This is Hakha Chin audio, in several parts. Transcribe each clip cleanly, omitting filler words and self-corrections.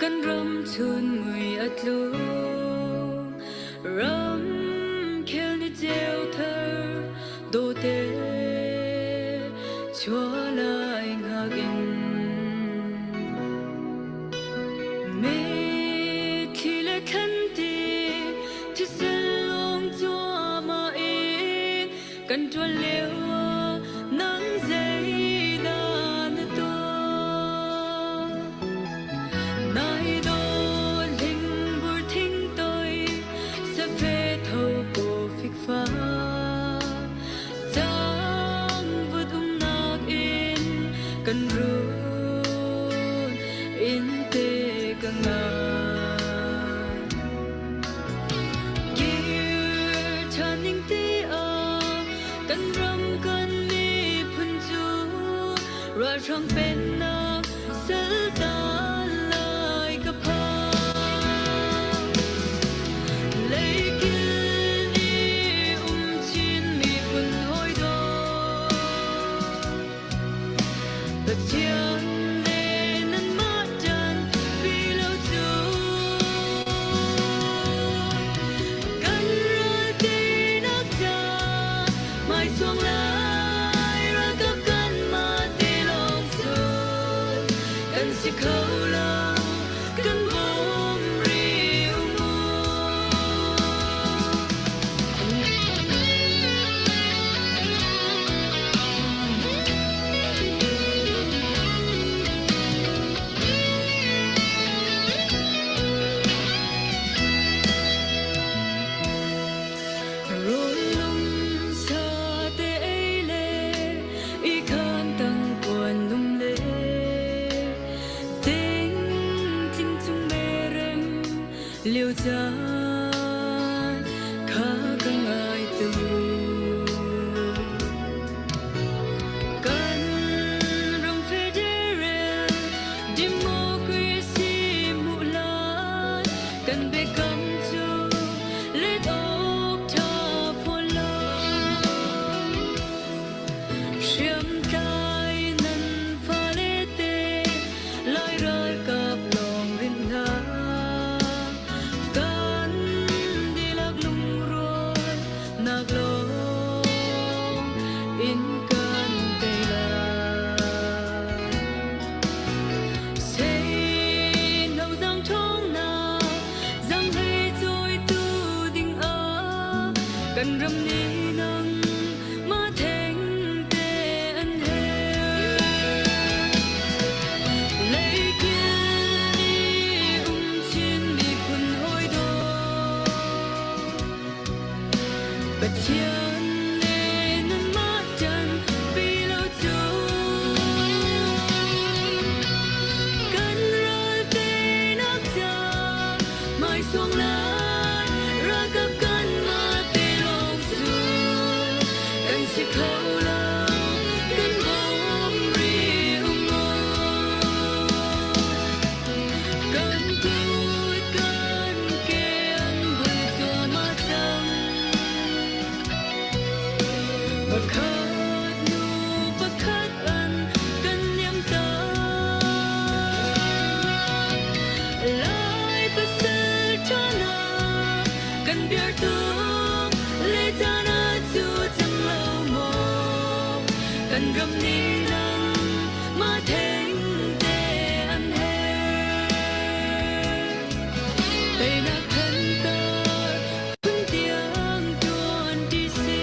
Kan ram chun mui a tlu. Ram khel ni ceu thar dawte chua lai hngak in. Mitthli le thlanti thisen lawng cuahmah in kan ṭuan lio ah nang zeidah na tuah? Nai dawt hlingbur thing toi safe tho ko fikfa Cangvut umnak in kan run in te ka ngai. Kir ṭhan ning ti ah kan ram kan miphun cu ralhrang pennak saltan lai ka phang. Leikil i um chin miphun hawi dawt Pathian le nanmah ṭan pi lo cu kan ral teinak ca hmaisuang lai ralkap kanmah te lawng cu kan si kho lo kan bawm rih u mu. Rawl sa te ei le i khan tang puan lum le Ting tling chung merem liu caan kha ka ngai tu. Kan ram federal democracy hmuh lai kan biakam cu let awk ṭha fawn lo. Hriamtlai nan fale te Lai ralkap lawng rinh hna. Kan dihlak lungrual nak lawng in kan tei lai. Seino zang ṭhawng na zang hlei cawitu ding ah kan ram nih nang mah theng te an herh. Leikil i um chin miphun hawi dawt Pathian le nanmah ṭan pi lo cu kan ral teinak ca hmaisuang lai ralkap kanmah te lawng cu kan si kho lo kan bawm rih u mu. Kan kut kan ke an bul cuahmah cang. Pakhat hnu pakhat an kan liam tak. Lai pasal ṭha hna kan biartu le caan ah cu cang lo maw? Kan ram nih nang mah theng te an herh. Teinak thantar phun tiang ṭuan ṭi si.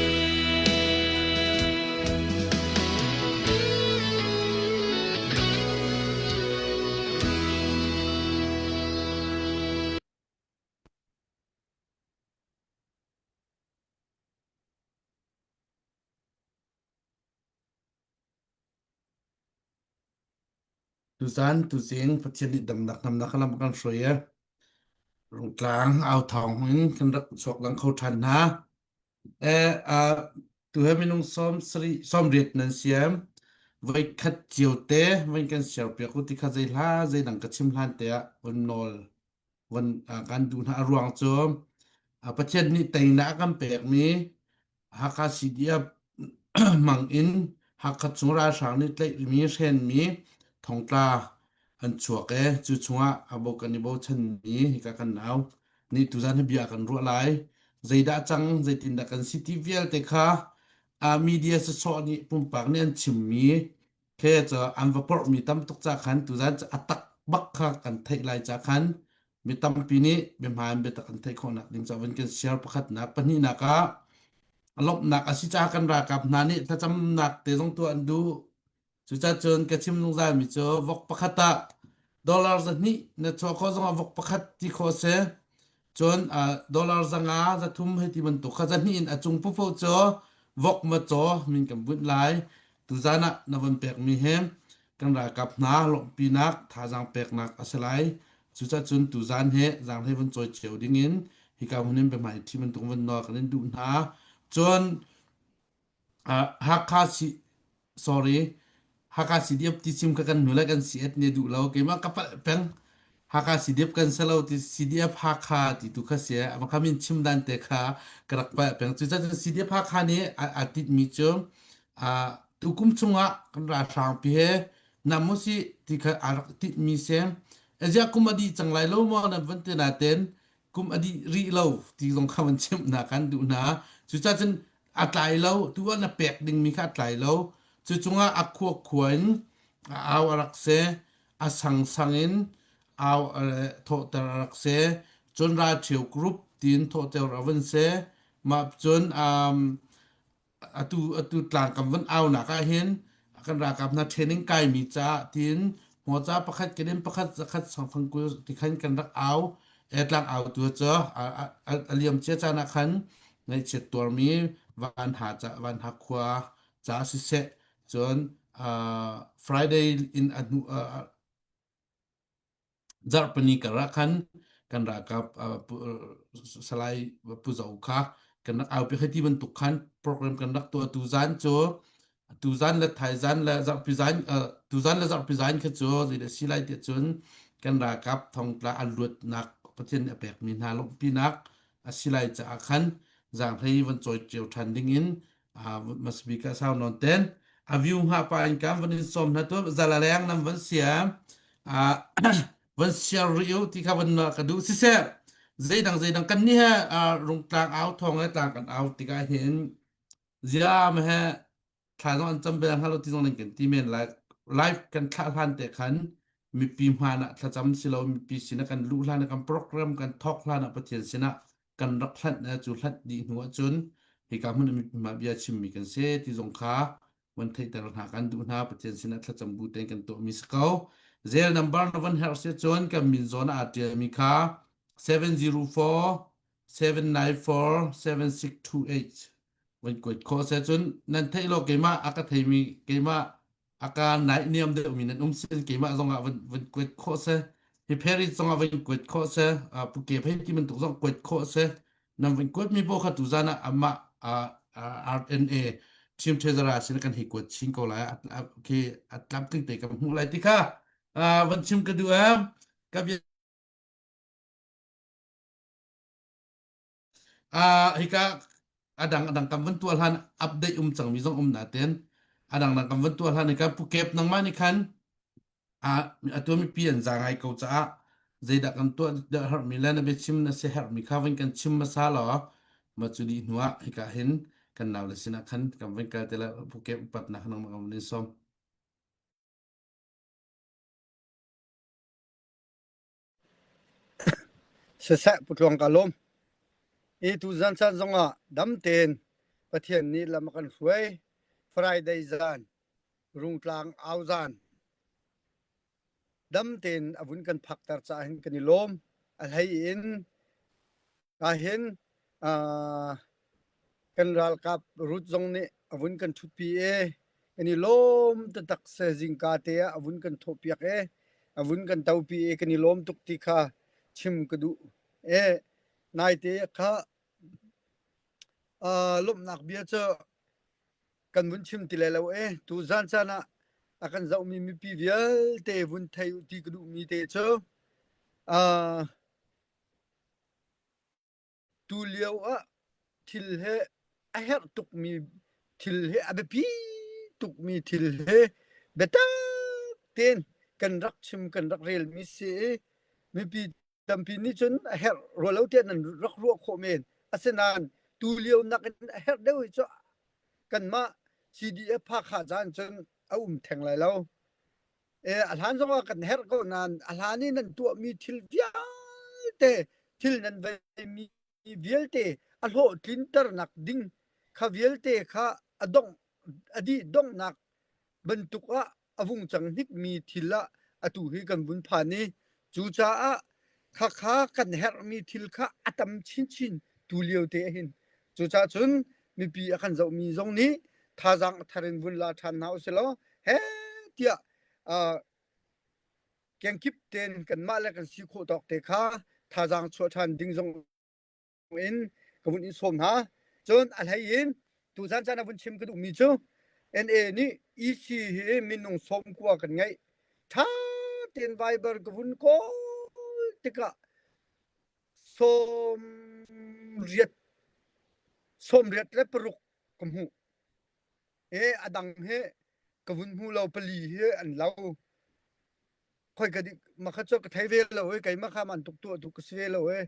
Tuzan tuzing Pathian nih damnak namnak lam kan hruai i Rungtlang au thawng in kan rak chuak lang kho ṭhan hna. Eh, uh, tu he minung sawm sarih sawmriat nan siam. Voi khat cio te voi kan share piak u ti kha zei hla zei dang ka chim hlan te ah von nawl von uh, kan duh hna a ruang cu uh, Pathian nih teinak a kan pekmi Hakha CDF mang in Hakha chung ralhrang nih tlaihmi hrenmi thongtla. an chuak e cu chungah abo kan i bochanmi hika kan nau nih tuzan hi bia kan ruah lai. Zeidah cang zeitindah kan si ti vialte kha a media sasawh nih pumpak nih an chimmi khe cu an va porhmi tam tuk ca khan tuzan cu a tak bak kha kan theih lai ca khan mi tampi nih biahmaan biatak an theih khawhnak ding ca van kan share pakhatnak pahnihnak ah lawmhnak a si caah kan ralkap hna nih thlacamnak te zong tuah an duh. Cucacun ka chim zungzalmi cu vok pakhat ah dollar 200 na chuah khawh zongah vok pakhat ti khawh a si. Cun dollar 500 300 hei ti bantuk kha 200 in a cung popo cu vok ma caw min kan bunh lai. Tuzan ah na von pekmi hi kan ralkap hna lawmhpinak thazaang peknak a si lai. Cucacun tuzan hi zaanghlei von cawi cio dingin hika hmun in biahmai ṭhi bantuk von nawl kan in duh hna. Cun Hakha si sorry Hakha CDF ti chim kha kan hnu le kan CF nih duh lo keimah ka palh peng Hakha CDF kan si lo ti CDF Hakha ti tu kha si a kha min chim dan te kha ka rak palh peng cu cun CDF Hakha nih a tit mi cu tukum chungah kan ralhrang pi he nam mu si ti kha a rak tit mi si azia kum a dih cang lai lo maw nan van te na ten kum a dih rih lo ti zong kha van chimh hna kan duh hna cucaah cun a tlai lo tu ah na pek dingmi kha a tlai lo cu cungah a khua khua in a au a rak si a sang sang in au thawhter a rak si cun ralṭhio group tiin thawhter a van si mah cun um, atu atu tlangkam van aunak ah hin kan ralkap hna training kaimi caah tiin hmawca pakhat kenin pakhat zakhat sangfang kul ti khan kan rak au e tlang au tu cu a liam cia caan ah khan ngaihchiat tuarmi van ha ca van ha khua ca siseh cun Friday in a hnu Zarhpini kar ah khan kan ralkap Salai Pu Zo kha kan rak aupi hei ti bantuk khan program kan rak tuah tuzan cu tuzan le thaizan le zarhpi zan tuzan le zarhpi zan kha cu zeidah si lai tiah cun kan ralkap thongtla an luatnak Pathian nih a pekmi hna lawmhpinak a si lai caah khan zaanghlei van cawi cio ṭhan ding in masbik ah sau nawn ten a view hnga pa in kan van in som hna tu zalaleng nam van siam van siar riu ti kha van ka duh siseh zeidang zeidang kan ni he rungtlang au thong le tlang kan au tikah hin ziam he thla zong an cam bel hnga lo ti zong nan kan ti men lai live kan thlah hlan te khan mipi hmaan ah thlacam silo mipi sinah kan luh hlan ah kan program kan thawk hlan ah Pathian sinah kan rak hlanh cu hlanh dih hnu ahcun hika hmun ah mipi hmai bia chimmi kan si ti zong kha van theihter hna kan duh hna Pathian sinah thlacam bu tein kan tuahmi si ko zel number na van herh si cun kan min zawn ah aa ṭialmi kha 704 794 7628 van kuat khawh se cun nan theih lo keimah a ka theimi keimah a ka naihniam deuhmi nan um sin keimah zong ah van van kuat khawh se hi Paris zong ah van kuat khawh se pu ke phei ti bantuk zong kuat khawh se nan van kuat mi paoh kha tuzan ah amah RNA Team Treasurer sin kan hi kuat chin ko lai khi a tlamtling te kan hmuh lai ti kha van chim ka duh ka bia Hika a dang a dang kam van tuah hlan update um cangmi zong um natin a dang dang kam van tuah hlan hika Pu Kep nangmah nih khan a tuah mipi an za ngai ko caah zeidah kan tuah dah herhmi le na biachim na si herhmi kha van kan chim hmasa law ma cu dih hnu ah hika hin kan nau le sinah khan kan van kal te la Pu Kep upatnak nangmah kan van in sawm. Siseh Pu Tluang ka lawm. I tuzan caan zongah dam tein Pathian nih lam a kan hruai. Friday zan, Rungtlang au zan, dam tein a vun kan phakter caah hin kan i lawm. A hlei in Kahin kan ralkap Ruth zong nih a vun kan ṭhutpi i kan i lawm taktak se zingka te ah a vun kan thawhpiak i a vun kan topi i kan i lawm tuk ti kha chim ka duh. E naite kha lawmhnak bia cu kan vun chim ti lai lo e tu zan caan ah a kan zohmi mipi vialte vun thei u ti ka duhmi te cu Tulio ah thil he a herh tukmi thil he a biapi tukmi thil he biatak tein. kan rak chim kan rak relmi si i mipi tampi nih cun a herh rua lo tiah nan rak ruah khawh men. Asinain tu lio nakin a herh deuh hi cu kanmah CDF Hakha caan cun a um theng lai lo. E, a hlan zongah kan herh ko nain a hlan i nan tuahmi thil vialte thil nan veimi vialte a hlawhtlinternak ding kha vialte kha a dongh a dih donghnak bantuk ah a vung cang hnikmi thil ah atu hi kan vun phan i cucaah khakha kan herhmi thil kha a tam chinchin tu lio te ah hin cucaah cun mipi a kan zohmi zong nih thazaang a thar in vun la ṭhan hna usih law he tiah uh, kengkip tein kanmah le kan si khawh tawk te kha thazaang chuah ṭhan ding zong in ka vun in sawm hna. Cun a hlei in tuzan caan a vun chim ka duhmi cu NA nih EC hi minung 90 kan ngeih. Ṭha tein Viber ka vun kawl tikah 88 86 ka hmuh. E a dang hi ka vun hmu lo pali hi an lo. Khoi ka makha cu ka thei ve lo i keimah kha man tuk tuah tu ka si ve lo i.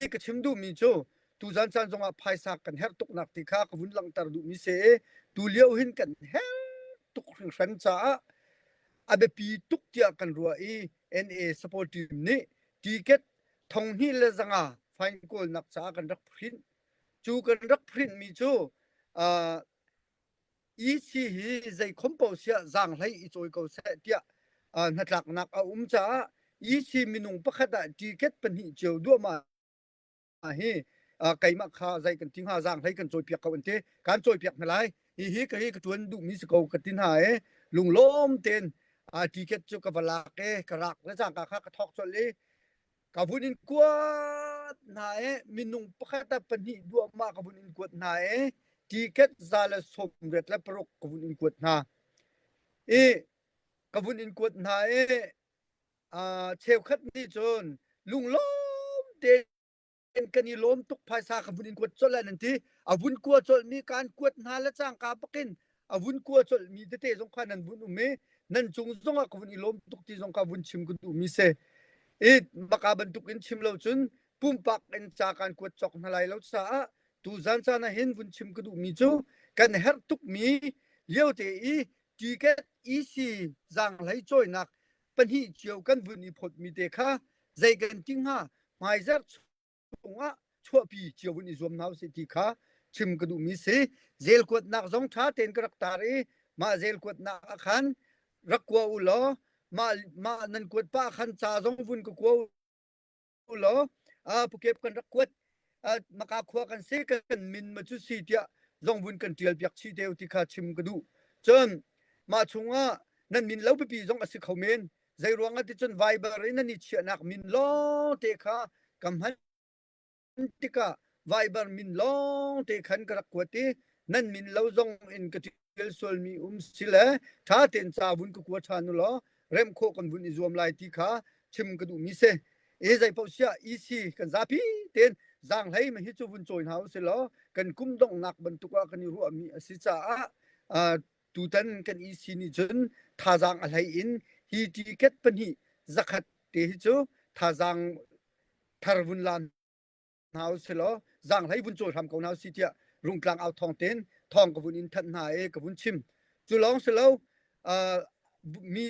I ka chim duhmi cu tuzan caan zongah phaisa kan herh tuknak ti kha ka vun langhter duhmi si i tu lio hin kan herh tuk hringhran caah a biapi tuk tiah kan ruah i NA support team nih ticket 2500 fine kawlnak caah kan rak print. Cu kan rak print mi cu uh, EC hi zei khom paoh siah zaanghlei i cawi ko seh tiah uh, hnatlaknak a um caah EC minung pakhat ah ticket pahnih cio duahmah hi uh, keimah kha zei kan ti hnga zaanghlei kan cawipiak ko an ti kan cawipiak hna lai hi hi ka hi ka tuan duhmi si ko ka ti hna i lunglawm tein uh, ticket cu ka va lak i ka rak le cangka kha ka thawk colh i Ka vun in kuat hna i minung pakhat ah pahnih duahmah ka vun in kuat hna i ticket 186 ka vun in kuat hna. I ka vun in kuat hna i uh, cheukhat nih cun lunglawm tein kan i lawm tuk phaisa ka vun in kuat colh an ti. A vun kua colhmi kaan kuat hna le cangka bakin a vun kua colhmi tete zong kha nan vun um i nan cung zongah ka vun i lawm tuk ti zong kha vun chim ka duhmi si. I maka bantuk in chim lo cun pumpak in ca kan kuat cawk hna lai lo caah tuzan caan ah hin vun chim ka duhmi cu kan herh tukmi lio te i ticket EC zaanghlei cawinak pahnih cio kan vun i phawtmi te kha zei kan ti hnga hmaizarh chungah chuahpi cio vun i zuam hna usih ti kha chim ka duhmi si. Zel kuatnak zong ṭha tein ka rak tar i mah zel kuatnak ah khan rak kua u law mah mah nan kuat pah khan ca zong vun ka kua u law pukep kan rak kuat maka khua kan si kan min ma cu si tiah zong vun kan ṭial piak chih te ti kha chim ka duh. Cun mah chungah nan min lo pipi zong a si kho men. Zei ruangah ti cun Viber in nan i chiahnak min lawngte kha ka hman tikah Viber min lawngte khan ka rak kuat i nan min lo zong in ka ṭial sualmi um si le ṭha tein ca vun ka kua ṭhan u law remh khawh kan vun i zuam lai ti kha chim ka duhmi si. E zei paoh siah EC kan zapi tein zaanghlei ma hi cu vun cawi hna u si law kan kum donghnak bantuk ah kan i ruahmi a si caah Tutan kan EC nih cun thazaang a hlei in hi ticket pahnih zakhat te hi cu thazaang thar vun la hna usilaw zaanghlei vun cawl hram ko hna usih tiah Rungtlang au thawng tein thawng ka vun in thanh hna i ka vun chim. Cu lawng si lo mi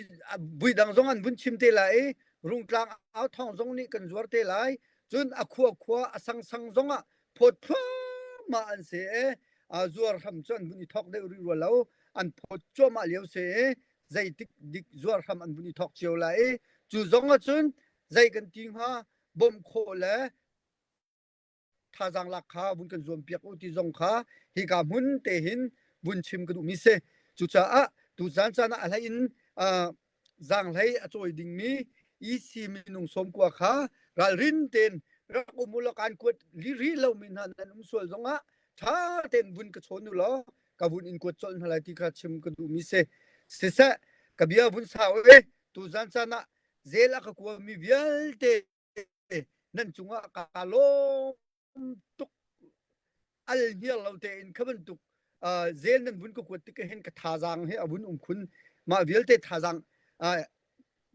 vui dang zong an vun chim te lai i Rungtlang au thawng zong nih kan zuar te lai. Cun a khua khua a sang sang zong ah phawt thluahmah an si i zuar hram cu an vun i thawk deuh rih rua lo an phawt cuahmah lio si i zeitik dik zuar hram an vun i thawk cio lai i cu zong ahcun zei kan ti hnga bawmh khawh le thazaang lak kha vun kan zuam piak u ti zong kha hika hmun te hin vun chim ka duhmi si cucaah tu caan caan ah a hlei in zaanghlei a cawi dingmi EC minung 90 kha ralrin tein rak um u law kaan kuat rih lomi hna nan um sual zongah ṭha tein vun ka chawn u law ka vun in kuat colh hna lai ti kha chim ka duhmi si. Siseh, ka bia vun sau i tuzan caan ah zel a ka kuami vialte nan cungah kaa lawm tuk al hniar lo tein kha bantuk zel nan vun ka kuat tik hin ka thazaang hi a vun um khun mah vialte thazaang.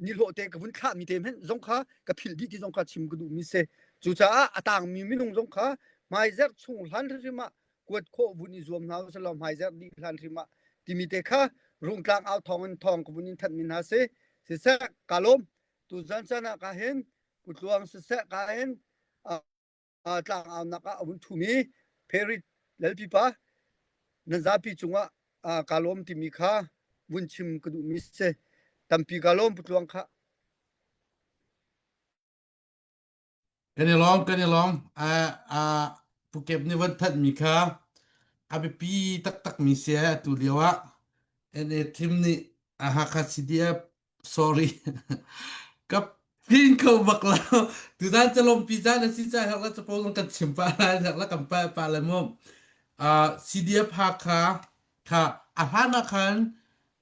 Nihlawh te ka vun thlahmi te hmanh zong kha ka philh dih ti zong kha chim ka duhmi si. Cucaah a tangmi minung zong kha hmaizerh chung hlan hrimhrim ah kuat khawh vun i zuam hna usih hmaizerh dih hlan hrim ah timi te kha Rungtlang au thawng in thawng ka vun in thanhmi hna si. Siseh ka lawm. Tuzan caan ah ka hin Pu Tluang siseh ka hin tlang aunak ah a vun thumi Perit Lalpipa nan zapi cungah kaa lawm timi kha vun chim ka duhmi si. Tampi kaa lawm Pu Tluang kha. Kan i lawm, kan i lawm. Uh, uh, Pukep nih van thanhmi kha a biapi taktakmi si atu lio ah NA team nih Hakha CDF sorry ka pin kho bak lo tuzan calompi caan a si ca herh la capo zong kan chim pa lai herh la kan pa pa le mu uh, CDF Hakha kha a hlan ah khan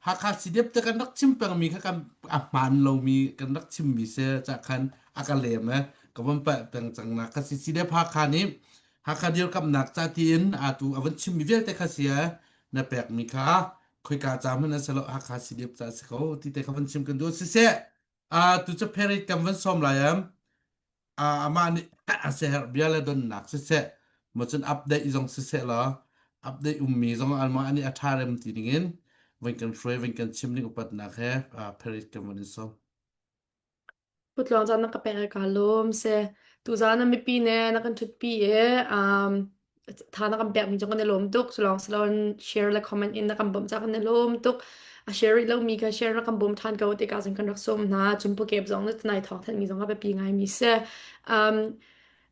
Hakha CDF te kan rak chim pengmi kha kan a hmaan lomi kan rak chimmi se ca khan a ka lem e ka von pa peng cang nak ka si CDF Hakha nih Hakha dirkamnak ca tiin atu a von chimmi vialte kha si na pekmi kha khoika ca hmanh an si lo Hakha CDF ca si ko ti te kha van chim kan duh siseh tu cu Paris kan van sawm lai am amah nih a seher bia le donnak siseh mo cun update zong siseh law update ummi zong anmah nih a tha rem ti dingin van kan hruai van kan chim ning upatnak he Paris kan van in sawm Putluang caan na ka pek i kaa lawm si. Tuzaan na mipi ne na kan ṭhutpi i um, tha na kan pekmi cu kan i lawm tuk. Culawng siloin share le comment in na kan bawmh caah kan i lawm tuk. A share rih lomi kha share na kan bawm ṭhan ko tikah cun kan rak sawm hna. Cun pukep zong na tunai thawng thanhmi zong a biapi ngaimi si. Um,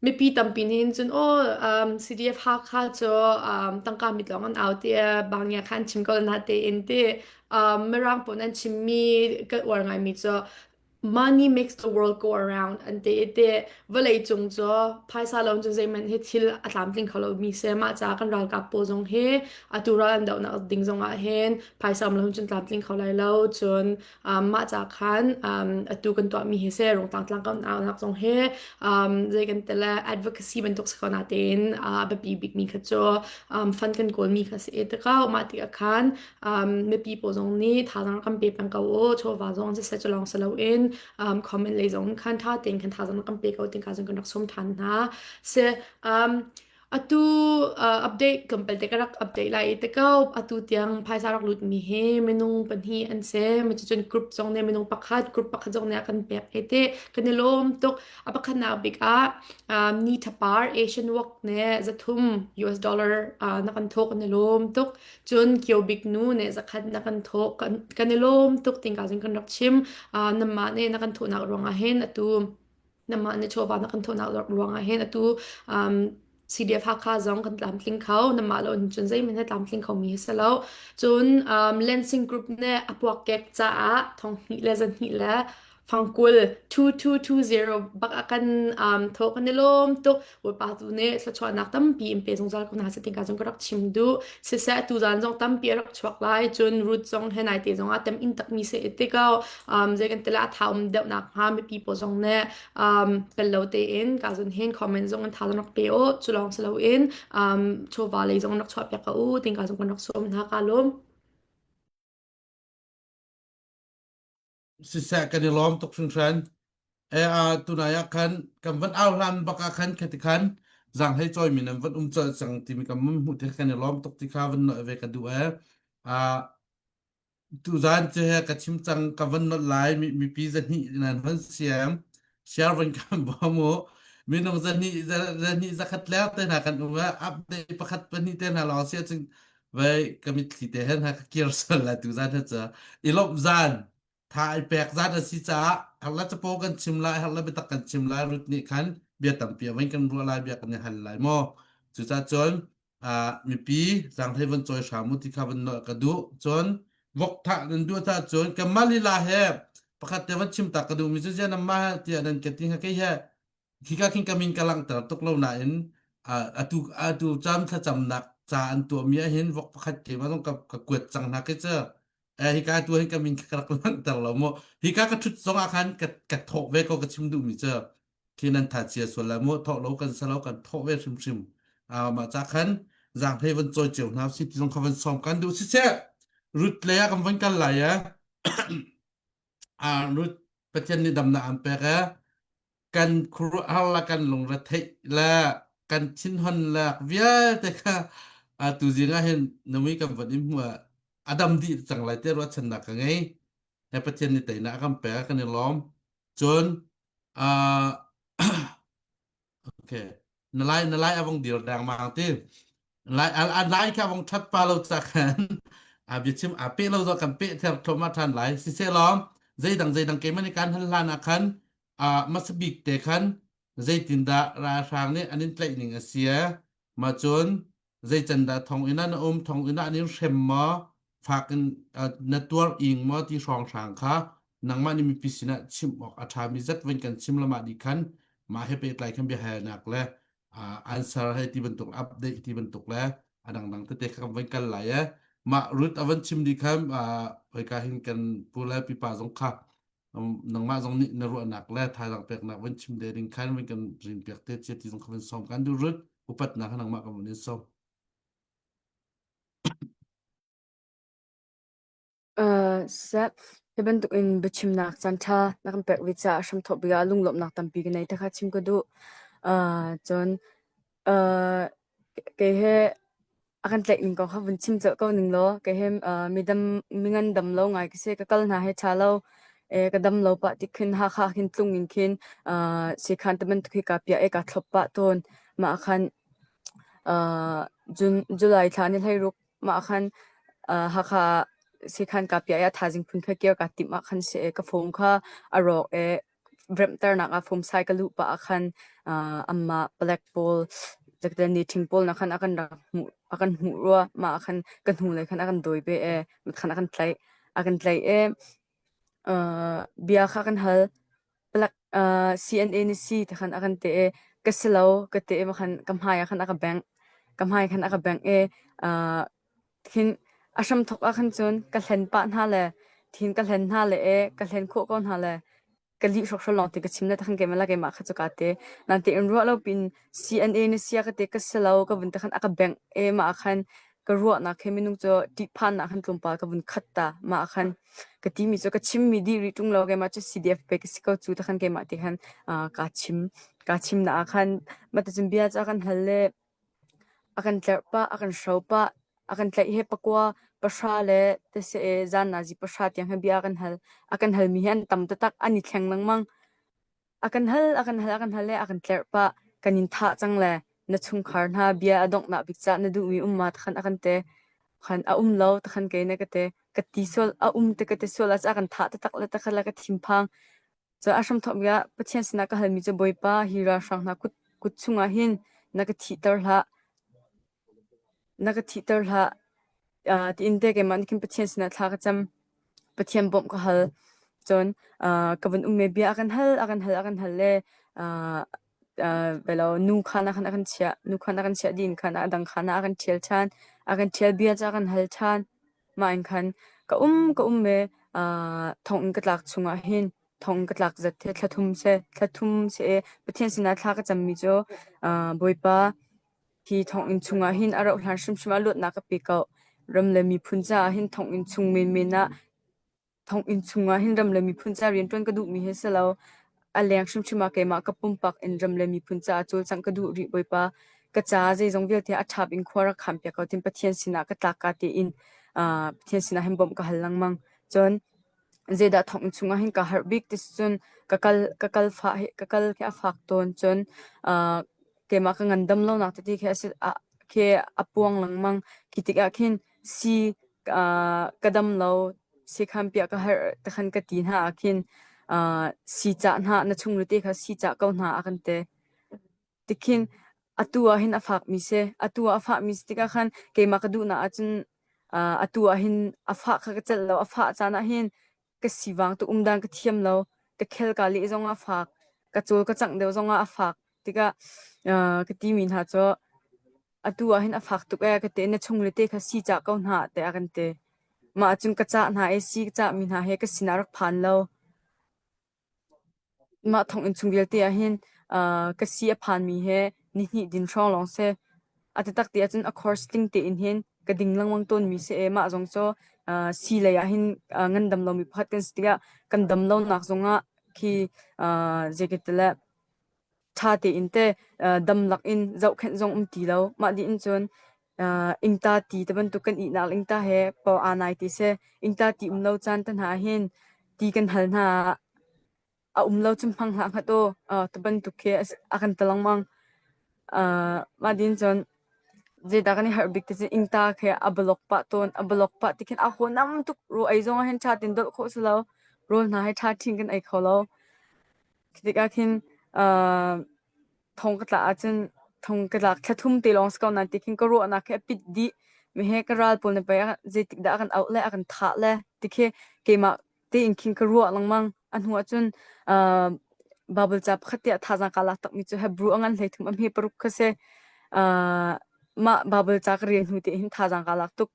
mipi tampi nih hin cun aw um, CDF Hakha cu um, tangka mit lawng an au tiah bangya kha an chim ko na tein ti um, Mirang pawl an chimmi ka uar ngaimi cu money makes the world go around an ti i ti vawlei cung cu phaisa lo cun zeihmanh hi thil a tlamtling kho lomi si mah caah kan ralkap pawl zong hi atu ral an dohnak ding zong ah hin phaisa um lo cun tlamtling kho lai lo cun um, mah ca khan um, atu kan tuahmi hi si rungtlang tlang kan aunak zong hi um, zei kan tele advocacy bantuk si ko na tein uh, biapi bikmi kha cu um, fund kan kawlmi kha si tikah mah tikah khan um, mipi pawl zong nih thazaang kan pe peng ko u chawva zong siseh cu lawng si loin um, comment lei zong khan tha tein khan thazaang kan pe ko tin ka zong kan rak sawm than hna si um, atu uh, update tlawmpal te ka rak update lai te ko atu tiang phaisa rak lut mi hi minung pahnih an si mi cun group zong ne minung pakhat group pakhat zong ne kan pek e te kan i lawm tuk a pakhatnak bik ah um, ni thapar Asian work ne zathum US dollar uh, na kan thok kan i lawm tuk Cun Kio Bik nu nih zakhat na kan thawh kan, kan i lawm tuk tingka cun kan rak chim. Uh, namah nih na kan thawhnak ruangah hin atu namah nih chawva na kan thawhnak ruangah hin atu um, CDF Hakha zong kan tlamtling kho namah lo cun zeihmanh he tlamtling kho mi hi si lo cun um, Lansing Group nih a puakkek caah thong hnih le zan hnih le fangkul 2220 bak a kan um, thaw kan i lawm tuk Bawipa tu nih thluachuahnak tampi in pe zungzal ko hna seh tingka zong ka rak chim duh siseh tu zan zong tampi a rak chuak lai cun Ruth zong he nai te zong ah tem in takmi se i ti ko um, zei kan tila tha um deuh nak hnga mipi pawl zong nih um, fel lo tein ka zun hin comment zong in tha zong rak pe o cu lawng si loin um, chawva lei zong rak chuah piak ka u tingka zong kan rak sawm hna ka lawm Siseh kan i lawm tuk hringhran. E a tunai ah khan kan van au hlan bak ah khan khati khan zaanghlei cawimi nan van um colh cang timi kan mun hmuh ti kan i lawm tuk ti kha van nolh ve ka duh e. A tuzan cu he ka chim cang ka van nolh lai mi mipi zahnih nan van siam share van kan bawm u minung zahnih zahnih zakhat leng te hna kan um e update pakhat pahnih te hna lawng sia cun vai ka mitthli te hen ha ka kir sual la tuzan he ca i lawmh zan tha i pek zan a si caah harla capo kan chim lai harla biatak kan chim lai rut nih khan bia tampi a kan ruah lai bia kan i hal lai maw cucaah cun mipi zanghlei van cawi hram u ti kha van nolh ka duh cun vok thah nan duh ta cun kanmah lila he pakhat te van chim ta ka duh mi cu zian amma tiah nan ka ti ha kei he Khika khin ka min ka langhter tuk lo nain atu atu cam thlacamnak ca an tuahmi ahhin vok pakhat keimah zong ka, ka kuat cang hna khi cu. Eh, hika tu hin ka min ka rak langhter lo mu. Hika ka ṭhut zong ah khan ka, ka thawh ve ko ka chim duhmi cu. Khi nan tha chia sual lai mu. Thawh lo kan si lo kan thawh ve hrimhrim. Ah, mah ca khan zaanghlei van cawi cio hna si ti zong kha van sawm kan duh siseh. Rut lei ah kan van kal lai eh. Ah Ruth Pathian nih damnak an pek e kan khuaruahhar le kan lungretheih le kan thinhon le vialte kha tu zing ah hin nami kan von in hmu a dam dih cang lai te ruahchannak ka ngei. He Pathian nih teinak a kan pek kan i lawm. Cun uh, Okay. Na lai na lai avong dir dengmang ti. Lai a lai kha avong that pa lo cha khan a biachim a pe lo zo kan pe ther thoma than lai si se lom zeidang zeidang ke mani kan hal hlan ah khan a masabik te khan zeitin dah ralhrang nih an in tlaih ning a si ma cun Zeican dah thonginn ah na um? Thonginn ah an in hrem maw? Fak in na tuar ing maw ti hrawnghrang kha nangmah nih mipi sinah chim awk a ṭhami zat van kan chim lamah dih khan mah he pehtlai khan biahalnak le answer hei ti bantuk update ti bantuk le a dangdang tete kha kan van kal lai e. Mah Ruth a van chim dih khan hoi-ka hin kan pu le pipa zong kha nangmah zong nih na ruahnak le thazaang peknak van chim de ding khan van kan rin piak te chia ti zong kha van sawm kan du rut upatnak kha nangmah kan van in sawm. Uh, sep hi bantuk in biachimnak caan ṭha na kan pek ve caah hramthawk bik ah lunglawmhnak tampi ka nei te kha chim ka duh. Uh, cun uh, kei he A kan tlaih ning kong kha vun chim colh ko ning law kei hi midam mi ngandam lo ngai ka si. Ka kal hna hi ṭha lo. Ka dam lo pah tik khin Hakha khin tlung in khin siikhan te bantuk hi kaa piah i kaa thlop pah tawn. Mah ah khan June July thla ni 16 mah ah khan Hakha siikhan kaa piah i a thaizing phun kha kir kaa timh ah khan si i ka phone kha a rawk i remhternak ah fumsai ka luh pah ah khan anmah palek pawl ṭhing pawl nih khan a kan rak hmuh a kan hmuh rua. Mah ah khan ka hnulei khan a kan dawi ve i khan a kan tlaih. A kan tlaih i bia kha a kan hal. Palek CNA na si ti khan a kan ti i ka si lo ka ti i khan ka hmai ah khan a ka bengh. Ka hmai khan a ka bengh i Khin a hramthawk ah khan cun ka hlen pah hna le thin ka hlen hna le e ka hlen khawh ko hna le ka lih hrawkhrol lawng ti ka chim le takhan keimah le keimah kha cu kaa te. Natein ruah lo pin CNA na sia ka te ka si lo ka vun te khan a ka bengh e mah ah khan ka ruahnak he minung cu ṭihphannak khan tlawmpal ka vun khat ta. Mah ah khan ka timi cu ka chimmi dih rih ṭung lo keimah cu CDF pe ka si ko cu takhan keimah te khan kaa chim. Kaa chim na ah khan mah ticun bia cu a kan hal le A kan tlerh pah, a kan hro pah, a kan tlaih hi pakua, pahra le tiseh zan nazi pahra tiang hi bia a kan hal. A kan halmi hi an tam taktak, an i thleng lengmang. A kan hal, a kan hal, a kan hal le a kan tlerh pah. Kan in thah cang le na chungkhar hna bia a donghnak bik cah na duhmi um ma takhan a kan te. Khan a um lo takhan kei na ka te. Ka ti sual, a um te ka ti sual ah a kan thah taktak le takhan le ka thinphang. Cun a hramthawk ah Pathian sinah ka halmi cu Bawipa, hi ralhrang hna kut, kut chungah hin na ka thihter hlah. Na ka thihter hlah. Uh, tiin te keimah nih khin Pathian sinah thla ka cam. Pathian bawmh ka hal. Cun uh, ka vun um me bia a kan hal, a kan hal, a kan hal le uh, uh, belo nu khan a khan a kan chiah, nu khan a kan chiah din khan a dang khan ah a kan ṭhial ṭhan, a kan ṭhial bia cu a kan hal ṭhan. Mah in khan ka um ka um i uh, thonginn ka tlak chungah hin thong ka tlak zat hi thla thum si thla thum si i Pathian sinah thla ka cammi cu uh, Bawipa hi thonginn chungah hin a rauh hlan hrimhrim ah luatnak ka pe ko. Ram le miphun caah hin thonginn chung menmen ah Thonginn chungah hin ram le miphun ca rianṭuan ka duhmi hi si lo. A leng hrimhrim ah keimah ka pumpak in ram le miphun caah cawlcangh ka duh rih Bawipa. Ka caah zeizong vialte a ṭhap in khua rak khanpiak ko tin Pathian sinah ka tlakka tein uh, Pathian sinah hin bawmh ka hal lengmang. Cun zeidah thonginn chungah hin ka harh bik ti cun ka kal ka kal fah hi ka kal khi a fak tawn cun uh, keimah ka ngandam lonak tete khi a si a khi a puang lengmang. Khi tikah khin sii uh, ka dam lo siikhan piah ka herh tikhan ka ti hna ah khin uh, sii cah hna na chung te kha sii cah ko hna a kan ti. Tikhin atu ah hin a fakmi si. Atu ah a fahmi si tikah khan keimah ka duhnak ahcun uh, atu ah hin a fah kha ka celh lo. A fah caan ah hin ka sivang tuk umdan ka thiam lo. Ka khel ka leh zong ah a fak. Ka cawl ka cangh deuh zong ah a fak. Tikah uh, ka timi hna cu atu ah hin a fak tuk ee ka ti. Na chung le te kha sii cah ko hna tiah a kan ti. Mah ahcun ka cah hna i sii ka cahmi hna he ka sinah rak phan lo. Mah thonginn chung vialte ah hin uh, ka sii a phanmi he nihnih din hrawng lawng si. A taktak ti ahcun a course tling tein hin ka ding lengmang tawnmi si i mah zong cu Uh, si lei ah hin uh, ngandam lomi pakhat kan si tikah kan dam lonak zongah khi uh, zeikatile ṭha tein te uh, damlak in zohkhenh zong um ti lo. Mah dih in cun uh, ingta ti te bantuk kan ihnak le ingta he paw aa nai ti si. Ingta ti um lo caan te hna ah hin ti kan hal hna ah a um lo cun hmang hlah hngat aw uh, ti bantuk khi a kan ti lengmang. Uh, mah din cun zeidah kan i harh bik ti cu ingta khi a block pah tawn. A block pah ti khin a haw nam tuk. Rawl ei zong ah hin ṭha tein dolh khawh si lo. Rawl hna hi ṭha ṭhin kan ei kho lo. Khi tikah khin uh, thong ka tlak ahcun thong ka tlak thla thum te lawng si ko nain ti khin ka ruahnak hi a pit dih. Mi he ka ral pawl nih pei zeitik dah a kan auh le a kan thah le ti khi keimah tein khin ka ruah lengmang. A hnu ahcun uh, Bible ca pakhat tiah thazaang kaa lak takmi cu Hebrew a ngan 13 a hme paruk kha si. Uh, mah Bible ca ka rel hnu te hin thazaang kaa lak tuk.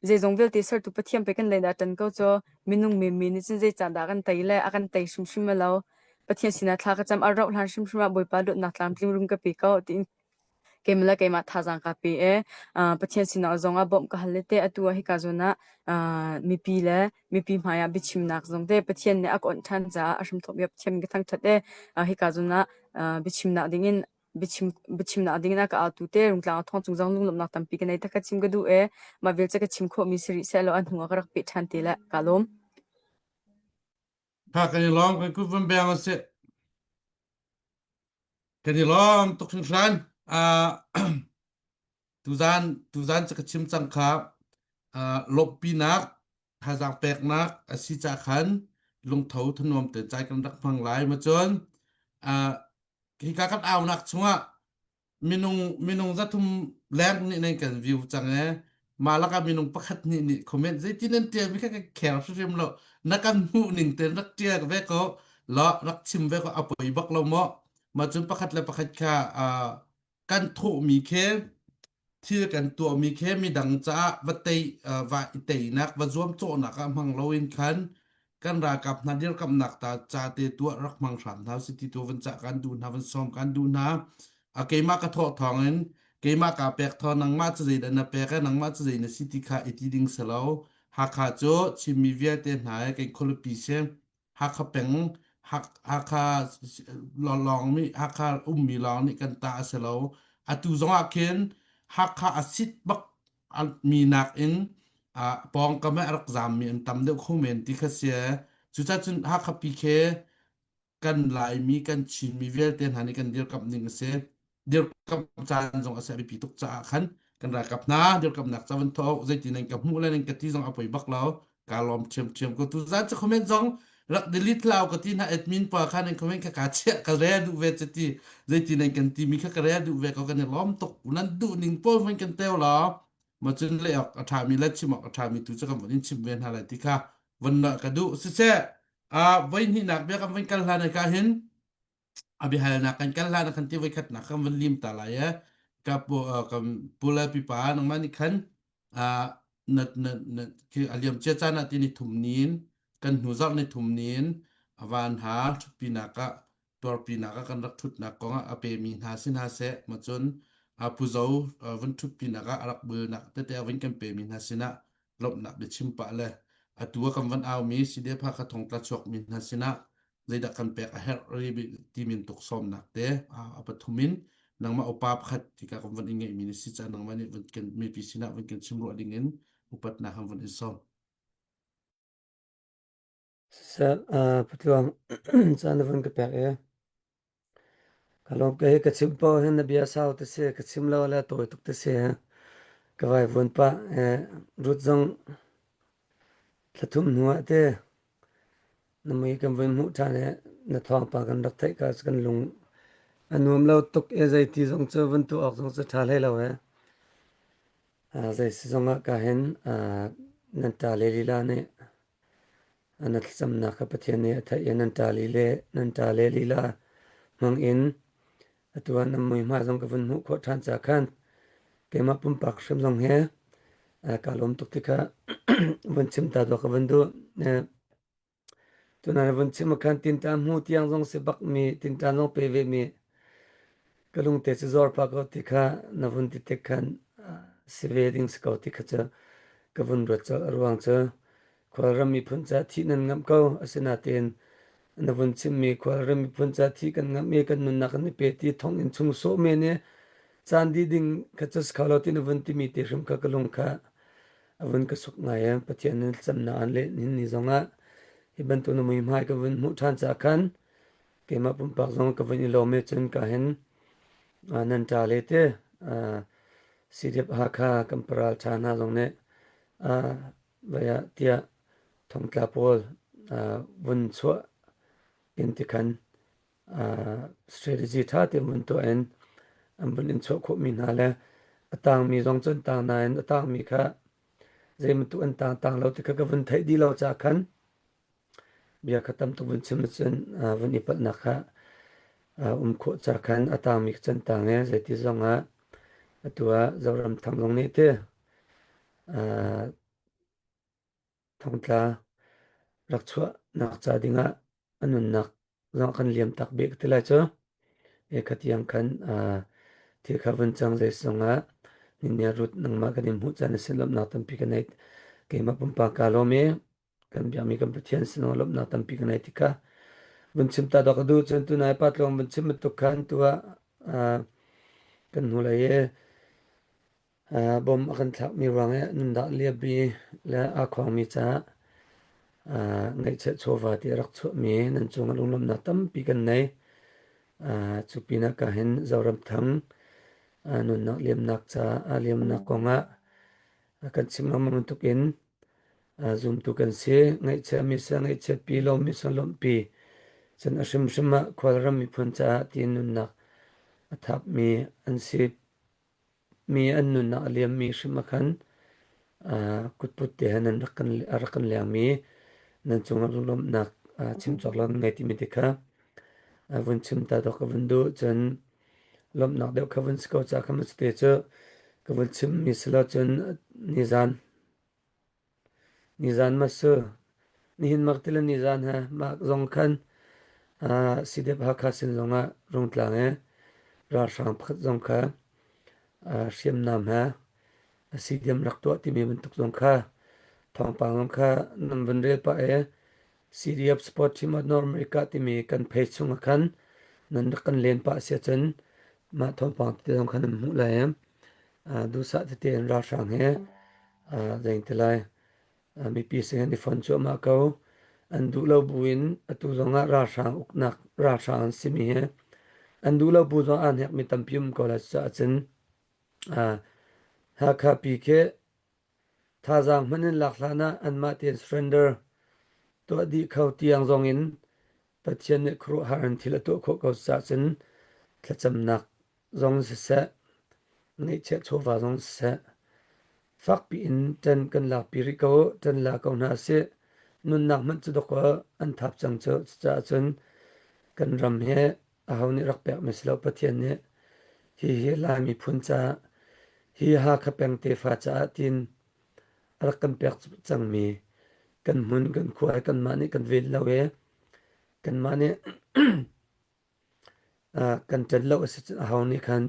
Zeizong vialte sertu Pathian pei kan lei dah ṭan ko cu minung menmen nih cun zei dah kan tei le a kan tei hrimhrim lo. Pathian sinah thla ka cam a rauh hlan hrimhrim ah Bawipa dawtnak tlamtling rum ka pe ko tiin keimah le keimah thazaang kaa pe i Pathian sinah zong ah bawmh ka hal i te atu ah hika zawn ah mipi le mipi hmai ah biachimnak zong te Pathian nih a ka onh ṭhan caah a hramthawk bia Pathian min ka thangṭhat i hika zawn ah biachimnak dingin biachim biachimnak dingin a ka autu te Rungtlang ah thawng cung zong lunglawmhnak tampi ka nei tak ka chim ka duh i mah vial cu ka chim khawhmi si rih sehlaw a hnu ah ka rak peh ṭhan te le kaa lawm. Kha kan i lawm kan kut van beng usih. Kan i lawm tuk hringhran. Uh, tuzan tuzan cu ka chim cang kha uh, lawmhpinak thazaang peknak a si ca khan lungtho thanuam te cai kan rak hmang lai ma cun uh, hika kan aunak chungah minung minung 300 leng nih nan kan view cang e mah lakah minung pakhat nih nih comment zeitin nan tial mi kha ka care hrimhrim lo na kan hmuh ning te rak tial ve ko la rak chim ve ko a poi bak lo maw ma cun pakhat le pakhat kha uh, kan thawhmi khi thil kan tuahmi khi midang caah va tei va i teinak va zuamcawhnak ah hmang loin khan kan ralkap hna dirkamnak ta ca te tuah rak hmang hram hna si ti tu van cah kan duh hna van sawm kan duh hna a keimah ka thawh thawng in keimah ka pek thaw nangmah cu zeidah na pek e nangmah cu zei na si ti kha i ti ding si lo Hakha cu Chinmi vialte hna he kan khualipi si Hakha peng Hakha lawng mi Hakha ummi lawng nih kan ta a si lo. Atu zong ah khin Hakha a sit bak mi nakin pawngkam ah a rak zaammi an tam deuh kho men ti kha si. Cucaah cun Hakha pi khi kan Laimi kan Chinmi vialte hna nih kan dirkamh ding a si. Dirkamh caan zong a si a biapi tuk caah khan kan ralkap hna dirkamhnak ca van thawk zeiti nan ka hmuh le nan ka ti zong a poi bak lo ka lawm ṭhiamṭhiam ko tuzan cu comment zong rak delete lau ka ti hna admin pa kha nan comment kha ka chiah ka rel duh ve ti zeiti nan kan ti mi kha ka rel duh ve ko kan i lawm tuk nan duh ning pawl van kan teu lo ma cun le ok a ṭhami le chim ok a ṭhami tu cu kan von in chim ve hna lai ti kha von ka duh siseh a voi hnihnak bia kan van kal hlan ka hin a biahalnak kan kal hlan ah khan ti voikhatnak kan van lim ta lai e ka pu kan pu le pipa nangmah nih khan na na na khi a liam cia caan ah ti ni thum nin kan hnu zarh ni thum nin a van ha ṭhutpinak ah tuarpinak ah kan rak ṭhutnak kong ah a pemi hna si hna seh ma cun a puzo van ṭhutpinak ah a rak bulnak tete a van kan pemi hna sinah lawmhnak biachim pah le atu ah kan van aumi CDF Hakha thongtla chuakmi hna sinah zeidah kan pek a herh ri timin tuk sawmnak te a pathum in nangmah upa pakhat tika kan van i ngeihmi na si caah nangmah nih van kan mipi sinah van kan chim ruah ding in upatnak han van in sawm. Siseh, Patluang caan na vun ka pek i ka lawm ka hi ka chim paoh hin na bia sau te si ka chim lo le tawi tuk te si ka vai vuan pah Ruth zong thla thum hnu ah te na mui kan voi hmuh ṭhan i na thawngpang kan rak theih ka kan lung a nuam lo tuk i zeiti zong cu vun tuah awk zong cu ṭha hlei lo e. Zei si zong ah ka hin nan ṭa le lila nih na thlacamnak kha Pathian nih a theih i nan ṭa le nan ṭa le lila hmang in atu ah nan muihmai zong ka vun hmuh khawh ṭhan ca khan keimah pumpak hrim zong he kaa lawm tuk ti kha vun chim ta dawh ka vun duh. Tunan vun chim ah khan tinṭan hmu tiang zong si bakmi tinṭan zong pe vemi ka lungte cu zor pah ko ti kha na vun ti tik khan si ve ding si ko ti kha cu ka vun ruat colh. A ruang cu. Khualram miphun ca thih nan ngamh ko. Asinain na vun chimmi khualram miphun ca thih kan ngamh i kan nunnak kan i pe ti thonginn chung sawh men i caan dih ding kha cu si kho lo ti na vun timi te hrim kha ka lung kha a vun ka suk ngai i Pathian nih thlacamnak an leh nihin ni zongah hi bantuk na muihmai ka vun hmuh ṭhan caah khan keimah pumpak zong ka vun i lawm i cun ka hin nan ṭa le te CDF Hakha kan paral ṭha hna zong nih vai ah tiah thongtla pawl vun chuah in tikhan strategy ṭha tein vun tuah in an vun in chuah khawhmi hna le a tangmi zong cu an tang nain a tangmi kha zeibantuk an tang tang lo ti kha ka vun theih dih lo caah khan bia kha tam tuk vun chim ahcun vun i palhnak kha um khawh ca khan a tangmi kha can tang i zeiti zong ah atu ah Zoramthang zong nih ti thongtla rak chuahnak ca dingah a nunnak zong kan liam tak bik ti lai cu. E khatiang khan thil kha vun cang zei zongah ninia rut nangmah kan in hmuh caan a si lawmhnak tampi ka nei keimah pumpak kaa lawm i kan biakmi kan Pathian sinah lawmhnak tampi ka nei tikha vun chim ta dawk ka duh cun tunai pa tlawng vun chim bantuk khan tu ah kan hnulei i Bom a kan thlakmi ruang i nunnak liammi le aa khuangmi caah ngaihchiat chawva ti a rak chuahmi nan cungah lunglawmhnak tampi kan nei. Cu pinah ka hin Zoramthang nunnak liamnak caah liamnak kongah kan chim lengmang bantuk in zumtu kan si. Ngaihchiatmi seh ngaihchiatpi, lawmmi seh lawmhpi. Cun a hrimhrim ah khualram miphun caah tiin nunnak a thapmi an si. Mi an nunnak a liammi hrim ah khan kutput te he nan rak kan a rak kan lengmi nan cungah lunglawmhnak chim cawk lo nan ngei timi te kha vun chim ta dawk ka vun duh. Cun lawmhnak deuh kha vun si ko ca kha maw te cu ka vun chimmi si lo cun nizan Nizan ma su. Nihin mak ti le nizan he mah zong khan CDF Hakha sin zongah Rungtlang i ralhrang pakhat zong kha hriamnam he CDM rak tuah timi bantuk zong kha thawngpang zong kha nan vun rel pah i CDF Support Team of North America timi kan page chungah khan nan rak kan len pah si ahcun mah thawngpang tete zong kha nan hmuh lai i duhsah tete in ralhrang he zeiti lai mipi sin an i fon cuahmah ko. An duh lo buin atu zongah ralhrang uknak ralhrang an simi hi an duh lo bu zong aa hnekmi tampi um ko lai cucaah cun Hakha pi khi thazaang hmanh in lak hlan ah anmah tein surrender tuah dih kho tiang zong in Pathian nih khuaruahhar in thil a tuah khawh ko caah cun thlacamnak zong siseh, ngeihchiah chawva zong siseh, fakpi in ṭan kan lakpi rih ko, ṭan la ko hna sih. Nunnak hmanh cu dawkaw an thap cang cu. Cucaah cun kan ram hi aho nih rak pekmi si lo Pathian nih hihi Lai miphun caah hi Hakha peng tefa caah tiin a rak kan pek cangmi kan hmun kan khua hi kanmah nih kan ven lo i kanmah nih kan ṭan lo a si cun aho nih khan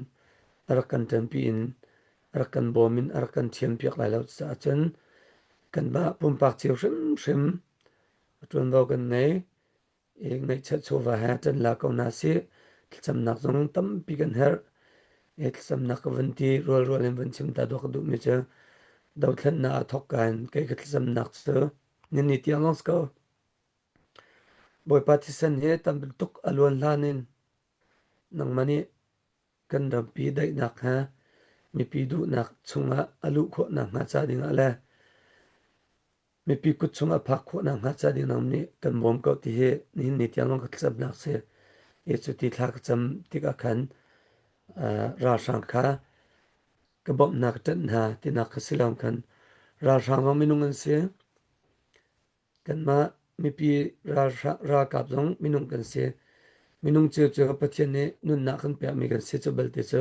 a rak kan ṭanpi in a rak kan bawm in a rak kan thiampiak lai lo caah cun kanmah pumpak cio hrimhrim ṭuanvo kan ngei. I ngaihchiat chawva he ṭan la ko hna sih. Thlacamnak zong tampi kan herh. I thlacamnak ka vun ti rualrual in vun chim ta dawh ka duhmi cu dothlennak aa thawk ka in kei ka thlacamnak cu nini tiang lawng si ko. Bawipa thisen hi tam tuk a luan hlan in nangmah nih kan rampi daihnak he mipi duhnak chungah a luh khawh nakhnga ca dingah le mipi kut chung a phak khawh nakhnga ca ding nang nih kan bawm ko ti hi nihin ni tiang lawng ka thlacamnak si. I cu ti thla ka cam tikah khan ralhrang kha ka bawmhnak ka ṭanh hna tinak kha si lo khan ralhrang zong minung an si. Kanmah mipi ralkap zong minung kan si. Minung cio cu Pathian nih nunnak kan pekmi kan si. Cu belte cu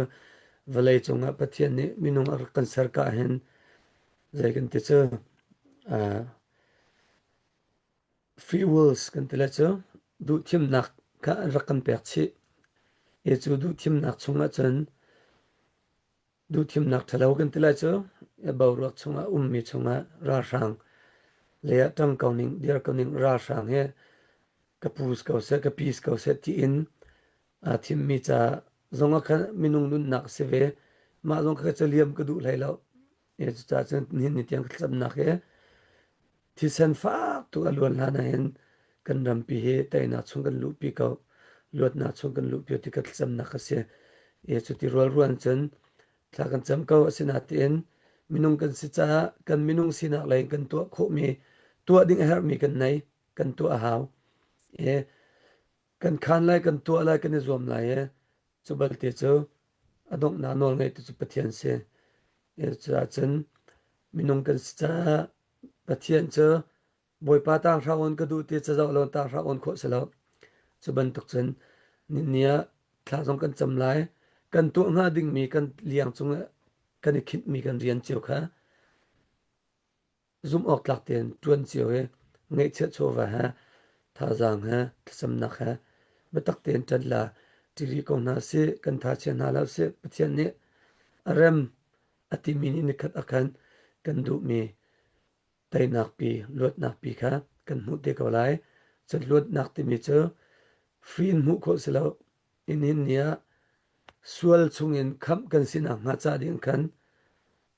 vawlei cungah Pathian nih minung a rak kan ser ka hin zei kan ti cu uh, free wills kan ti le cu duhthimnak kha an rak kan pek chih. I cu duhthimnak chungah cun Duhthimnak ṭhalo kan ti lai cu boruak chungah ummi chungah ralhrang. Lei ah ṭang ko ning, dir ko ning, ralhrang he ka pu si ko seh, ka pi si ko seh tiin aa thimmi ca zong ah khan minung nunnak a si ve. Mah zong kha ca liam ka duh hlei lo. Cucaah cun nihin ni tiang ka thlacamnak hi thisen fak tuk a luan hlan ahhin kan rampi hi teinak chung kan luhpi ko, luatnak chung kan luhpi ti ka thlacamnak a si. Cuti rualruan cun thla kan cam ko. Asinain minung kan si caah kan minung sinak lei in kan tuah khawhmi, tuah ding a herhmi kan nei, kan tuah a hau. Kan khaan lai, kan tuah lai, kan i zuam lai i cu balte cu a donghnak nawl ngeitu cu Pathian si. Cucaah cun minung kan si caah Pathian cu Bawipa tanghra awn ka duh ti cazoh lo tanghra awn khawh si lo. Cu bantuk cun nini ah thla zong kan cam lai. Kan tuah hnga dingmi kan liang cungah kan i khinhmi kan rian cio kha zumhawktlak tein ṭuan cio i ngeihchiah chawva he thazaang he thlacamnak he biatak tein ṭan la ṭi rih ko hna sih kan tha chia hna lo sih Pathian nih a rem a timi nih nikhat ah khan kan duhmi teinak pi luatnak pi kha kan hmuh te ko lai cun luatnak timi cu free in hmuh khawh si lo nihin ni ah sual chungin khamh kan si nakhnga ca ding khan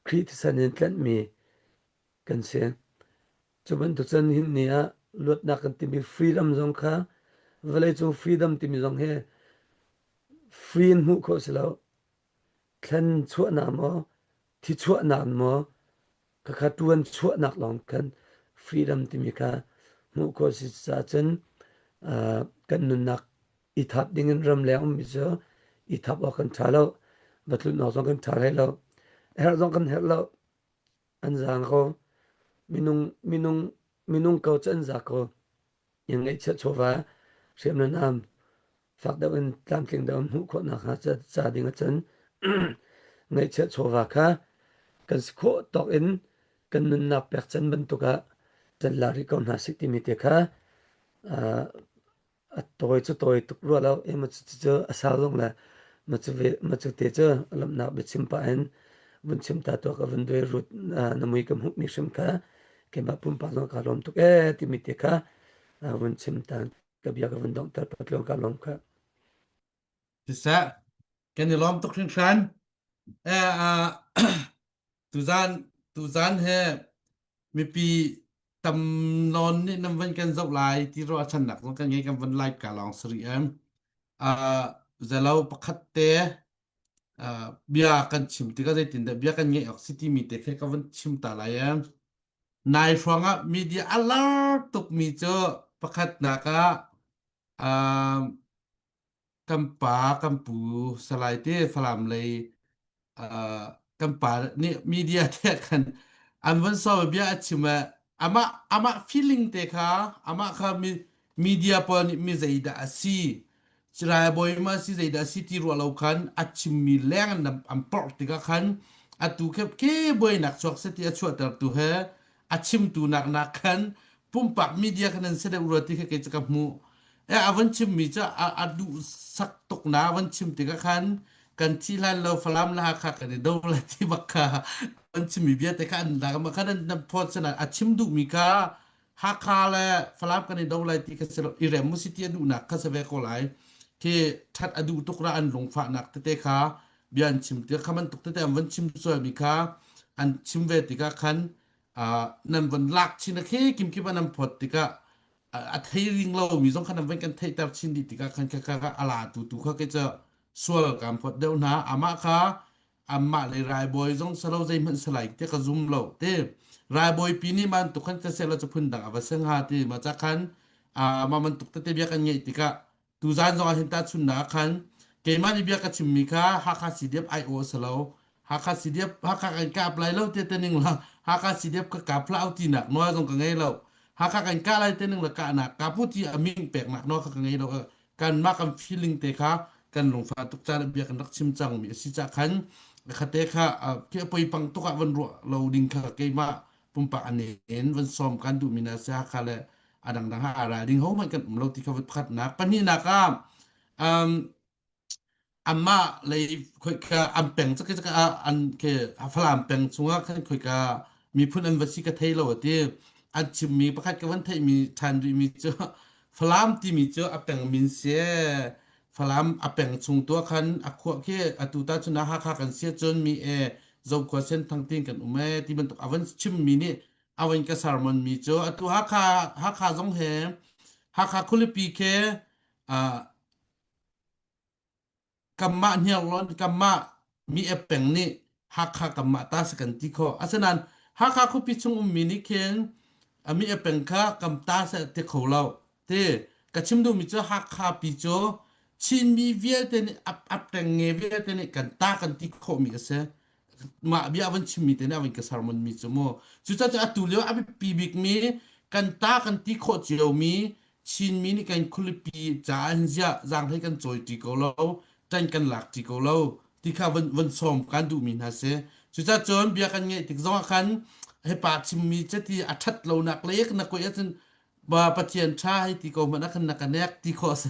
Khrih thisen in tlanhmi kan si. Cu bantuk cun nihin ni ah luatnak kan timi freedom zong kha vawleicung freedom timi zong hi free in hmuh khawh si lo. Thlen chuahnak maw, thi chuahnak maw, khakha ṭuan chuahnak lawng khan freedom timi kha hmuh khawh si caah cun kan nunnak i thap dingin ramleng ummi cu i thap awk kan ṭha lo. Va tlun awk zong kan ṭha hlei lo. Herh zong kan herh lo. An zaang ko. Minung, minung, minung ko cu an za ko. In ngeihchiah chawva hriam le nam fak deuh in tlamtling deuh in hmuh khawh nakhnga ca ding ahcun ngeihchiah chawva kha kan si khawh tawk in kan nunnak pekchan bantuk ah can la rih ko hna sih timi te kha a tawi cu tawi tuk rua lo i macu cu a sau zong le macu ve macu te cu a lawmhnak biachim pah in vun chim ta tuah ka vun duai rut na mui ka hmuhmi hrim kha keimah pumpak zong kaa lawm tuk ee timi te kha vun chim ta ka bia ka vun donghter patluang kaa lawm kha. Siseh, kan i lawm tuk hringhran. Eh, uh, tuzan tuzan he mipi tam nawn nih nan van kan zoh lai ti ruahchannak zong kan ngei kan van live ka lawng sari em. Uh, zelo pakhat te uh, bia kan chim tikah zeitindah bia kan ngeih awk si timi te khe ka van chim ta lai em. Nai hrawng ah media a lar tukmi cu pakhatnak ah uh, kan pa kan pu Salai te Falam lei uh, kan pa nih media te khan an van sawi bia a chim ah amah amah feeling te kha amah kha mi media pawl nih mi zeidah a si Salai bawi ma si zeidah a si ti ruah lo khan a chimmi leng an an porh tikah khan atu khe ke buainak chuak se ti a chuahtertu he a chimtu nak nak khan pumpak media khan an si deuh rua ti kha kei cu ka hmuh e a van chimmi cu a, a duh sak tuk na van chim tikah khan kan thi hlan lo falam la kha kan i do la ti bak kha an chimmi bia te kha an lak ma khan an nan phawt sana a chim duhmi kha Hakha le Falam kan i do lai ti kha si lo i rem mu si ti a duhnak kha si ve ko lai khi that a duh tuk ra an lungfahnak tete kha bia an chim ti kha bantuk tete an van chim sualmi kha an chim ve tikah khan nan van lak chin a khi kim kim an an phawt tikah a thei ring lo mi zong khan an van kan theihter chin dih tikah khan kha kha a la tu tu kha ke cha sual kan phawt deuh hna amah kha amah le raibawi zong salo zeihmanh salai te ka zum lo te raibawi pi nih man tuk khan ka sela chu phun dang ava seng ha ti ma cha khan a ma man tuk tete bia kan ngeih tikah Tuzaan zong ah hin tahchunhnak ah khan keimah nih bia ka chimmi kha Hakha CDF ai-aw a si lo. Hakha CDF Hakha kan kap lai lo te ning la Hakha CDF ka kap hlah tinak nawl zong ka ngei lo. Hakha kan kah lai te ning la kahnak kapu ti a min peknak nawl kha ka ngei lo. Kanmah kan feeling te kha kan lungfah tuk caan bia kan rak chim cangmi a si cah khan khate kha khi a poipang tuk ah van ruah lo ding kha keimah pumpak anen van sawm kan duhmi na si Hakha le a dangdang ah ral ding hohmanh kan um lo ti kha pakhatnak pahnihnak ah um, amah lei khoika an peng cak cak an ke Falam peng chungah khan khoika miphun an va si ka thei lo ati. An chimmi pakhat ka van theihmi ṭhan rihmi cu Falam timi cu a peng min si. Falam a peng chung tu ah khan a khuah khi atu ta cun Hakha kan si cun mi e Zokhua Senthang tin kan um e ti bantuk a van chimmi nih a van ka sermon mi cu atu Hakha Hakha zong he Hakha khualipi khi uh, Kanmah hniarlawn kanmah mi ep peng nih Hakha kanmah ta si kan ti khawh. Asinain Hakha khuapi chung ummi nih khin a mi ep peng kha kam ta seh ti kho lo. Ti ka chim duhmi cu Hakha pi cu Chinmi vialte nih ap ap ṭengnge vialte nih kan ta kan ti khawhmi a si. Mah bia van chimmi te nih a van ka sermon mi cu mu. Cucaah atu lio a biapi bikmi kan ta kan ti khawh ciomi Chinmi nih kan khualipi caah hin ziah zaanghlei kan cawiṭi ko lo, ṭan kan lakṭi ko lo ti kha van, van sawm kan duhmi hna si. Cucaah cun bia kan ngeih tik zongah khan hi pa chimmi cati a ṭhat lonak le na kuai ahcun ba Pathian ṭha hei ti ko hmanh ah khan na ka nek ti khawh si.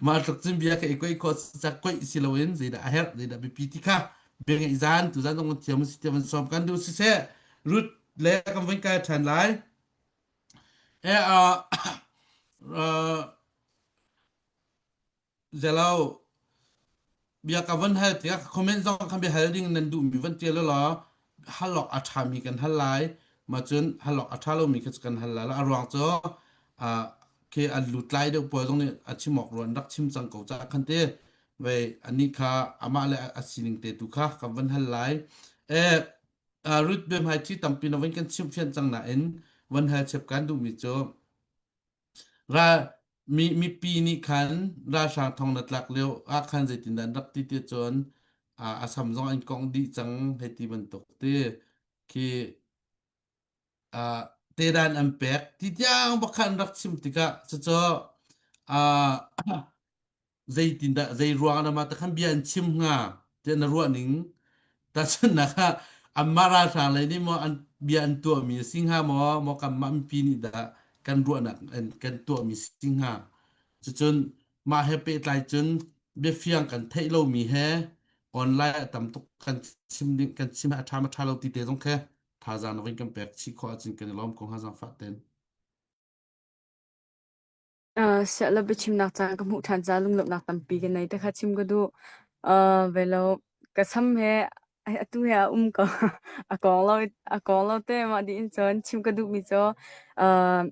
Mah tluk cun bia ka i kuai khawh si ca kuaih si loin zeidah a herh zeidah biapi ti kha bia ngeih zan tu zan zong thiam si tiah van sawm kan duh siseh Ruth le kan van kai ṭhan lai. Eh, uh, uh, zelo bia ka van hal tiah comment zong khan bia hal ding nan duhmi van tial law halok a ṭhami kan hal lai ma cun halok a ṭha lomi kha kan hal lai a ruang cu uh, khi an lutlai deuh pawl zong nih a chim awk ruan rak chim cang ko ca khan te vei ani kha amah le a sining te tu kha kan van hal lai eh Uh, Ruth biahmaiṭhi tampi na van kan chimhfian cang nain van hal chep kan duhmi cu ral mi mipi nih khan ralhrang thong na tlak lio ah khan zeitindah an rak ti ti cun uh, a sam zong an kongh dih cang hei ti bantuk ti khi uh, tedan an pek ti tiang bak khan rak chim tikah cucu uh, zeitindah zei ruang ah mah khan bia an chim hnga tiah na ruah ning tahchunhnak ah anmah ralhrang lei nih maw an bia an tuahmi a si hnga maw maw kanmah mipi nih dah kan ruahnak an kan tuahmi si hnga cucun mah he pehtlai cun biafiang kan theih lomi he online ah tam tuk kan chim ding kan chim a ṭha ma ṭha lo ti te zong khe thazaang na vun kan pek chih khawh ahcun kan i lawm ko hnga zaangfah ten. Siaherh biachimnak caan ka hmuh ṭhan caah lunglawmhnak tampi ka nei. Takha chim ka duh. Uh, velo ka sam he atu he a um ko. A kong lo a kong lo te mah dih in cun chim ka duhmi cu uh,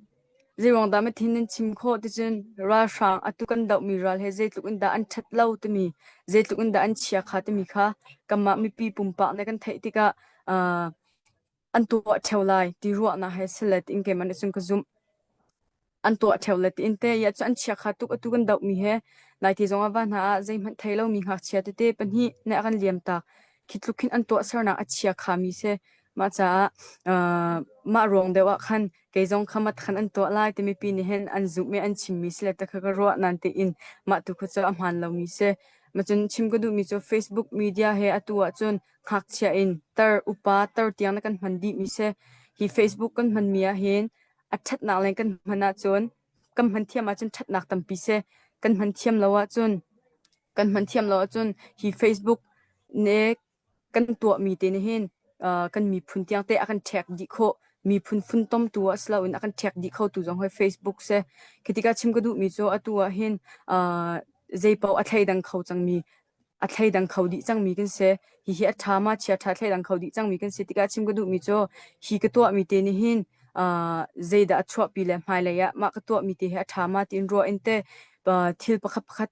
zeiruang dah mathin nan chim khawh ticun ralhrang atu kan dohmi ral he zeitluk in dah an ṭhat lo timi zeitluk in dah an chia kha timi kha kanmah mipi pumpak nih kan theih tikah uh, an tuah ṭheo lai ti ruahnak he sile tiin keimah nih cun ka zumh. An tuah ṭheo le tiin te ia cu an chiakha tuk atu kan dohmi he naite zong ah va hna ah zeihmanh thei lomi ngakchia tete pahnih nih a kan liam tak. Khi tluk khin an tuahsernak a chiakha mi si. Mah caah uh, mah ruang deuh ah khan kei zong kha mat khan an tuah lai timi pi nih hin an zumh i an chimmi si le takha ka ruah nan tiin mah tu kha cu a hmaan lomi si. Macun chim ka duhmi cu Facebook media he atu ahcun ngakchia in tar upa tar tiang na kan hman dihmi si. Hi Facebook kan hmanmi ahhin a ṭhatnak leng kan hman ahcun kan hman thiam ahcun ṭhatnak tampi si. Kan hman thiam lo ahcun kan hman thiam lo ahcun hi Facebook nih kan tuahmi te nih hin uh, kan miphun tiang te a kan ṭhek dih khawh. Miphun funtomtu ah si loin a kan ṭhek dih khotu zong hi Facebook si. Khi tikah chim ka duhmi cu atu ah hin uh, zeipaoh a thleidang kho cangmi a thleidang kho dih cangmi kan si. Hihi a ṭha ma chia ṭha thleidang kho dih cangmi kan si tikah chim ka duhmi cu hi ka tuahmi te nih hin uh, zeidah a chuahpi le hmailei ah mah ka tuahmi te hi a ṭha ma tiin ruah in te uh, thil pakhat pakhat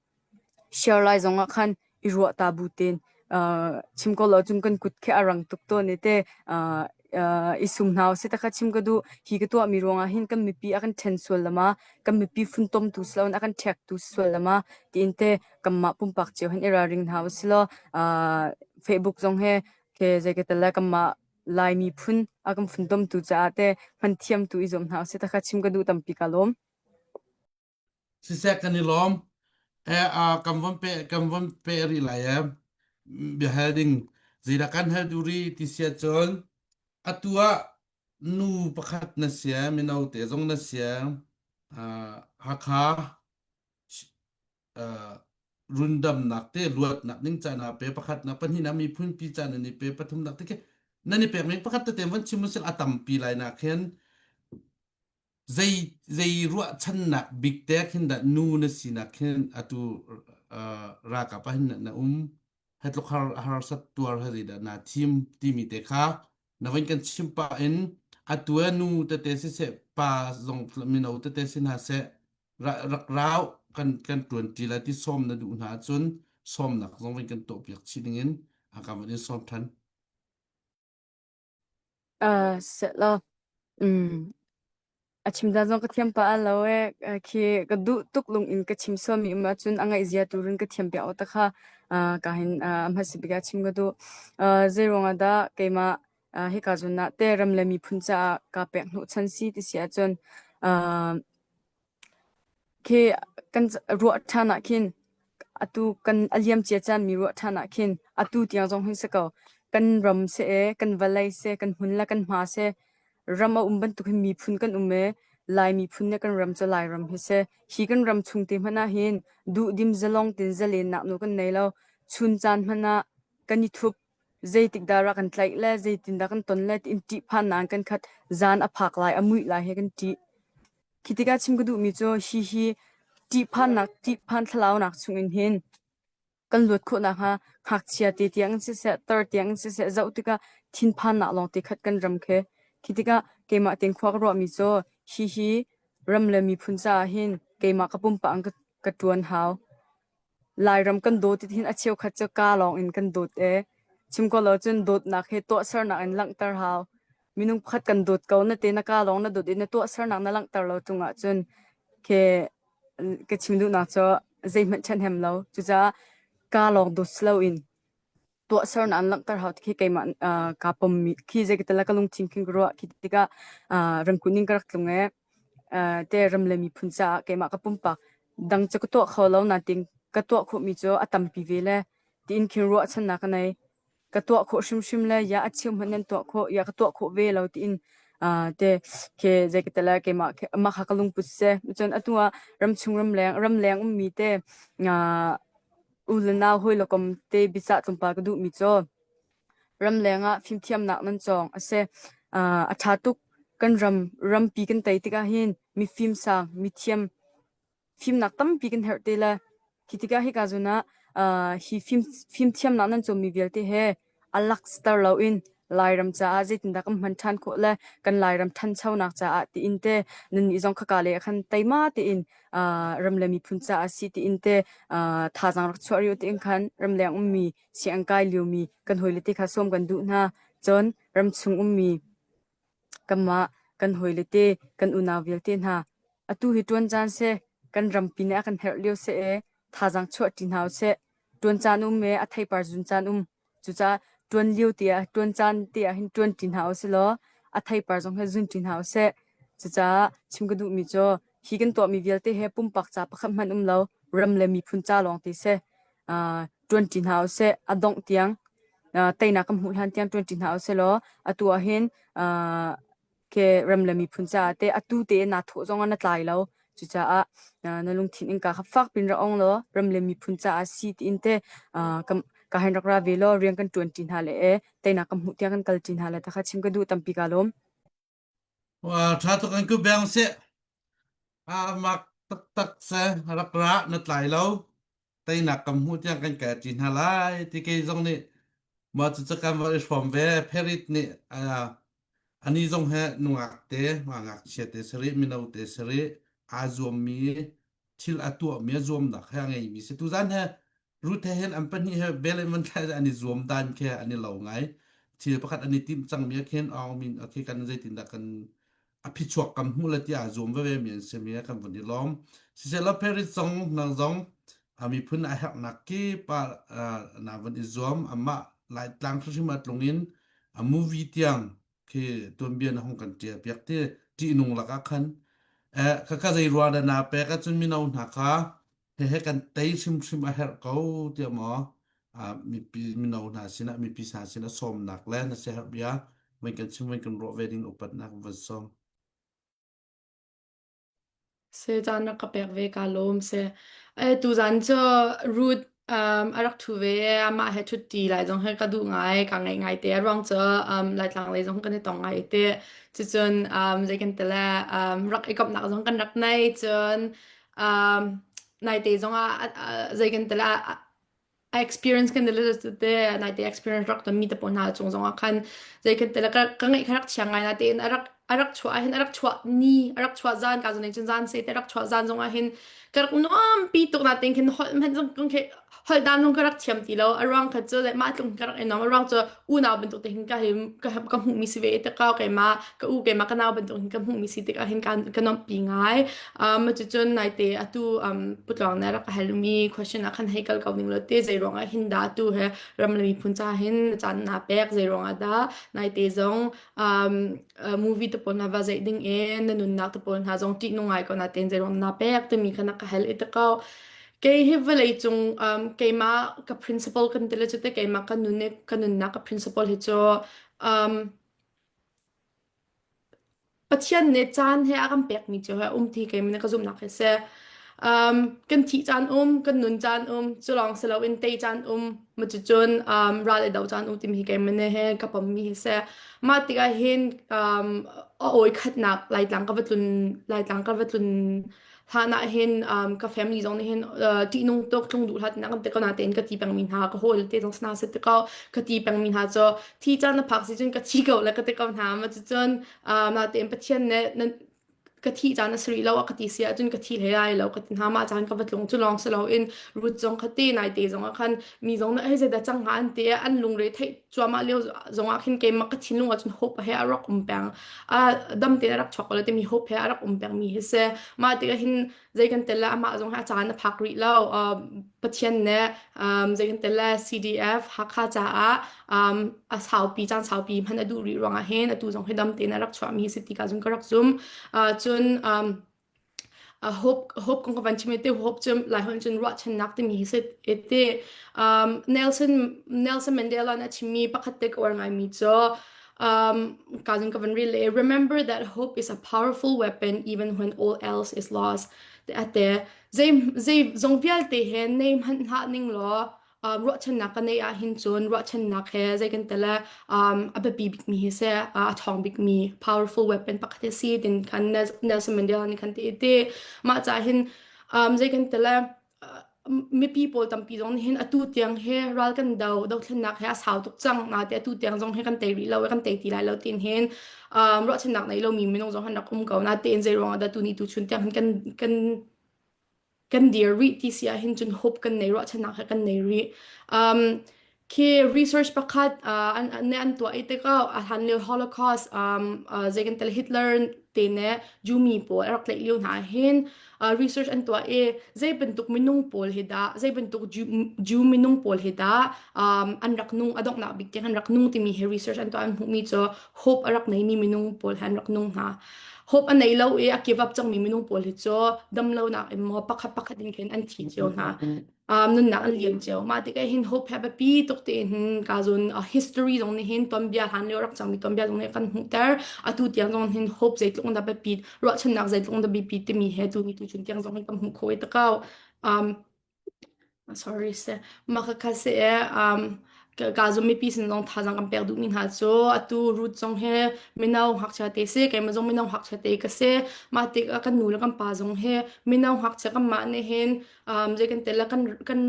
share lai zong ah khan i ruah ta bu tein uh, chim ko lo cun kan kut khi a rang tuk tawn i te uh, uh, i sum hna usih takha chim ka duh. Hi ka tuahmi ruangah hin kan mipi a kan ṭhen sual lama kan mipi funtomtu si loin a kan ṭhektu si sual lama tiin te kanmah pumpak cio hin i ralring hna usih law uh, Facebook zong he ke zei ka tel le kanmah Lai miphun a kan funtomtu caah te hman thiamtu i zuam hna usih takha chim ka duh tampi ka lawm. Siseh kan i lawm. Eh, uh, kan von pe kan von pe rih lai eh. Biahal ding zeidah kan hal duh rih ti sia cun atu ah nu pakhat na sia mino te zong na sia uh, Hakha uh, rundamnak te luatnak ding caan ah pe pakhatnak pahnihnak miphun pi caan nan i pe pathumnak te khi nan i pek mi pakhat tete van chim usih a tampi lai nak hin. Zei zei ruahchannak bik te khin dah nu na sinak khin atu uh, ralkap ah hin na um he tluk har harsat tuar he zeidah naa thim timi te kha na van kan chim pah in atu ah nu tete siseh pa zong mino tete si hna seh rak rau kan kan tuan ti lai ti sawm na duh hna ahcun sawmnak zong van kan tuah piak chih ding in a kan van in sawm than. Uh, seh Mm. A chim dan zong ka thiam pah lo ee. Khi ka duh tuk lung in ka chim sualmi um ahcun a ngaih zia tu in ka thiam piak awk te kha ka hin a hmasa bik ah chim ka duh. Zei ruangah dah keimah hika zawn ah te ram le miphun caah kaa pek hnawhchan si ti si ahcun Khi kan ruah ṭhan ah khin atu kan a liamcia caanmi ruah ṭhan ah khin atu tiang zong hin si ko. Kan ram seh ee, kan vawlei seh, kan hmun le kan hma seh, ram a um bantuk hin miphun kan um ee. Lai miphun nih kan ram cu Lairam hi si. Hi kan ram chung te hmanh ah hin duhdim zalong tein zalennak nawl kan nei lo. Chun caan hmanh ah kan i thup. Zeitik dah rak kan tlaih le zeitindah kan ton le tiin ṭihphannak in kan khat. Zan a phak lai, a muih lai he kan ṭih. Khi tikah chim ka duhmi cu hihi ṭihphannak ṭihphan thlalaunak chungin hin kan luat khawh nakhnga ngakchia te tiang in siseh, tar tiang in siseh zoh tikah thinphannak lawngte khat kan ram khi. Khi tikah keimah tein khua ka ruahmi cu hihi ram le miphun caah hin keimah ka pumpak in ka ṭuan hau. Lairam kan dawt ti hin a cheukhat cu kaa lawng in kan dawt ee. Chim ko lo cun dawtnak hi tuahsernak in langhter hau. Minung pakhat kan dawt ko na te na kaa lawng na dawt i na tuahsernak na langhter lo ṭung ahcun khi ka chim duhnak cu zeihmanh ṭhahnem lo. Cucaah kaa lawng dawt si loin tuahsernak an langhter hau ti khi keimah kaa pommi khi zeitikah ka lungthin khin ka ruah khi tikah rangkun in ka rak tlung ee te ram le miphun caah keimah ka pumpak dang cu ka tuah kho lo nain ka tuah khawhmi cu a tampi ve le tiin khin ruahchannak ka nei ka tuah khawh hrimhrim le ya a cheu hmanh nan tuah khawh ya ka tuah khawh ve lo tiin te khi zeitikah le keimah mah kha ka lungput si cun atu ah ramchung ramleng ramleng ummi te U le nau hawi le kom te biacah tlawmpal ka duhmi cu ramleng ah fimthiamnak nan cawng a si. A ṭha tuk. Kan ram rampi kan tei tikah hin mifim sang, mithiam, fimnak tampi kan herh te lai. Khi tikah hika zawn ah hi fimthiamnak nan cawnmi vialte he a lakster loin Lairam caah zeitindah kan hman ṭhan khawh le kan Lairam ṭhanchonak caah tiin te nannih zong khaka lei ah khan teima tein ram le miphun caah si tiin te thazaang rak chuah rih u tiin khan ramleng ummi sianginn kai liomi kan hawile te kha sawm kan duh hna. Cun ramchung ummi kanmah kan hawile te kan unau vialte hna atu hi ṭuan caan si kan rampi nih a kan herh lio si ee thazaang chuah ṭi hna usih. Ṭuan caan um ee a theipar zun caan um. Cucaah ṭuan lio te ah ṭuan caan te ah hin ṭuan ṭi hna usih law a theipar zong hi zun ṭi hna usih. Cucaah chim ka duhmi cu hi kan tuahmi vialte hi pumpak ca pakhat hmanh um lo, ram le miphun ca lawng te si. Uh, ṭuan ṭi hna usih. A dongh tiang uh, teinak kan hmuh hlan tiang ṭuan ṭi hna usih law atu ah hin uh, ke ram le miphun caah teh atu te naa thawh zong ah na tlai lo. Cucaah na lungthin innka kha fak pin rak ong law ram le miphun caah si tiin te ka hen rak ra ve law rian kan ṭuan ṭi hna le e teinak kan hmuh tiang kan kal ṭi hna le ta kha chim ka duh tampi ka lawm. Wa ṭha tuk an ku beng seh. A mak taktak se rak ra na tlai lo. Teinak kan hmuh tiang kan kai ṭi hna lai ti kei zong nih mah cucu kan va i hrawm ve. Perit nih ani zong he nungak te, ngakchia te sarih, mino te sarih aa zuammi thil a tuahmi a zuamnak he a ngeimi si. Tuzan he Ruth he hin an pahnih he bel in van thlai an i zuam dan khi an i lo ngai. Thil pakhat an i timh cangmi ah khin aung min okay kan zeitindah kan a phichuak kan hmuh le tiah zuam veve mi an si mi kan vun i lawm. Siseh Paris zong nang zong a miphun a herhnak kip ah na vun i zuam amah Laitlang hrimhrim ah tlung in a movie tiang khi tuanbia na hung kan ṭial piak ti ṭihnung lakah khan eh ka ka zei rua dah na pek ahcun mino hna kha hehe kan tei hrimhrim a herh ko tiah maw mipi mino hna sinah mipi hna sinah sawmnak le na siaherh bia van kan chim van kan ruah ve ding upatnak van sawm. Se caan na ka pek ve ka lawm se. E tuzan cu Ruth Um, a rak ṭhu ve. Amah he ṭhutṭi lai zong hi ka duh ngai, ka ngaih ngai te. A ruang cu um, Laitlang lei zong kan i tong ngai te. Cucun um, zei kan ti le um, rak i komhnak zong kan rak nei. Cun um, naite zong ah zei kan ti le a experience kan le te naite experience rak ton mi te pawl hna cung zong ah khan zei kan ti le ka ka ngaih kha rak chia ngai na tein a rak a rak chuah ah hin a rak chuah ni a rak chuah zan ka zong cun zan se te rak chuah zan zong ah hin ka rak nuam pi tuk na tein khin holh hmanh zong kong khi holh dan zong ka rak thiam ti lo a ruang kha cu le mah tlung ka rak i nuam a ruang cu unau bantuk te hin ka hi ka ka hmuh mi si ve te ka keimah ka u keimah ka nau bantuk hin ka hmuh mi si tikah hin ka ka nuamh pi ngai um cucun naite atu um putluang na rak ka hal mi question ah khan hei kal ko ning lo te zei ruangah hin dah tu he ram le miphun ca hin caan na pek zei ruangah dah naite zong um uh, movie te pawl hna va zeih ding in na nunnak te pawl hna zong ṭih nung ngai ko na ten zei ruang na pek timi kha na ka hal i te ko kei hi vawlei cung um, keimah ka principle kan ti le cu te keimah ka nun ka nunnak ka principle hi cu um, Pathian nih caan he a kan pekmi cio he a um ti keimah nih ka zumhnak hi a si. Um, kan thih caan um, kan nun caan um, cu lawng si loin tei caan um, ma cucun um, ral i do caan um timi hi keimah nih hin ka pommi hi si. Mah tikah hin um, a awi khatnak Laitlang ka va tlun Laitlang ka va tlun hlan ah hin um, ka family zong nih hin uh, ṭihnung tuk tlung duh hlah tinak kan ti ko natein ka ti pengmi hna ka hawi te zong sana si ti ko ka ti pengmi hna cu thi caan na phak si cun ka thi ko le ka ti ko hna ma cucun um, natein Pathian nih nan ka thi caan a si rih lo a ka ti si ahcun ka thi hlei lai lo ka ti hna mah caan ka va tlung cu lawng si loin Ruth zong kha te nai te zong ah khan mi zong nih hei zeidah cang hnga an ti an lungre theih cuahmah lio zong ah khin keimah ka thinlung ah cun hope he a rak um peng a dam tein a rak chuak ko lo timi hope he a rak um peng mi hi si mah tikah hin zei kan tel le amah zong hi a caan a phak rih lo Pathian nih zei kan tel le CDF Hakha caah um, a saupi caan saupi hman a duh rih ruangah hin atu zong hi dam tein a rak chuahmi si ti ka zum ka rak zum cun um, a hope hope kong ka van chim te hope cu lai hon cun ruahchannak timi hi si te um, Nelson Nelson Mandela na chimmi pakhat te ka uar ngaimi cu um, ka zun ka van rel le remember that hope is a powerful weapon even when all else is lost te ate zei zei zong vialte he nei hmanh hlah ning law um, ruahchannak ka neih ahhin cun ruahchannak he zei kan tel um, a biapi bikmi hi si a ṭhawng bikmi powerful weapon pakhat hi si tin khan Nelson Mandela nih khan ti ti mah ca hin um, zei kan tel mipi pawl tampi zong nih hin atu tiang he ral kan do dothlennak he a sau tuk cang na te atu tiang zong he kan tei rih lo kan tei ti lai lo tin hin um, ruahchannak nei lomi minung zong han rak um ko na tein zei ruang ah dah tu ni tu chun tiang hin kan kan kan dir rih ti si ahhin cun hope kan nei ruahchannak he kan nei rih um, khi research pakhat uh, an an an tuah i tikah a hlan lio Holocaust um, uh, zei kan tel Hitler te ne Jew mi pawl a rak tlaih lio hna hin uh, research an tuah i zei bantuk minung pawl hi dah zei bantuk Jew, Jew minung pawl hi dah um, an rak nung a donghnak bik tiang an rak nung timi hi research an tuah an hmuhmi cu hope a rak neimi minung pawl he an rak nung hna hope a nei lo i a give up cangmi minung pawl hi cu damlonak in maw pakhat pakhat in khin an thi cio hna um, nunnak an liam cio mah tikah hin hope he biapi tuk te hin ka zun uh, history zong nih hin tuanbia hlan lio rak cangmi tuanbia zong nih kan hmuhter atu tiang zong hin hope zeitluk in dah biapi ruahchannak zeitluk in dah biapi timi he tu ni tu chun tiang zong hin kan hmuh kho i takau um, Sorry seh. Mah khakha seh ee um, ka zum mipi sin zong thazaang kan pek duhmi hna cu atu root zong hi mino ngakchia te si keimah zong mino ngakchia te ka si mah tikah kan nu le kan pa zong hi mino ngakchia kanmah nih hin um, zei kan tel le kan kan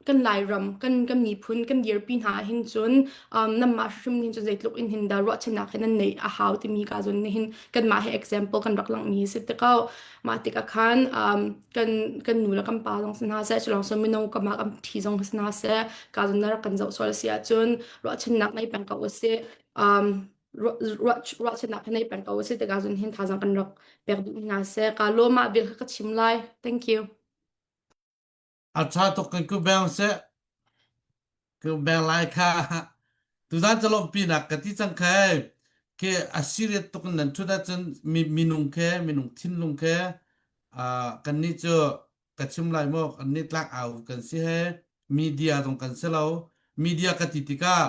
kan Lairam kan kan miphun kan dirpi hna hin cun um, nanmah hrim hin cun zeitluk in hin dah ruahchannak hin nan neih a hau timi ka zon nih hin kanmah hi example kan rak langhmi si te ko mah tikah khan um, kan kan nu le kan pa zong si hna seh culong sun mino ka mah kan thi zong si hna seh ka zon na rak kan zoh sual si ahcun ruahchannak nei peng ko usih um ruahchannak nei peng ko usih tikah zun hin thazang kan rak pek duh hna seh ka lo mah bil kha ka chim lai thank you A ṭha tuk kan ku beng seh Ka beng lai kha tuzan ca lawmhpinak ka ti cang khai ke a serious tuk in nan ṭhut ahcun mi minung khe minung thinlung khe uh, kannih cu ka chim lai maw kannih tlak au kan si he media zong kan si lo media ka ti tikah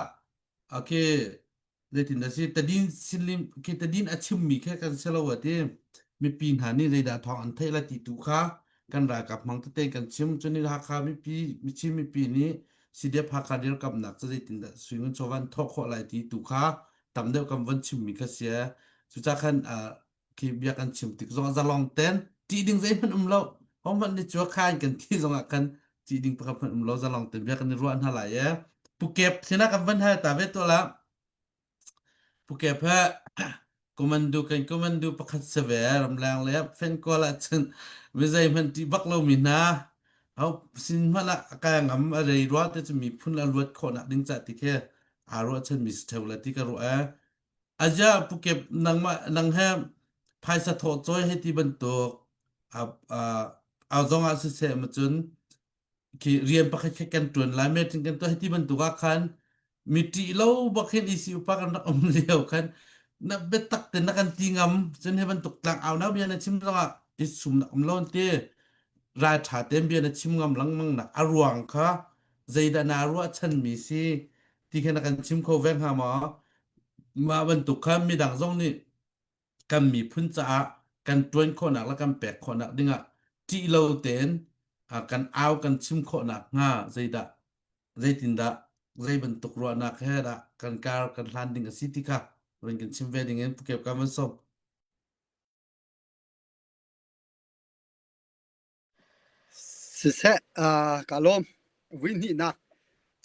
okay zeitin dah si tadin silim khi tadin a chimmi kha kan si lo a ti mipi hna nih zeidah thawng an theih la ti tu kha. kan ralkap hmang tete kan chim. Cun Hakha mipi Chin mipi nih CDF Hakha dirkamnak cu zeitindah suingun chawva an thawh khawh lai ti tu kha tam deuh kan von chimmi kha si. Cucaah khan khi bia kan chim tik zong zalong ten ṭih ding zeihmanh um lo. Hohmanh nih cu khan kan thi zong ah khan ṭih ding pakhat hmanh um lo zalong ten bia kan i ruah hna lai e. Pukep sinah kan van hal ta ve to la. Pukep he kumandu kan kumandu pakhat se ve ramleng le fenkual ah cun mi zeihmanh ṭih bak lomi hna ho sin hmanh ah a kai ngam a rei rua te cu miphun a luat khawhnak ding ca ti khi aa ruahchan mi si ṭheo la ti ka ruah ee. Aja pukep nangmah nang he phaisa thawh cawi hei ti bantuk a a zong ah siseh ma cun khi rian pakhat khat kan ṭuan lai meeting kan tuah hiti bantuk ah khan mi ṭih lo bak hin EC upa kan rak um lio khan na biatak te na kan ti ngam cun hi bantuk tlang au na bia na chim zongah i sum nak um lo ti ral ṭha tein bia na chim ngam lengmang nak a ruang kha zeidah naa ruahchan mi si ti kha na kan chim kho ve hnga maw mah bantuk kha midang zong nih kan miphun caah kan ṭuan khawhnak le kan pek khawhnak dingah ṭih lo tein kan au kan chim khawhnak hnga zeidah zeitindah zei bantuk ruahnak he dah kan kar kan hlan ding a si ti kha run kan chim ve ding in Pukep ka van sawm. Siseh, uh, ka lawm. Vui hnihnak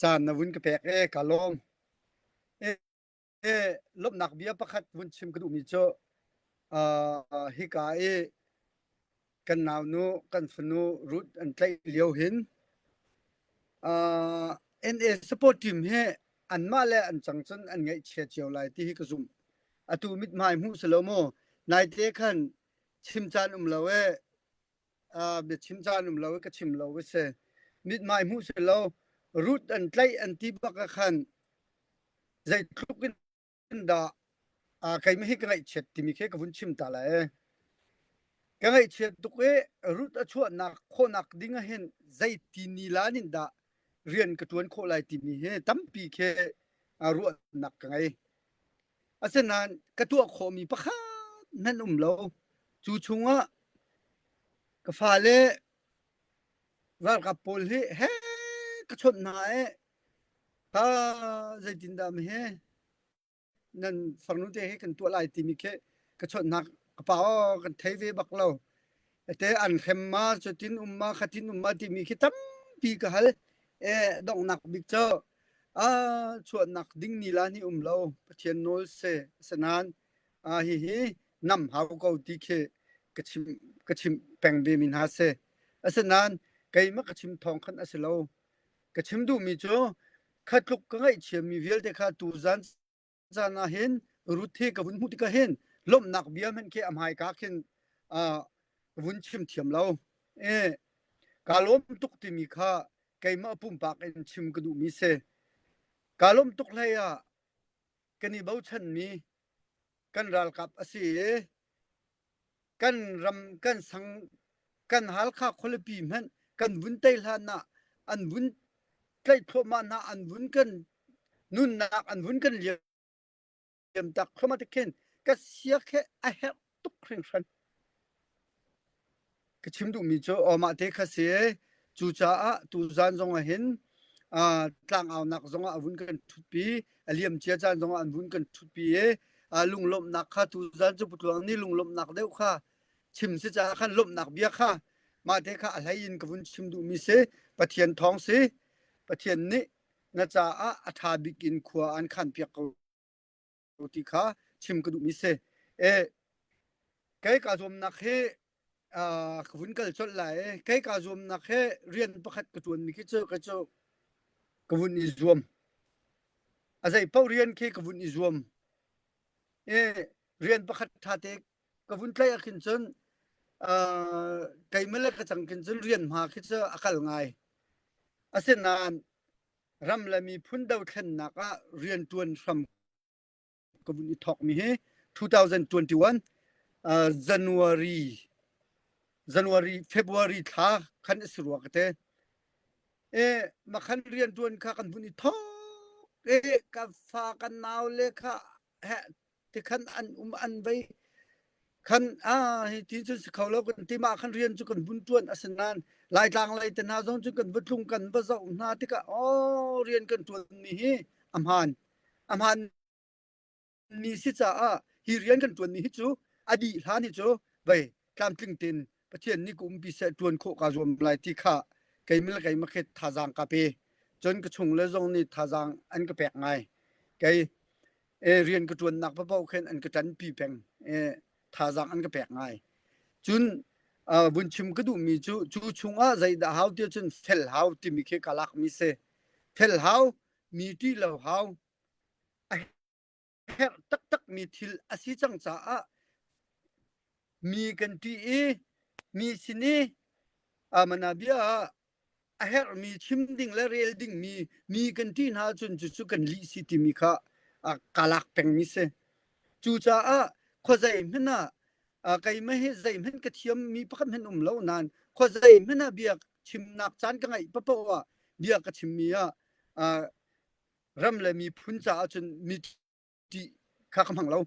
caan na vun ka pek e, ka lawm. E, lawmhnak bia pakhat vun chim ka duhmi cu uh, hika i kan naunu kan fanu Ruth an tlaih lio hin uh, NA support team hi anmah le an cang cun an ngaihchia cio lai ti hi ka zumh. Atu mithmai hmuh si lo mu. Naite khan chim caan um lo e uh, biachim caan um lo e ka chim lo a si. Mithmai hmuh si lo Ruth an tlaih an ti bak ah khan Zeitluk in dah keimah hi ka ngaihchiat timi khi ka vun chim ta lai. Ka ngaihchiat tuk i Ruth a chuahnak khawhnak ding ah hin zeiti ni lan in dah rian ka ṭuan khawh lai timi hi tampi khi ruahnak ka ngei. Asinain ka tuah khawhmi pakhat hmanh um lo. Cu chungah ka fale ralkap pawl hi he ka chawnh hna i Ha zeitindah mahe nan farnu te hi kan tuah lai timi khi ka chawnhnak ka pa aw kan thei ve bak lo. Te an hrem ma cutin um ma khatin um ma timi khi tampi ka hal. E donghnak bik cu a chuahnak ding ni la ni um lo Pathian nawl se sanan a hi hi nam hau ko ti khi ka chim ka chim peng ve mi hna se. Asinain keimah ka chim thawng khan a si lo. Ka chim duhmi cu kha tluk ka ngaihchiami vialte kha tuzan caan ah hin Ruth hi ka vun hmuh tikah hin lawmhnak bia hmanh khi a hmaika khin uh, vun chim thiam lo. Eh, kaa lawm tuk timi kha keimah pumpak in chim ka duhmi si. Kaa lawm tuk hlei ah kan i bochanmi kan ralkap a si i kan ram kan sang kan Halkha khualipi hmanh kan vun tei hlan ah an vun tlaih thluahmah hna an vun kan nunnak an vun kan liam tak thluahmah te khin ka sia khe a herh tuk hringhran Ka chim duhmi cu mah te kha si. Cucaah tuzaan zong ah hin tlangaunak zong ah a vun kan ṭhutpi. A liamcia caan zong ah an vun kan ṭhutpi i lunglawmhnak kha tuzaan cu Putluang nih lunglawmhnak deuh kha chim si caah khan lawmhnak bia kha mah te kha a hlei in ka vun chim duhmi si. Pathian thawng si. Pathian nih na caah a ṭha bik in khua an khanpiak ko. ti kha chim ka duhmi si. E, kei kaa zuamnak hi uh, ka vun kal colh lai i kei kaa zuamnak hi rian pakhat ka ṭuanmi khi cu ka cu ka vun i zuam. A zei paoh rian khi ka vun i zuam. E, rian pakhat ṭha te ka vun tlaih ah khin cun uh, keimah le ka cang khin cun rian hma khi cu a kal ngai. Asinain ram le miphun dothlennak ah rianṭuan hram ka vun i thawkmi hi 2021 uh, January January February thla khan a si rua ka te. E makhan rianṭuan kha kan vun i thawk e ka fa kan nau le kha he tikhan an um an vei. Khan ah hi ti cun si kho lo kan ti mah khan rian cu kan vun ṭuan asinain Laitlang lei te hna zong cu kan va tlung kan va zoh hna tikah aw rian kan ṭuanmi hi a hmaan a hmaan mi si caah hi rian kan ṭuanmi hi cu a dih hlan hi cu vei tlamtling tein Pathian nih ka umpi seh ṭuan khawh kaa zuam lai ti kha keimah le keimah khi thazaang ka pe. Cun ka chung le zong nih thazaang an ka pek ngai. Kei e, rian ka ṭuannak paoh khin an ka ṭanpi peng. E, thazaang an ka pek ngai. Cun uh, vun chim ka duhmi cu cu chungah zeidah hau ti cun fel hau timi khi ka lakmi si. Fel hau, mi ṭih lo hau, a herh taktakmi thil a si cang caah mi kan ṭih i mi sin i amana bia ah a herhmi chim ding le rel dingmi mi kan ṭih hna ahcun cucu kan lih si timi kha ka lak pengmi si. Cucaah khuazei hmanh ah keimah hi zeihmanh ka thiammi pakhat hmanh um lo nain khuazei hmanh ah bia chimnak caan ka ngeih paoh ah bia ka chimmi ah ram le miphun caah cun mi ṭih kha ka hmang lo.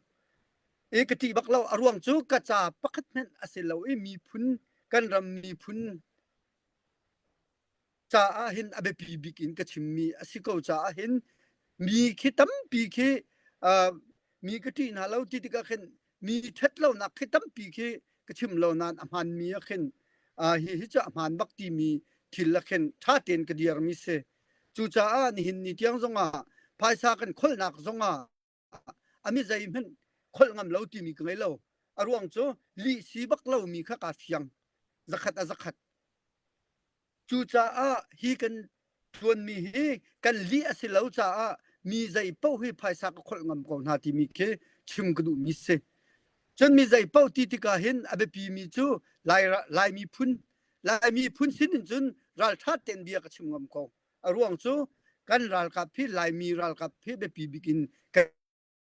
I ka ṭih bak lo. A ruang cu ka ca pakhat hmanh a si lo i miphun kan ram miphun caah hin a biapi bik in ka chimmi a si ko caah hin mi khi tampi khi uh, mi ka ṭih hna lo ti tikah khin mi ṭhat lonak khi tampi khi ka chim lo nain a hmaanmi ah khin uh, hi hi cu a hmaan bak timi thil ah khin ṭha tein ka dirmi si. Cucaah nihin ni tiang zongah phaisa kan kholhnak zongah a mi zeihmanh kholh ngam lo timi ka ngei lo. A ruang cu lih si bak lomi kha kaa fiang. Zakhat a zakhat. Cucaah hi kan ṭuanmi hi kan lih a si lo caah mi zei paoh hi phaisa ka kholh ngam ko hna timi khi chim ka duhmi si. Cun mi zei paoh ti tikah hin a biapimi cu Lai, Lai miphun Lai miphun sin in cun ralṭha tein bia ka chim ngam ko. A ruang cu kan ralkap hi Laimi ralkap hi biapi bik in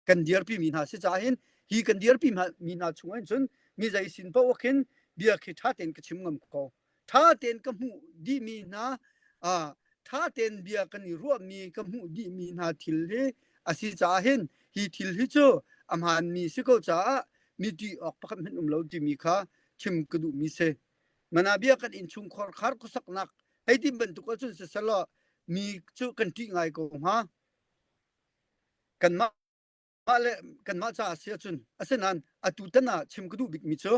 kan dirpi mi hna si caah hin hi kan dirpi mi hna chung hin cun mi zei sin paoh khin bia khi ṭha tein ka chim ngam ko. Ṭha tein ka hmuh dihmi hna ṭha tein bia kan i ruahmi ka hmuh dihmi hna thil hi a si caah hin hi thil hi cu a hmaanmi si ko caah mi ṭih awk pakhat hmanh um lo timi kha chim ka duhmi si. Manabia kan innchungkhar khar khuasaknak hei ti bantuk ahcun siselaw mi cu kan ṭih ngai ko hnga. Kanmah le kanmah caah si ahcun asinain atu tan ah chim ka duh bikmi cu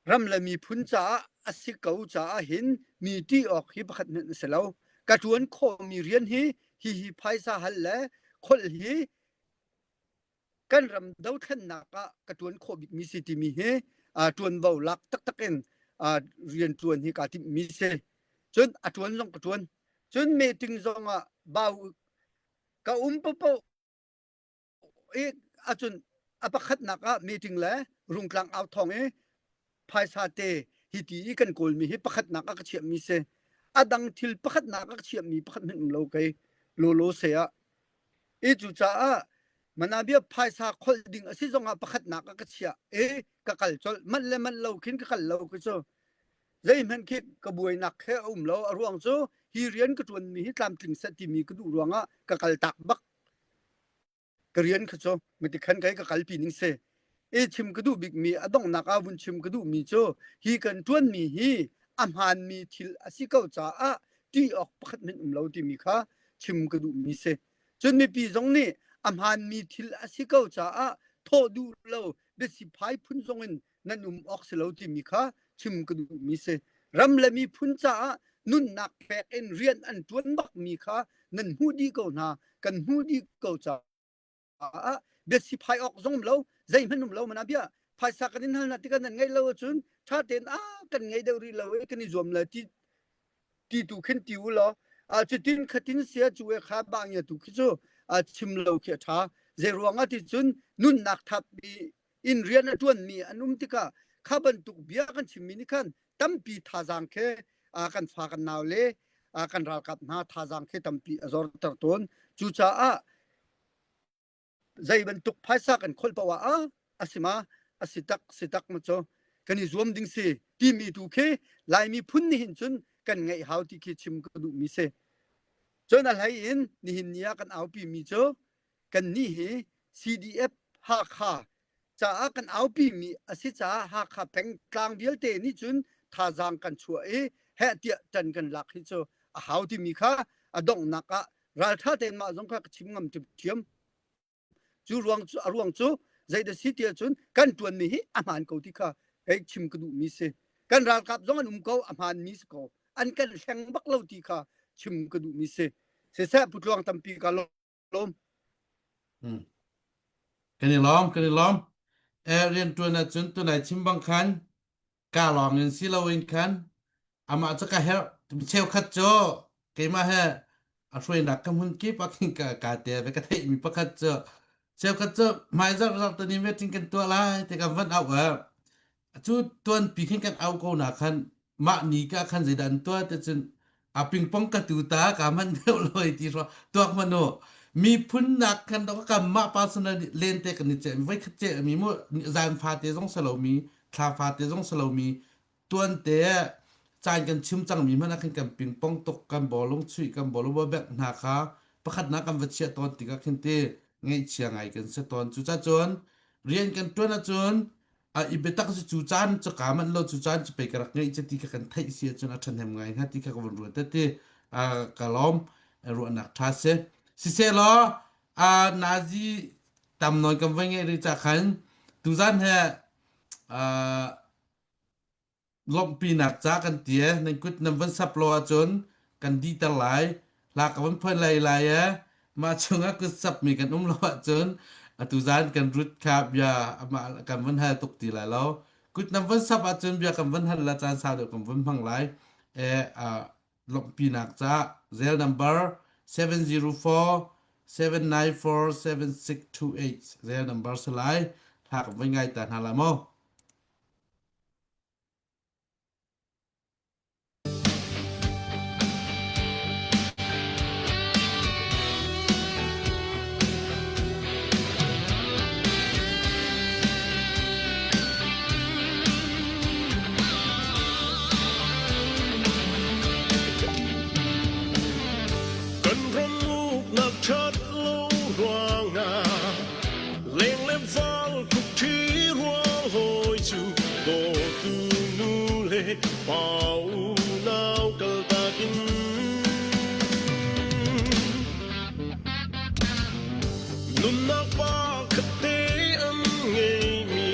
ram le miphun caah a si ko caah hin mi ṭih awk hi pakhat hmanh a si lo. Ka ṭuan khawhmi rian hi hihi phaisa hal le kholh hi kan ram dothlennak ah ka ṭuan khawh bikmi si timi hi ṭuanvo lak taktak in rian ṭuan hi kaa timhmi si. Cun a ṭuan zong ka ṭuan. Cun meeting zong ah bau ka um paohpaoh i ahcun a pakhatnak ah meeting le rungtlang au thawng i phaisa te hi ti i kan kawlmi hi pakhatnak ah ka chiahmi si. A dang thil pakhatnak ah ka chiahmi pakhat hmanh um lo kei lawlaw se ah I cucaah manabia phaisa kholh ding a si zongah pakhatnak ah ka chiah i ka kal colh. Manh le manh lo khin ka kal lo khi cu zeihmanh khi ka buainak he a um lo. A ruang cu hi rian ka ṭuanmi hi tlamtling seh timi ka duh ruangah ka kal tak bak. Ka rian kha cu matikhan kai ka kalpi ning si. I chim ka duh bikmi a donghnak ah vun chim ka duhmi cu hi kan ṭuanmi hi a hmaanmi thil a si ko caah ṭih awk pakhat hmanh um lo timi kha chim ka duhmi si. Cun mipi zong nih a hmaanmi thil a si ko caah thawh duh lo biasiphai phun zong in nan um awk si lo timi kha chim ka duhmi si. Ram le miphun caah nunnak pek in rian an ṭuan bakmi kha nan hmuh dih ko hna, kan hmuh dih ko caah ah biasiphai awk zong um lo zeihmanh um lo mana bia phaisa kan in hal na tikah nan ngeih lo ahcun ṭha tein a kan ngei deuh rih lo i kan i zuam le ti ti tu khin ti u law a cutin khatin sia cu e kha ba ngia tu khi cu a chim lo khi a ṭha zei ruangah ti cun nunnak thap i in rian a ṭuanmi an um tikah kha bantuk bia kan chimmi nih khan tampi thazaang khi kan fa kan nau le kan ralkap hna thazaang khi tampi a zorter tawn cucaah zei bantuk phaisa kan kholh paoh ah ah a si ma a si tak si tak ma cu kan i zuam ding si timi tu khi Laimi phun nih hin cun kan ngeih hau ti khi chim ka duhmi si. Cun a hlei in nihin ni ah kan aupi mi cu kan nih hi CDF Hakha. caah kan aupi mi a si caah Hakha pengtlang vialte nih cun thazaang kan chuah i heh tiah ṭan kan lak hi cu a hau timi kha a donghnak ah ralṭha tein mah zong kha ka chim ngam ṭhiamṭhiam. Cu ruang cu a ruang cu zeidah si ti ahcun kan ṭuanmi hi a hmaan ko ti kha kei chim ka duhmi si. Kan ralkap zong an um ko a hmaanmi si ko. An kan hleng bak lo ti kha chim ka duhmi si. Siseh Pu Tluang tampi ka lawm. Kan i lawm, kan i lawm. Rian ṭuan ahcun tunai chim bang khan ka lawng in si loin khan amah cu ka herh. Cheukhat cu keimah he a hruainak ka hmun kip ah khin ka ka te ve ka theihmi pakhat cu cheukhat cu hmaizarh zarh tani meeting kan tuah lai ti kan van auh ah Cu tuanpi khin kan au ko na khan mah ni ka khan zeidah an tuah te cun a pingpong ka tu ta ka man deuh loi ti ro tuak manu miphun nak khan do ka mah personal len te kan ni che voi khat che mi mu zan fa te zong salo mi thla fa te zong salo mi tuan te caan kan chim cang mi hmanh ah khin kan pingpong tuk kan bawlung chuih kan bawlung ba bek hna kha pakhat na kan va chiah tawn tikah khin ti ngaihchia ngai kan si tawn cu ca cun rian kan tuan ahcun a i biatak cu cu caan cu ka manh lo cu caan cu pei ka rak ngeih cu ti kha kan theih si ahcun a ṭhahnem ngai hnga ti kha ka vun ruat te ka lawm ruahnak ṭha si sisehlaw nazi tam nawn kan voi ngeih rih ca khan tuzan he lawmhpinak ca kan ti e nan kut nan van sap lo ahcun kan dihter lai hla ka van phuan lai lai e mah chungah kut sapmi kan um lo ahcun atu zan kan rut kha bia amah kan van hal tuk ti lai lo kut nan van sap ahcun bia kan van hal la caan sau deuh kan van hmang lai e lawmhpinak ca zel number 704 794 7628 zel number si lai hla kan van ngai ta hna la mu Kan ram uknak ṭhat lo ruangah leng le val khukṭhi rual hawi cu dawtu nu le pa unau kaltak in nunnak pa khatte an ngeimi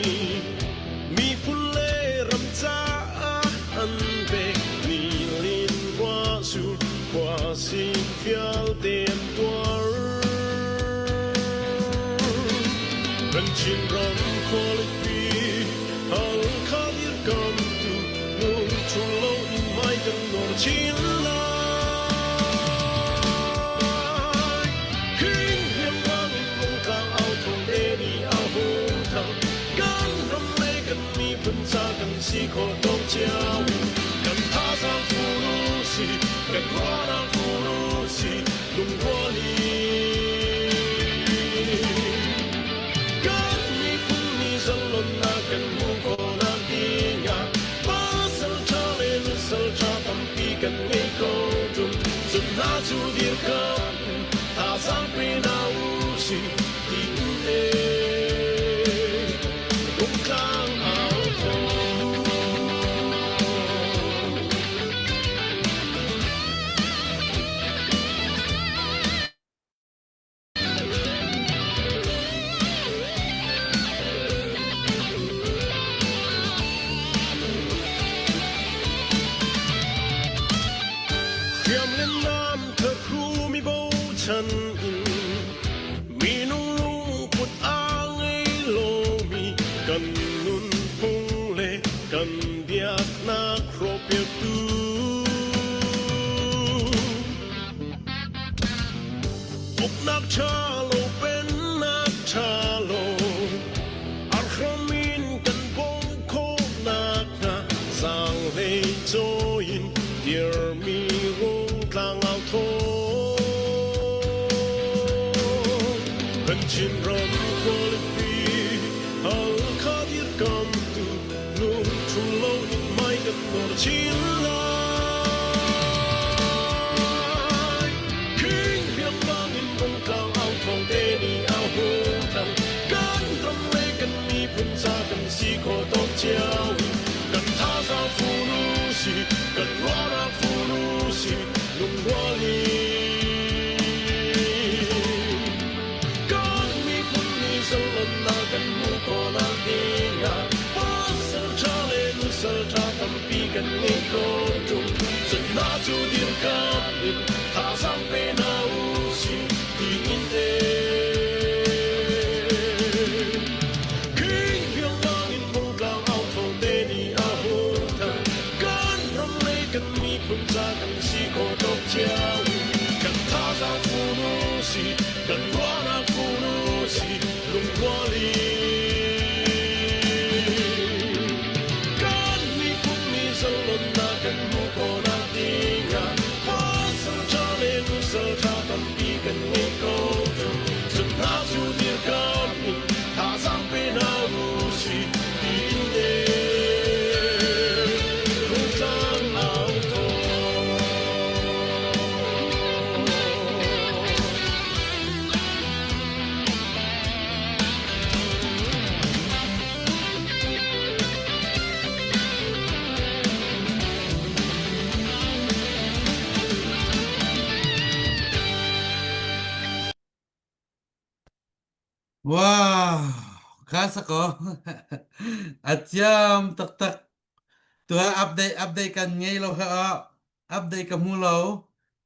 miphun le ram caah an pek ni lin khua sur khua sin vialte an tuar. Kan Chinram khualipi Halkha dirkamtu lungṭhul loin hmai kan nawr chin lai. Hing hriamnam in rungtlang au thawng te nih a hung thang. Kan ram le kan miphun ca kan si khawh tawk cio in kan thazaang fur u sih, kan ruahnak fur u sih, lungrual in. Kan miphun nih zalonnak kan hmuh khawhnak dingah pasal ṭha le nusal ṭha tampi kan ngei ko ṭung. Cun hna cu dirkamh in thazaang pe hna u sih tiin Rungtlang au thawng. Hriam le nam thahru mi bochan in minung lungput a ngei lomi kan nunphung le kan biaknak hrawhpiaktu. Uknak ṭha lo pennak ṭha lo a hram in kan bawmh khawhnak hnga zaanghlei cawi in dirmi rungtlang au thawng. Kan Chinram khualipi Halkha dirkamtu lungṭhul loin hmai kan nawr chin lai. King hriamnam in rungtlang au thawng te nih a hung thang. Kan ram le kan miphun. in thazaang pe hna u sih tiin King in Rungtlang au thawng te nih a hung thang kan ram le kan miphun ca kan si khawh tawk cio kan thazaang fun u sih kan ruahnak fun u sih lungrual in kan miphun nih zalonnak kan hmuh khawhnak dingah pasal ṭha le nusal ṭha tampi kan ngei ko cun hna cu dirkamh in thazaang pe hna u sih tiin Rungtlang au thawng. Wow, kha sako. A thiam taktak. Tuah update update kan ngei lo ha. Update ka hmu lo.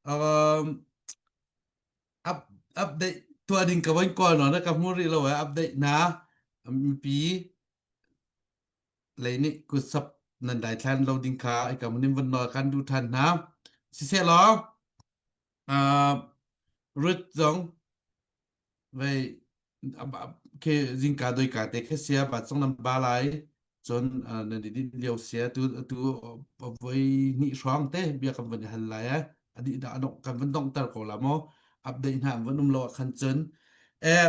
Um, up update tuah ding ka van kawl no na ka hmu rih lo eh update na mipi lei nih kutsap nan daithlan lo ding kha i ka munim van nawl kan duh than hna. Siseh law uh, Ruth zong vei khi zingka doika te kha sia ba chong nan ba lai cun nan i din lio sia tu tu voi hnih hrawng te bia kan van i hal lai eh adi da adong kan van dong ter ko la mo update hna an van um lo ah khan cun eh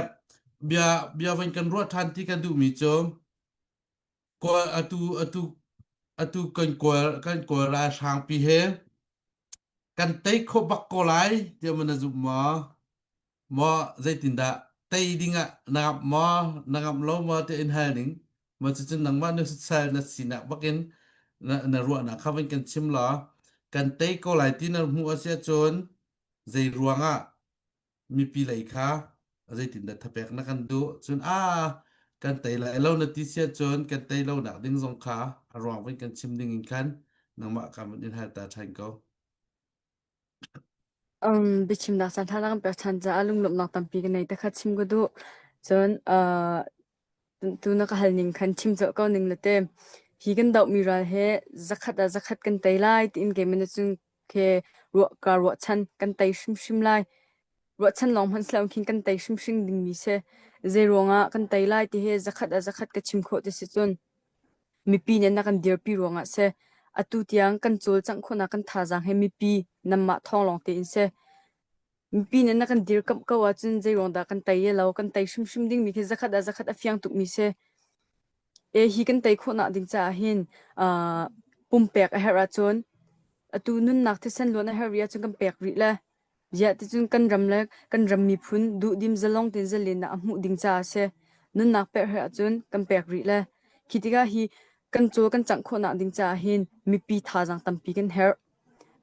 bia bia van kan ruah than ti kan duh mi cu kawl atu atu atu kan kawl kan kawl ralhrang pi he kan tei kho bak ko lai tiah man na zumh maw maw zeitindah tei dingah na ngamh maw na ngamh lo maw tiah in hal ning maw cucun nangmah nu sal na sinak bakin na, na ruahnak kha van kan chim law kan tei ko lai ti na hmuh a si ahcun zei ruangah mipi lei kha zeitindah thapek na kan duh cun a kan tei lai lo na ti si ahcun kan tei lo nak ding zong kha a ruang van kan chim ding in khan nangmah ka van in hal ta ṭhan ko. Um, biachimnak caan ṭha na kan pek ṭhan caah lunglawmhnak tampi ka nei. Takhat chim ka duh. Cun uh, tu na ka hal ning khan chim colh ko ning la te. Hi kan dohmi ral he zakhat ah zakhat kan tei lai tiin keimah na cun khi ruah ka ruahchan kan tei hrimhrim lai. Ruahchan lawng hmanh si lo khin kan tei hrimhrim dingmi si. Zei ruangah kan tei lai ti hi zakhat ah zakhat ka chim khawh ti si cun mipi nih na kan dirpi ruangah si. Atu tiang kan cawlcangh khawhnak kan thazaang hi mipi nanmah thawng lawng tein si. Mipi nih na kan dirkamh ko ahcun zei ruang dah kan tei lo kan tei hrimhrim dingmi khi zakhat ah zakhat a fiang tukmi si. E hi kan tei khawhnak ding caah hin uh, pumpek a herh ahcun atu nunnak thisen luan a herh rih ahcun kan pek rih le ziah ticun kan ram le kan ram miphun duhdim zalong tein zalennak a hmuh ding caah a si. Nunnak pek herh ahcun kan pek rih le khi tikah hi kan cawl kan cangh khawhnak ding caah hin mipi thazaang tampi kan herh.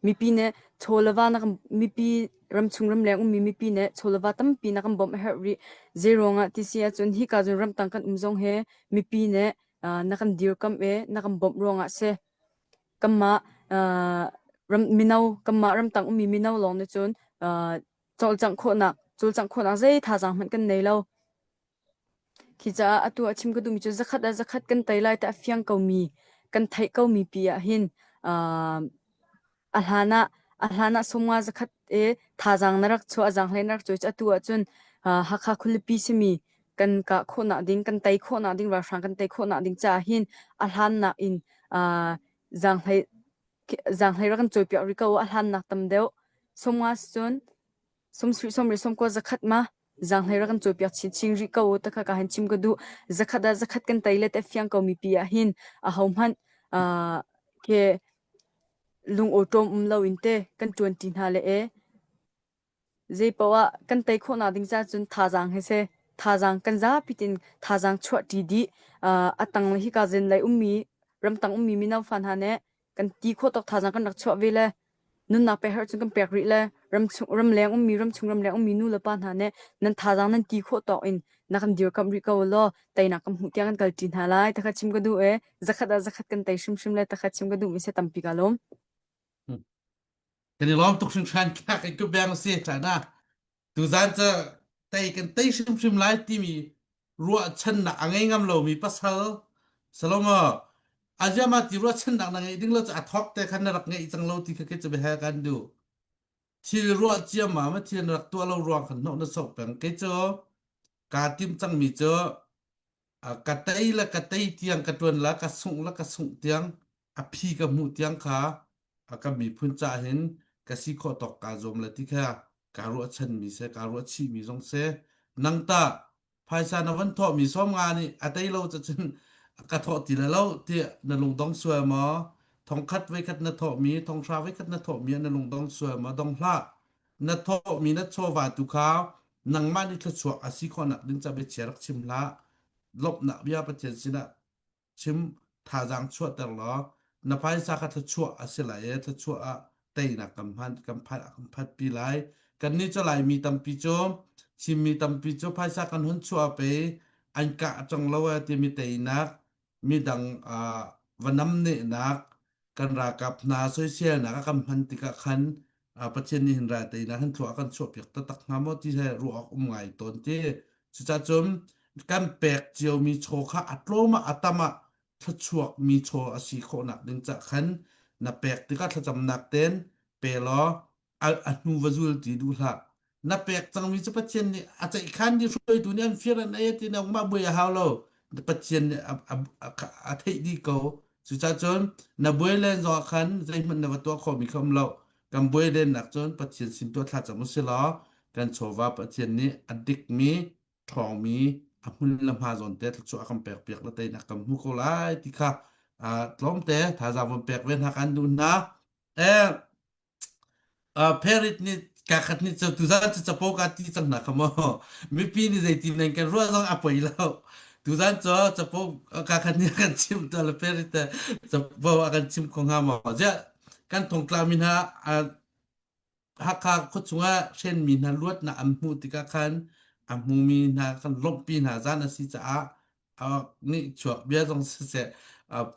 Mipi nih chaw le va na kan mipi ramchung ramleng ummi mipi nih chaw le va tampi na kan bawmh a herh rih. Zeiruangah ti si ahcun hika cun ramtang kan um zong hi mipi nih na kan dirkamh i na kan bawmh ruangah a si. Kanmah ram mino kanmah ramtang ummi mino lawng nih cun cawlcangh khawhnak cawlcangh khawhnak zei thazaang hmanh kan nei lo. Khi caah atu ah chim ka duhmi cu zakhat ah zakhat kan tei lai tiah a fiang komi kan theih komi pi ah hin a hlan ah a hlan ah sawmnga zakhat i thazaang na rak chuah zaanghlei na rak cawi cu atu ahcun Hakha khualipi simi kan kah khawhnak ding kan tei khawhnak ding ralhrang kan tei khawhnak ding caah hin a hlannak in zaanghlei zaanghlei rak kan cawipiak rih ko a hlannak tam deuh sawmnga cun sawmsarih sawmri sawmkua zakhat ma zaanghlei rak kan cawipiak chinchin rih ko u takha ka han chim ka duh zakhat ah zakhat kan tei le te fiang ko mi pi ah hin aho hmanh ke lung awṭawm um lo in te kan ṭuan ṭi hna le e zei poah kan tei khawhnak ding ca cun thazaang he se thazaang kan zapi tin thazaang chuah ṭi dih a tang le hika zen lei ummi ramtang ummi mino fa hna nih kan ti khawh tawk thazaang kan rak chuah ve le nunnak pek herh cun kan pek rih le ramchung ramleng ummi ramchung ramleng ummi nu le pa hna nih nan thazaang nan ti khawh tawk in na kan dirkamh rih ko law teinak kan hmuh tiang kan kalṭi hna lai takhat chim ka duh e zakhat ah zakhat kan tei hrimhrim le takhat chim ka duh mi se tampi ka lawm. Kan i lawm tuk hringhran kha kan ku beng si tana. Tuzan cu tei kan tei hrimhrim lai timi ruahchannak a ngei ngam lomi pasal Salomo aziama ti ruahchannak na ngeih ding lo cu a thawk te khan na rak ngeih cang lo ti kha kei cu bia kan duh. Thil ruah ciammam a thil na rak tuah lo ruang khan hnawh na sok peng. Kei cu kaa tim cangmi cu ka tei le ka tei tiang ka ṭuan la ka sungh le ka sungh tiang a phi ka hmuh tiang kha ka miphun ca hin ka si khawh tawk kaa zuam le ti kha kaa ruahchanmi si kaa ruahchihmi zong si nang tah phaisa na van thawhmi 50 nih a tei lo cun ka thawh ti le lo ti na lungdong sual maw thongkhat voikhat na thawhmi thonghra voikhat na thawhmi na lungdong sual maw dong hlah na thawhmi na chawva tu kha nangmah nih thluachuah a si khawhnak ding ca biachia rak chim hlah lawmhnak bia Pathian sinah chim thazaang chuahter law na phaisa kha thluachuah a si lai i thluachuah ah teinak kan hman kan phat kan phatpi lai kannih cu Laimi tampi cu Chinmi tampi cu phaisa kan hun chuah pe an kah cang lo e timi teinak midang uh, va namnehnak kan ralkap hna soiselnak a kan hman tikah khan uh, Pathian nih hin ral teinak hin thlua kan chuahpiak taktak hnga maw ti he ruah awk um ngai tawn ti cucaah cun kan pek ciomi chaw kha a tlawm ah a tam ah thluachuak mi chaw a si khawhnak ding cah khan na pek tikah thlacamnak ten pe law a, a hnu va zul ti duh hlah na pek cangmi cu Pathian nih a ceihkhan dih hruaitu nih an fir an ei ti nangmah buai a hau lo Pathian nih a, a, a, a theih dih ko cucaah cun na buai len zong ah khan zeihmanh na va tuah khawhmi kha um lo kan buai len nak cun Pathian sin tuah thla cam usih law kan chawva Pathian nih a dikmi ṭhawngmi a hmun le hma zawn te thluachuah a kan pek piak le teinak kan hmu ko lai ti kha tlawmte thazaang von pek ve hna kan duh hna. Eh, Perit nih kakhat nih cu tuzan cu capo ka ti cang hna kha maw mipi nih zeitin nan kan ruah zong a poi lo tuzan cu capo kakhat nih a kan chim to le Perit capo a kan chim kho hnga maw ziah kan thongtla mi hna Hakha khuachung ah hrenmi hna luatnak an hmuh tikah khan a hmumi hna kan lawmhpi hna zan a si caah nih chuak bia zong siseh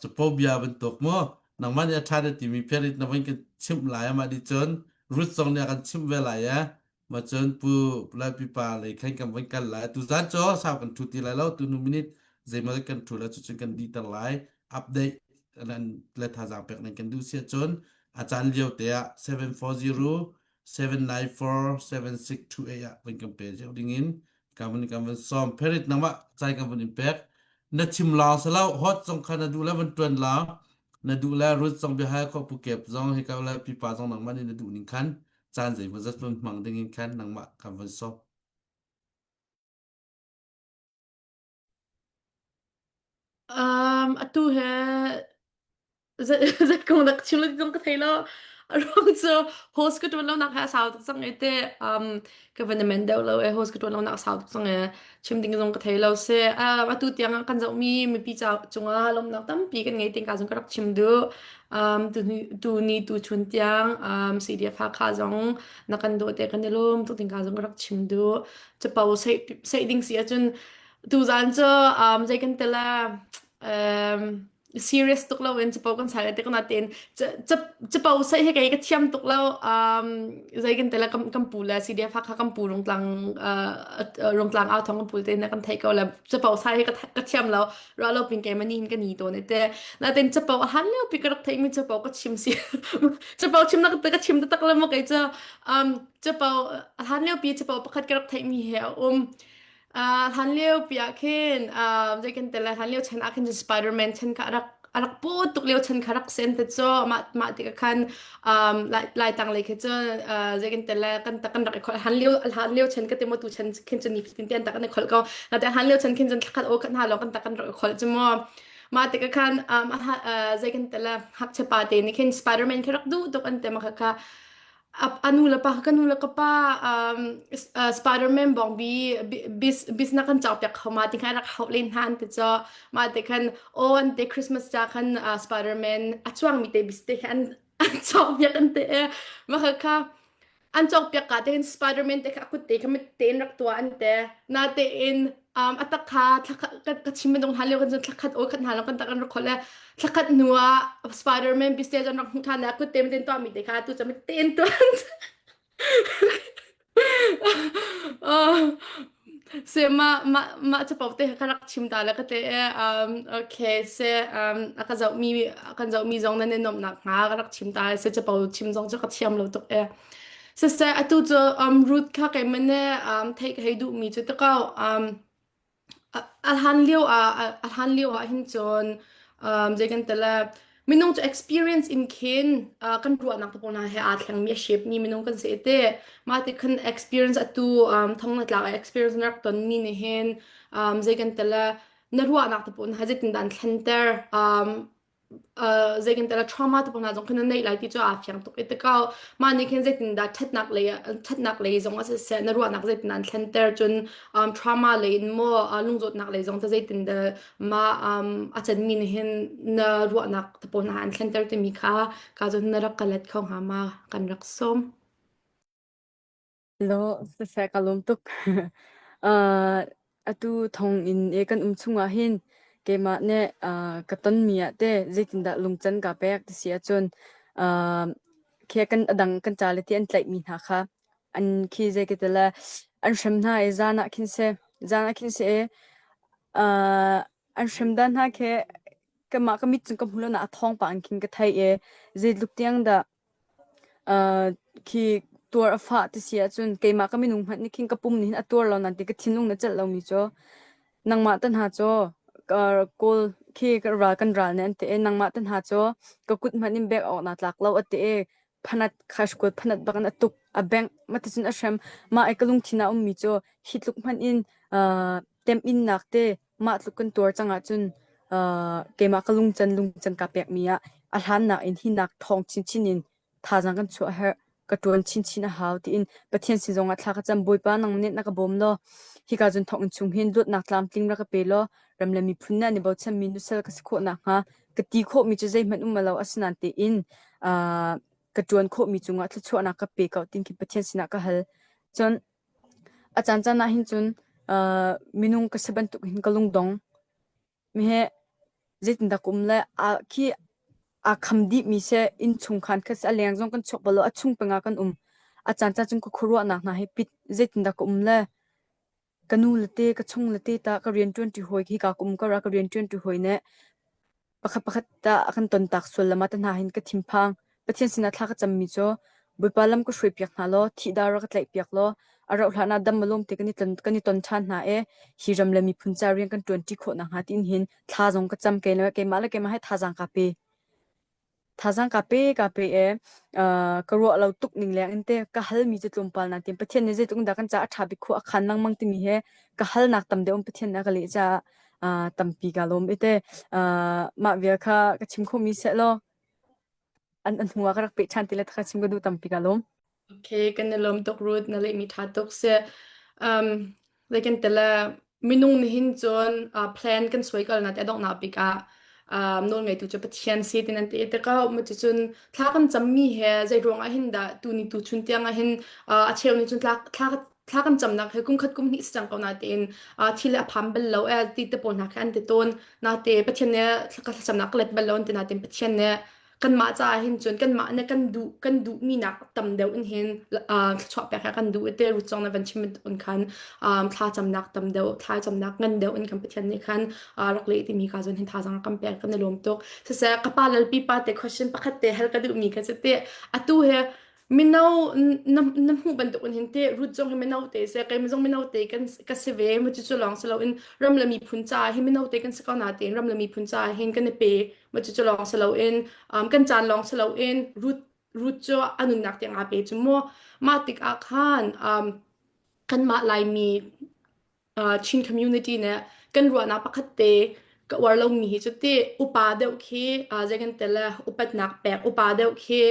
capo bia bantuk mu nangmah nih a ṭha na timi perit na van kan chimh lai amah nih cun Ruth zong nih a kan chimh ve lai e ma cun pu lai pipa lei khan kan van kal lai tu zan cu sau kan ṭhu ti lai lo tu hnu minute zeimaw kan ṭhu la cucun kan dihter lai update nan le thazaang pek nan kan duh si ahcun a caan lio te ah 740 794 7628 ah van kan pe cio ding in kan van kan van sawm perit nangmah cai kan van in pek na chim lawng si lo hot zong kha na duh le van tuan la na duh le rut zong bia kho pu kep zong hi ka le pipa zong nangmah nih na duh ning khan caan zeimaw zat van hmang ding in khan nangmah kan van sawm Um, atu he Zei kong dah chim zong ka thei lo. A ruang cu host ka ṭuan lonak he a sau tuk cang i te um, ka van i men deuh lo e host ka ṭuan lonak a sau tuk cang e chim ding zong ka thei lo si. Um, atu tiang ah kan zohmi mipi ca cungah lawmhnak tampi kan ngei ting ka zong ka rak chim duh. Um, tu, tu ni tu chun tiang um, CDF Hakha zong na kan dawh te kan i lawm tuk ting ka zong ka rak chim duh. Capo seih seih ding si ahcun tuzaan cu um, zei kan tela um, serious tuk lo in capo kan sai te kana ten capo sai he kei ka thiam tuk lo um zei kan tela kam kam pu le CDF kha kam pu rungtlang rungtlang au thong kam pu te na kan thei ko le capo sai he ka thiam lo ra lo pin ke mani hin ka ni to ne te na ten capo han leo pi ka rak thei mi capo ka chim si capo chim na ka chim tak le mo kei cha um capo han leo pi capo pakhat ka rak thei mi he um Uh, hlan lio pi ah khin uh, zei kan tel hlan lio chan ah khin Spider-Man chan kha rak a rak pu tuk lio chan kha rak sen te cho mah mah tik khan um lai lai tang lei khe cho uh, zei kan tel kan tak kan rak i khol han lio hlan lio chan ka te mo tu chan khin chun ni fitin tian tak kan i khol ko na te han lio chan khin chun thlakhat o khat na lo kan tak kan rak i khol chu mo mah tik khan um uh, zei kan tel hak che pa te ni khin Spider-Man kha rak du tuk an te ma kha kha a nu le pa ka nu le ka pa um, uh, Spider-Man bong bi bis bis na kan chau piak kho ma ti khan rak hau len han te cho ma te khan o an te Christmas cha khan uh, Spider-Man a chuang mi te bis te khan an chau piak an te ma kha kha an chok piak ka te hin Spider-Man te kha akut te kha mit te in rak tua an te na te in. a tak kha ka chim bantuk hna lio kan cun thlakhat aw khat hna lo kan tak an rak khol le thlakhat hnu ah Spider-Man business an rak hmuh than le kut te ten tuah mi te kha tu cam ten tuan Se mah mah mah capo te ka rak chim ta le ka te um okay se um a ka zoh mi kan zoh mi zong nan i nuamhnak hnga ka rak chim ta se capo chim zong cu ka thiam lo tuk e. Siseh atu cu um Ruth kha keimah nih um theih ka hei duhmi cu ti ko um a hlan lio ah a hlan lio ah hin cun um zei kan ti le minung cu experience in khin uh, kan ruahnak te pawl hna he aa thlengmi a shape mi minung kan si te mah ti khan experience atu um thong na tlak experience na rak tonmi nih hin um zei kan ti le na ruahnak te pawl hna zeitindah an thlenter um zei kan tela trauma te pawl hna zong khan na neih lai ti cu aa fiang tuk i tikau mah nih khin zeitindah ṭhatnak lei ṭhatnak lei zong a siseh na ruahnak zeitindah an thlenter cun um, trauma lei in maw uh, lungzawtnak lei zong te zeitindah mah um, a canmi nih hin na ruahnak te pawl hna an thlenter timi kha ka cun na rak ka let kho hnga ma kan rak sawm. Law siseh ka lawm tuk. Uh, atu thonginn i kan um chungah hin keimah nih uh, ka tonmi ah teh zeitindah lungcan kaa pek ti si ahcun uh, khi kan a dang kan ca le ti an tlaihmi hna kha an khi zei ka ti le an hrem hna i zan ah khin si zan ah khin si i uh, an hrem dan hna khi kanmah ka mit cun ka hmu lo na a thawng pah in khin ka theih i zeitluk tiang dah Khi tuar a fah ti si ahcun keimah ka minung hmanh nih khin ka pum nih hin a tuar lo nain ti ka thinlung na celh lomi cu nangmah te hna cu kawl khi kan ral kan ral nih an ti i nangmah te hna cu ka kut hmanh in bek awk naa tlak lo a ti i phanat khaishkuat phanat bak in a tuk a bengh maticun a hrem mah i ka lungthin ah ummi cu hi tluk hmanh in temhinnak te mah tluk kan tuar cang ahcun keimah ka lungcan lungcan kaa pekmi ah a hlannak in hinak ṭhawng chinchin in thazaang kan chuah a herh ka ṭuan chinchin a hau tiin Pathian sin zongah thla ka cam Bawipa nang nih na ka bawm law hika cun thawnginn chung hin luatnak tlamtling rak ka pe law ram le miphun nih an i bochanmi nusal ka si khawh nakhnga ka ti khawhmi cu zeihmanh um lo asinain tein ka ṭuan khawhmi cungah thluachuahnak ka pe ko tiin khi Pathian sinah ka hal cun A caancaan ah hin cun minung ka si bantuk hin ka lungdong. Mihe zeitindah ka um le khi aa kham dihmi seh innchung khan kha a leng zong kan chuak bal lo, a chung peng ah kan um. A caancaan cun ka khuaruahnak hna hi pit zeitindah ka um le ka nu le te, ka chung le te tah ka rianṭuanṭi hawi hika ka um ko rah ka rianṭuanṭi hawi nih Pakhat pakhat tah a kan tontak sual lam ah te hna hin ka thinphang. Pathian sinah thla ka cammi cu Bawipa lam ka hruaipiak hna law thih-dar rak ka tlaihpiak law a rauh hlan ah dam alawm te kan i ton, kan i ton ṭhan hna i hi ram le miphun ca rian kan ṭuanṭi khawh nakhnga tiin hin thla zong ka cam kei le keimah le keimah he thazaang kaa pe. Thazaang kaa pe kaa pe i ka ruah lo tuk ning leng in te ka halmi cu tlawmpal nain Pathian nih zeitluk in dah kan caah a ṭha bik khua a khan lengmang timi hi ka halnak tam deuh in Pathian nih a ka leh caah tampi kaa lawm i te mah vial kha ka chim khomi sehlaw an hnu ah ka rak peh ṭhan ti le ka chim ka duh tampi kaa lawm. Okay, kan i lawm tuk Ruth, na lehmi ṭha tuk si. Um, zei kan tele minung nih hin cun uh, plan kan suai kal na te donghnak bik ah um, nawl ngeitu cu Pathian si tin an ti te ko mu cun thla kan cammi he zei ruang ah hin dah tu ni tu chun tiang ah hin uh, a cheu nih cun thla thla thla kan camnak he kum khat kum hnih si cang ko na tein uh, thil a pham bal lo eh ti te pawl hna kha an ti tawn na te Pathian nih thla camnak ka let bal lo an ti na tein Pathian nih kanmah caah hin cun kanmah nih kan duh kan duhmi nak tam deuh in hin uh, thluachuah pek kan duh te rut zong na van chim un khan um, thla camnak tam deuh thla camnak ngan deuh in kan Pathian nih khan uh, rak leh timi ka zon hin thazang kan pek kan i lawm tuk siseh ka pa lalpi pa te question pakhat te hal ka duhmi ka cu te atu he mino na na hmuh bantuk in hin te rut zong hi mino te se kai zong mino te kan ka si ve mu cu cu lawng si loin ram le miphun ca hi mino te kan si ko na tein ram le miphun ca hin kan i pe Mah cucu lawng si loin um, kan caan lawng si loin Ruth Ruth cu a nunnak tiang aa pe cu mu. Mah tikah khan um, kanmah Laimi uh, Chin community nih kan ruahnak pakhat te ka uar lomi hi cu ti upa deuh khi uh, zei kan ti le upatnak pek upa deuh khi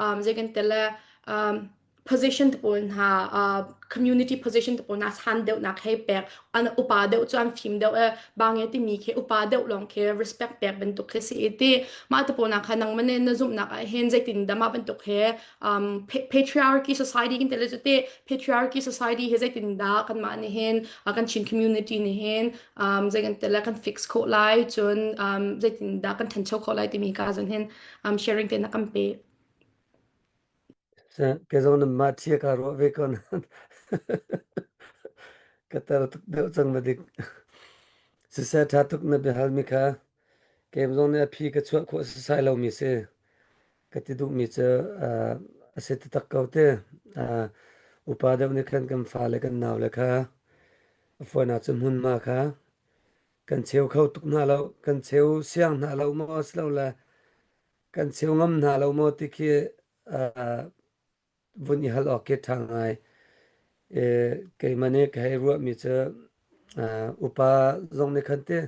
um, zei kan ti le um, position te pawl hna uh, community position te pawl hna san deuhnak hei pek an upa deuh cu an fim deuh e bange timi khi upa deuh lawng khi respect pek bantuk khi si i ti mah te pawl na kha nang mane na zumhnak ah hin zeitin dah mah bantuk he um, patriarchy society kan tele cu te patriarchy society hi zeitin dah kan mah nih hin uh, kan Chin community nih hin um, zei kan tele kan fix khawh lai cun um, zeitin dah kan thancho khawh lai timi ka zon hin um, sharing te na kan pe. Ke zong nan mah ṭhia kaa ruah ve ko nain ka tar tuk deuh cang va dik. Siseh ṭha tuk na biahalmi kha keim zong nih a phi ka chuah khawh sasai lomi si. Ka ti duhmi cu uh, a si taktak ko te. Uh, upa deuh nih khan kan fale kan naule kha a fawinak cun hmunhma kha kan cheu kho tuk hna lo, kan cheu siang hna lo maw silole kan cheu ngam hna lo maw ti khi uh, vun i hal awk khi ṭha ngai. E, keimah nih ka hei ruahmi cu uh, upa zong nih khan ti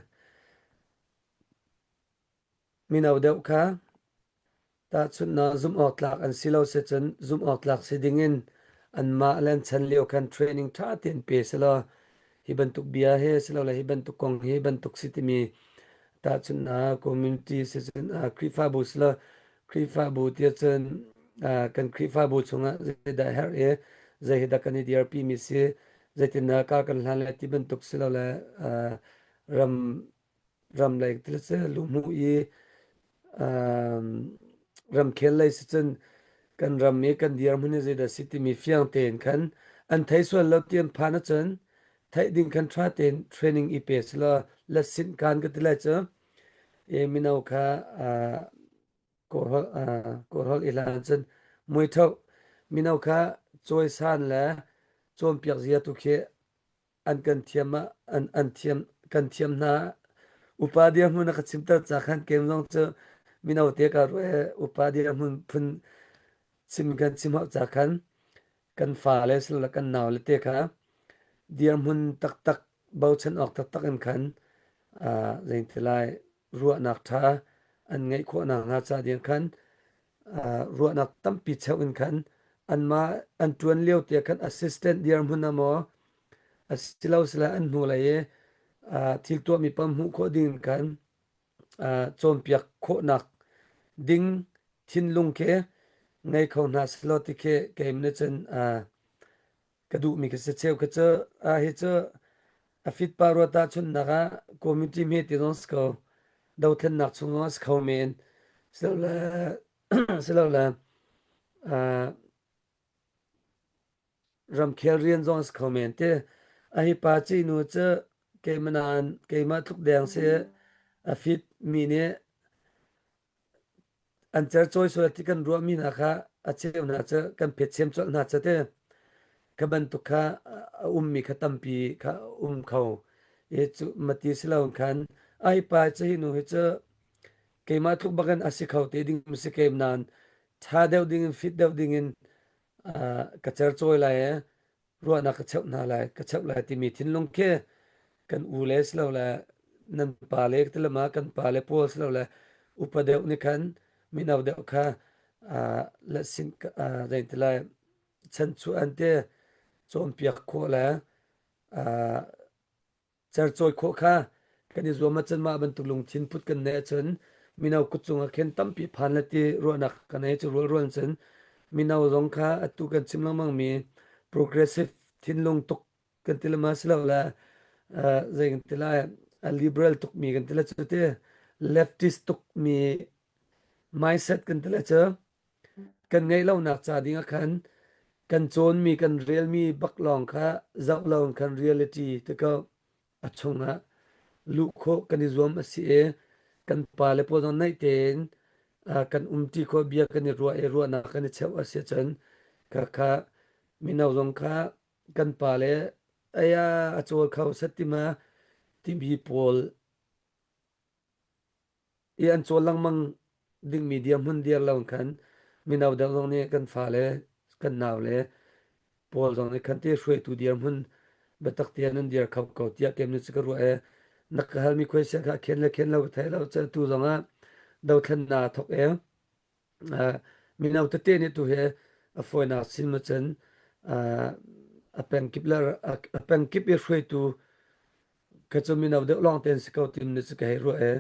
mino deuh kha tahchunhnak zumh awk tlak an si lo sicun zumh awk tlak si dingin anmah le an chan lio khan training ṭha tein pe selaw hi bantuk bia he silole hi bantuk kong hi bantuk si timi tahchunhnak community sicun uh, Khrihfabu selaw Khrihfabu tiah cun uh, kan Khrihfabu chungah zeidah herh i zei hi dah kan i dirpi mi si zeitindah kar kan hlan le ti bantuk silole uh, ram ram lei til si luhmuh i um, ramkhel lei si cun kan ram i kan dirhmun hi zeidah si timi fiang tein khan an thei sual lo ti an phan ahcun theih ding khan ṭha tein training i pe selaw la sinh kan ka ti lai cu i mino kha uh, kawlholh uh, kawlholh i hlan cun muitho mino kha cawisan le cawnpiak zia tu khi an kan thiam ah an an thiam kan thiam hna upa dirhmun a ka chimter ca khan kem zong cu mino te ka ruah upa dirhmun phun chim kan chim hau ca khan kan fa le sila kan nau le te kha dirhmun taktak bochan awk taktak in khan zeiti lai ruahnak ṭha an ngeih khawh nakhnga ca ding khan ruahnak tampi cheuh in khan anmah an ṭuan lio te khan assistant dirhmun ah maw asilo sila an hnulei i thil tuahmi pam hmuh khawh ding in khan cawnpiak khawhnak ding thinlung khi ngei kho hna selaw ti khi keimah nih cun ka duhmi ka si cheu ka cu hi cu a fit pa ruat ahchunnak ah community hme ti zong si ko dothlennak chung zong a si kho men silole silole ramkhel rian zong a si kho men te a hi pa ci nu cu keimah nain keimah tluk deng si a fit mi nih An cercawi sual ti kan ruahmi hna kha a cheu hna cu kan phetchem colh hna cu ti. Kha bantuk kha a ummi kha tampi kha a um kho. I cu mati si lo khan ai pa cu hi nu hi cu keimah tluk bakin a si kho te ding si kem nain ṭha deuh ding in fit deuh ding in ka cercawi lai i ruahnak ka cheuh hna lai ka cheuh lai timi thinlung khi kan u le silole nan pa le tilama kan pa le pawl silole upa deuh nih khan mino deuh kha la sin zein ti lai chanchuah an te cawnpiak khawh le Cercawi khawh kha kan i zuam ahcun mah bantuk lungthin put kan neih ahcun mino kut cungah khin tampi phan le ti ruahnak kan ei cu rualrual cun mino zong kha atu kan chim lengmang mi progressive thinlung tuk kan ti lema si lo le zei kan ti lai a liberal tuk mi kan ti le cu ti leftist tuk mi mindset kan ti le cu kan ngeih lonak ca ding ah khan kan cawnmi kan relmi bak lawng kha zoh lo in khan reality ti ko a chungah luh khawh kan i zuam a si i kan pale pawl zong naih tein kan umṭi khawh bia kan i ruah i ruahnak kan i cheuh a si ahcun kha kha mino zong kha kan pale aya a cawl kho set ti ma timi pawl i an cawl lengmang dingmi dirhmun dir lo khan mino deuh zong nih kan fale kan naule pawl zong nih khan ti hruaitu dirhmun biatak tiah nan dir kho ko tiah kem nih cu ka ruah i na ka halmi question kha khen le khen lo ka thei lo cu tu zong ah dothlennak thok e mino tete nih tu hi. A fawinak chim ahcun a pengkip le a pengkip i hruaitu kha cu mino deuh lawng te an si ko tim ni cu ka hei ruah i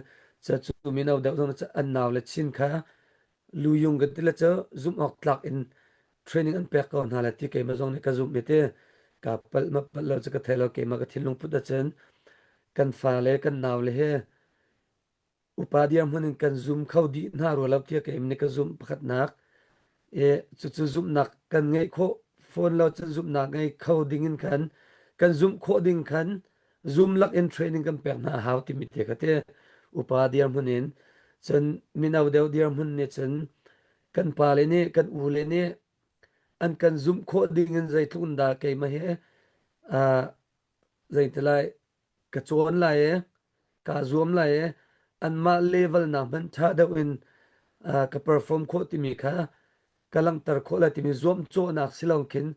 cu mino deuh zong cu an nau le chin kha luyung kan ti le cu zumh awk tlak in training an pek ko hna le ti keimah zong nih ka zumh i ti ka palh ma palh lo cu ka thei lo keimah ka thinlung put ahcun kan fa le kan nau le he upa dirhmun in kan zum kho dih hna rua lo tiah keim nih ka zumh pakhatnak i cucu zumhnak kan ngeih khawh fawn lo cun zumhnak ngei kho ding in khan kan zumh khawh ding khan zum lak in training kan pek hna a hau timi te kha te upa dirhmun in cun mino deuh dirhmun nih cun kan pale nih kan u le nih an kan zumh khawh ding in zeitluk in dah keimah hi uh, zeitilai ka cawn lai i kaa zuam lai i anmah level nak hmanh ṭha deuh in uh, ka perform khawh timi kha ka langhter khawh lai timi zuamcawhnak si lo khin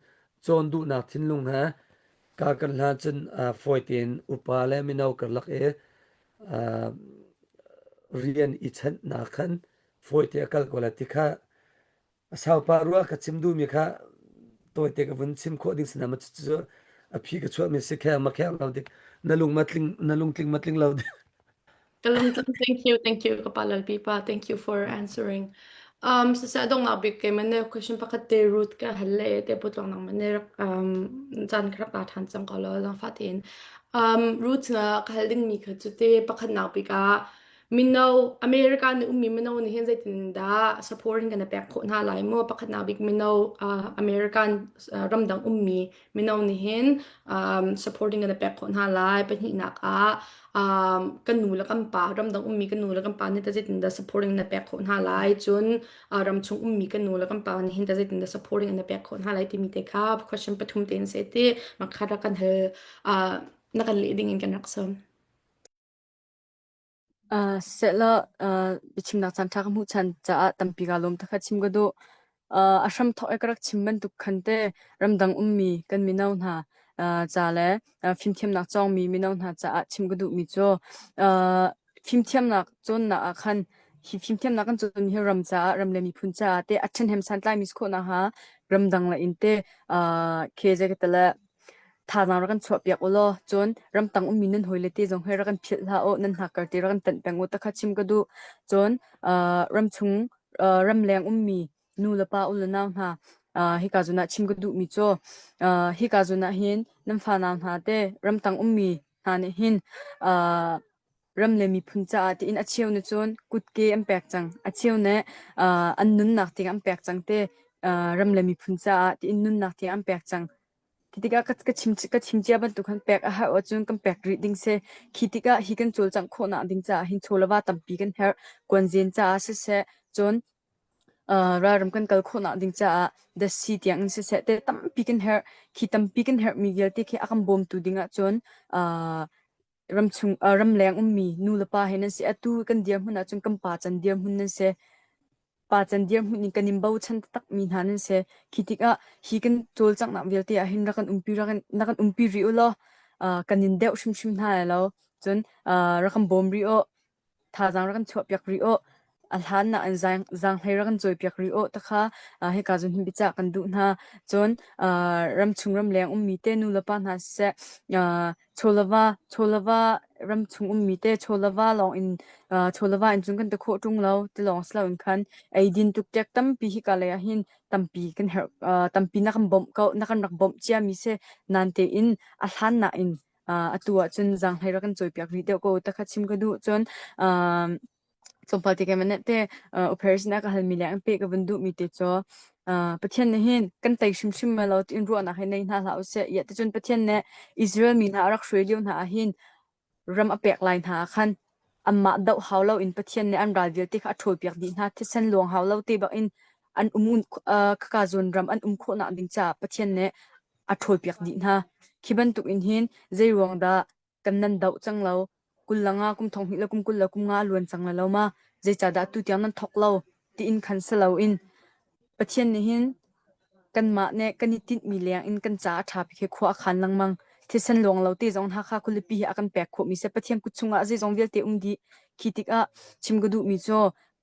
cawn duhnak thinlung he ka kan hlan cun uh, fawi tein upa le mino karlak i uh, rian i chanhnak khan fawi te a kal ko lai ti kha A saupa ruah ka chim duhmi kha tawite ka vun chim khawh ding sinah ma cucu a phi ka chuahmi si kheng ma kheng lo dik na lung ma tling na lung tling ma tling lo dik. Ka lungtling thank you thank you ka pa Lalpipa thank you for answering. Um siseh dongnak bik ke man ne question pakhat te root ka hal le te putlong nang man ne rak um caan ka rak la than cang ko lo zang fa tein. Um root na ka hal ding mi kha cu te pakhat nak bik ah Mino America nih ummi mino nih hin zeitindah support in kan i pek khawh hna lai maw? Pakhatnak bik mino uh, American uh, ramdang ummi mino nih hin um, supporting kan i pek khawh hna lai. Pahnihnak ah um, kan nu le kan pa ramdang ummi kan nu le kan pa nih ta zeitindah supporting na pek khawh hna lai. Cun uh, ramchung ummi kan nu le kan pa nih hin ta zeitindah supporting na pek khawh hna lai timi te kha question pathum tein se ti makhat kan hal uh, na kan leh ding in kan rak sawm. Uh, sehlaw uh, biachimnak caanṭha ka hmuh ṭhan caah tampi kaa lawm takha chim ka duh. Uh, a hramthawk i ka rak chim bantuk khan te ramdang ummi kan mino hna uh, ca le uh, fimthiamnak cawngmi mino hna caah chim ka duhmi cu uh, fimthiamnak cawnnak ah khan hi fimthiamnak kan cawnmi hi ram caah ram le miphun caah te a ṭhahnem santlaimi si khawh nakhnga ramdang le in te uh, khe zei ka tele Thazaang rak kan chuahpiak u law cun ramtang ummi nan hawile te zong hi rak kan philh hlah u, nan hnakkar te rak kan tanh peng u ti kha chim ka duh. Cun uh, ramchung uh, ramleng ummi nu le pa u le nau hna uh, hika zawn ah chim ka duhmi cu uh, hika zawn ah hin nan fanau hna te ramtang ummi hna nih hin uh, ram le miphun caah tiin a cheu nih cun kutke an pek cang. A cheu nih uh, an nunnak tiang an pek cang te uh, ram le miphun caah tiin nunnak tiang an pek cang. Khi tikah ka chim ka chim cia bantuk khan pek a herh ahcun kan pek rih ding si. Khi tikah hi kan cawlcangh khawhnak ding caah hin chaw le va tampi kan herh. Kuanzen caah siseh, cun uh, ralram kan kal khawhnak ding caah datsi tiang in siseh te tampi kan herh. Khi tampi kan herhmi vialte khi a kan bawmtu ding ahcun uh, ramchung uh, ramleng ummi nu le pa he nan si. Atu kan dirhmun ahcun kan pa can dirhmun nan si. Pa can dirhmun in kan in bochan taktakmi hna nan si. Khi tikah hi kan cawlcanghnak vialte ah hin rak kan umpi rak kan, na kan umpi rih u law uh, kan in deuh hrimhrim hna lai lo. Cun uh, rak kan bawm rih u. Thazaang rak kan chuahpiak rih u. A hlan nak in zaang, zaanghlei rak kan cawipiak rih u takha uh, hika zun hin biacah kan duh hna. Cun uh, ramchung ramleng ummi te nu le pa hna siseh uh, Chawlava chawlava ramchung ummi te chawlava lawng in uh, chawlava in cun kan ti khawh ṭung lo ti lawng si loin khan eidin tuktek tampi hika lei ah hin tampi kan herh uh, tampi na kan bawmh ko na kan rak bawmh ciami si nan tein a hlan nak in uh, atu ah cun zaanghlei rak kan cawipiak rih deuh ko ta kha chim ka duh cun um, Tlawmpal te keimah nih te operation a ka halmi le an peh ka vun duhmi te cu Pathian nih hin kan tei hrimhrim lai lo tiin ruahnak hi nei hna hlah usih. Iah ticun Pathian nih Israel mi hna a rak hruai lio hna ah hin ram a pek lai hna ah khan anmah doh hau loin Pathian nih an ral vialte kha a ṭhawlpiak dih hna. Thisen luang hau lo te bak in an um khaka zawn ram an um khawhnak ding caah Pathian nih a ṭhawlpiak dih hna. Khi bantuk in hin zei ruang dah kan nan doh cang lo. 20 le nga kum thong hnih le kum 20 le kum nga a luan cang lai lo ma? Zeicahdah tutiang nan thawk lo? Tiin khan si loin Pathian nih hin kanmah nih kan i tinhmi leng in kan caah a ṭha bik hi khua a khan lengmang. Thisen luang lo te zong Hakha khualipi hi a kan pek khawhmi si. Pathian kut chungah zeizong vialte um dih. Khi tikah chim ka duhmi cu.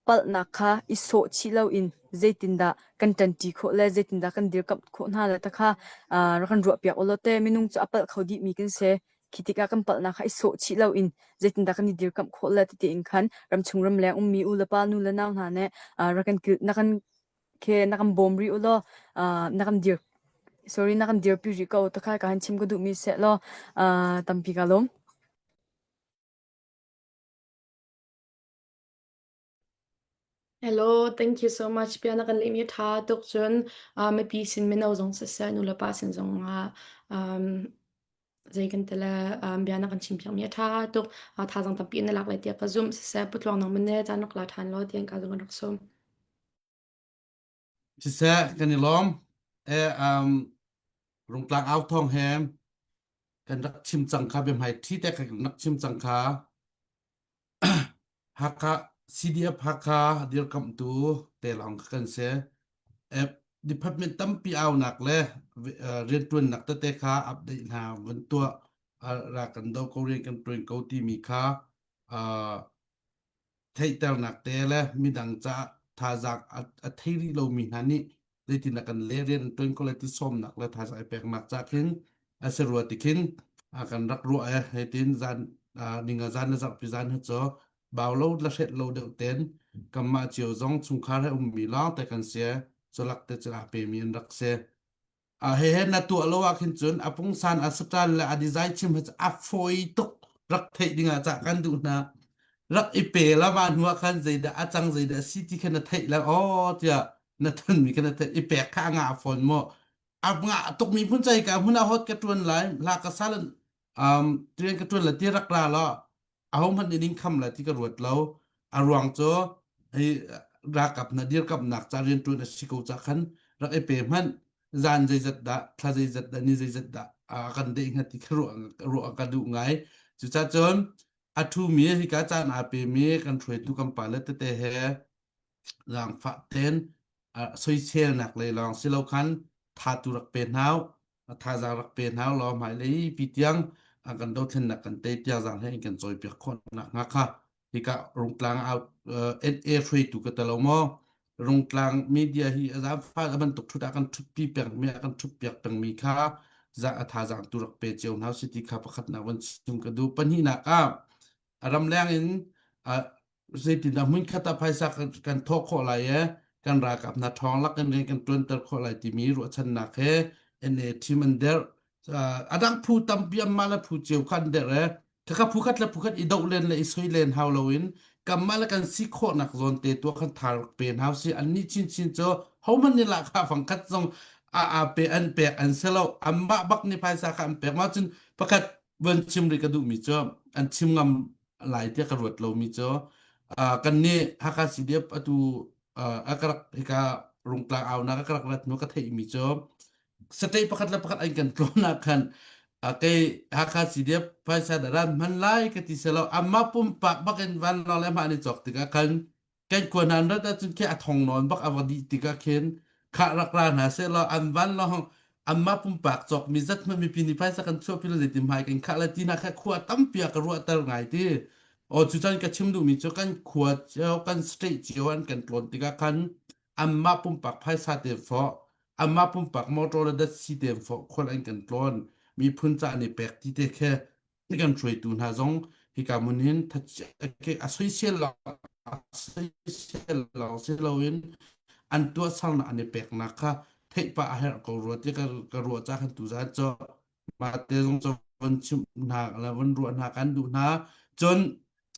Palhnak kha i sawh chih loin zeitindah kan ṭanṭi khawh le zeitindah kan dirkamh khawh hna le ti kha rak kan ruahpiak u law teh minung cu a palh kho dihmi kan si. Khi tikah kan palhnak kha i sawh chih loin zeitindah kan i dirkamh khawh le ti tiin khan ramchung ramleng ummi u le pa nu le nau hna nih rak kan na kan khe na kan bawm rih u law na kan dir sorry na kan dirpi rih ko ti kha ka han chim ka duhmi seh law tampi ka lawm. Hello, thank you so much. Bia na kan lehmi a ṭha tuk cun uh, mipi sin mino zong siseh nulepa sin zong ah um, zei kan ti le um, bia na kan chimpiakmi a ṭha tuk. Uh, thazaang tampi na lak lai tiah ka zumh. Siseh putluang nang man ne caan rak la ṭhan law tiang ka zong kan rak sawm. Siseh kan i lawm. E, um, Rungtlang au thawng he kan rak chim cang kha biahmai ṭhi te kan rak chim cang kha. Hakha CDF Hakha dirkamhtu te lawng kha kan si. Department tampi aunak le rianṭuannak tete kha update hna van tuah ra kan do ko rian kan ṭuan ko timi kha theihternak te le midang caah thazaang a thei rih lomi hna nih zeitindah kan le rian an ṭuan ko lai ti sawmnak le thazaang i peknak ca khin a si rua ti khin a kan rak ruah e heitin zan ninga zan le zarhpi zan hi cu bau lo la hret lo deuh ten kanmah cio zong chungkhar he ummi lawng te kan si culak te cu a pemi an rak si A hehe na tuah lo ah khin cun a pungsan a style le a design chim hi cu a fawi tuk rak theih ding ah cah kan duh hna. Rak i pe la mah hnu ah khan zeidah a cang zeidah a si ti kha na theih la aw tiah na tonmi kha na theih i pek kha a ngah fawn maw. A ngah tukmi phun cai ka hmun ah hot ka ṭuan lai hla ka sal um rian ka ṭuan la ti rak ra law ahohmanh nih ning kham lai ti ka ruat lo. A ruang cu hi ralkap hna dirkamhnak ca rianṭuan a si ko ca khan rak i pe hmanh zan zeizat dah thla zeizat dah ni zeizat dah a kan deh hnga ti kha ruah ruah ka duh ngai. Cucacun a ṭhumi hika caan aa pemi kan hruaitu kan pale tete he zaangfah ten soiselnak lei lawng si lo khan tha tu rak pe hna thazaang rak pe hna law hmailei pi tiang an kan dothlennak kan tei tiang zaang hlei in kan cawipiak khawh nak hnga kha hika rungtlang out NA hruaitu ka talo maw rungtlang media hi a zaangfah a bantuk thut ah kan thutpi peng mi ah kan thutpiak pengmi kha za a thazaang tu rak pe cio hna si ti kha pakhatnak van chim ka duh pahnihnak ah ramleng in zeitindah hmunkhat ah phaisa kan thawh khawh lai i kan ralkap hna ṭhawng lak in rian kan ṭuanter khawh lai timi ruahchannak he NA team an derh. A dang phu tampi anmah le phu cio kha an derh i khakha phu khat le phu khat i doh len le i soi len hau loin kanmah le kan si khawhnak zawn te tuah khan tha rak pe hna usih. Annih chinchin cu hohmanh nih lahkhah fangkhat zong a a pe an pek an si lo. Anmah bak nih phaisa kha an pek. Mah cun pakhat van chim rih ka duhmi cu an chim ngam lai tiah ka ruat lomi cu uh, kan nih Hakha CDF atu uh, a ka rak hika rungtlang aunak a ka rak rat hnu ka theihmi cu state pakhat le pakhat an kan tlawn ah khan uh, kei Hakha CDF phaisa dah ran hman lai ka ti selo amma pumpak bakin vanlawng le mah an i cawk tikah khan kan khua hna an rat ahcun khi a thong nawn bak a va dih tikah khin khah rak ra hna sehlaw an vanlawng anmah pumpak cawkmi zat hmanh mipi nih phaisa kan chuahpi lo zeitin hmai kan khah le ti hna kha khua tampi ah ka ruahter ngai ti aw cucan ka chim duhmi cu kan khua cio kan state cio an kan tlawn tikah khan anmah pumpak phaisa te fawh anmah pumpak motor le datsi te fawh khual an kan tlawn miphun ca an i pek ti te khi kan hruaitu hna zong hika mun hin a soisel lawng a soisel lawng si loin an tuahsernak an i peknak kha theih pah a herh ko rua ti ka ka ruah ca khan tuzan cu mah te zong cu von chimh hna le von ruah hna kan duh hna cun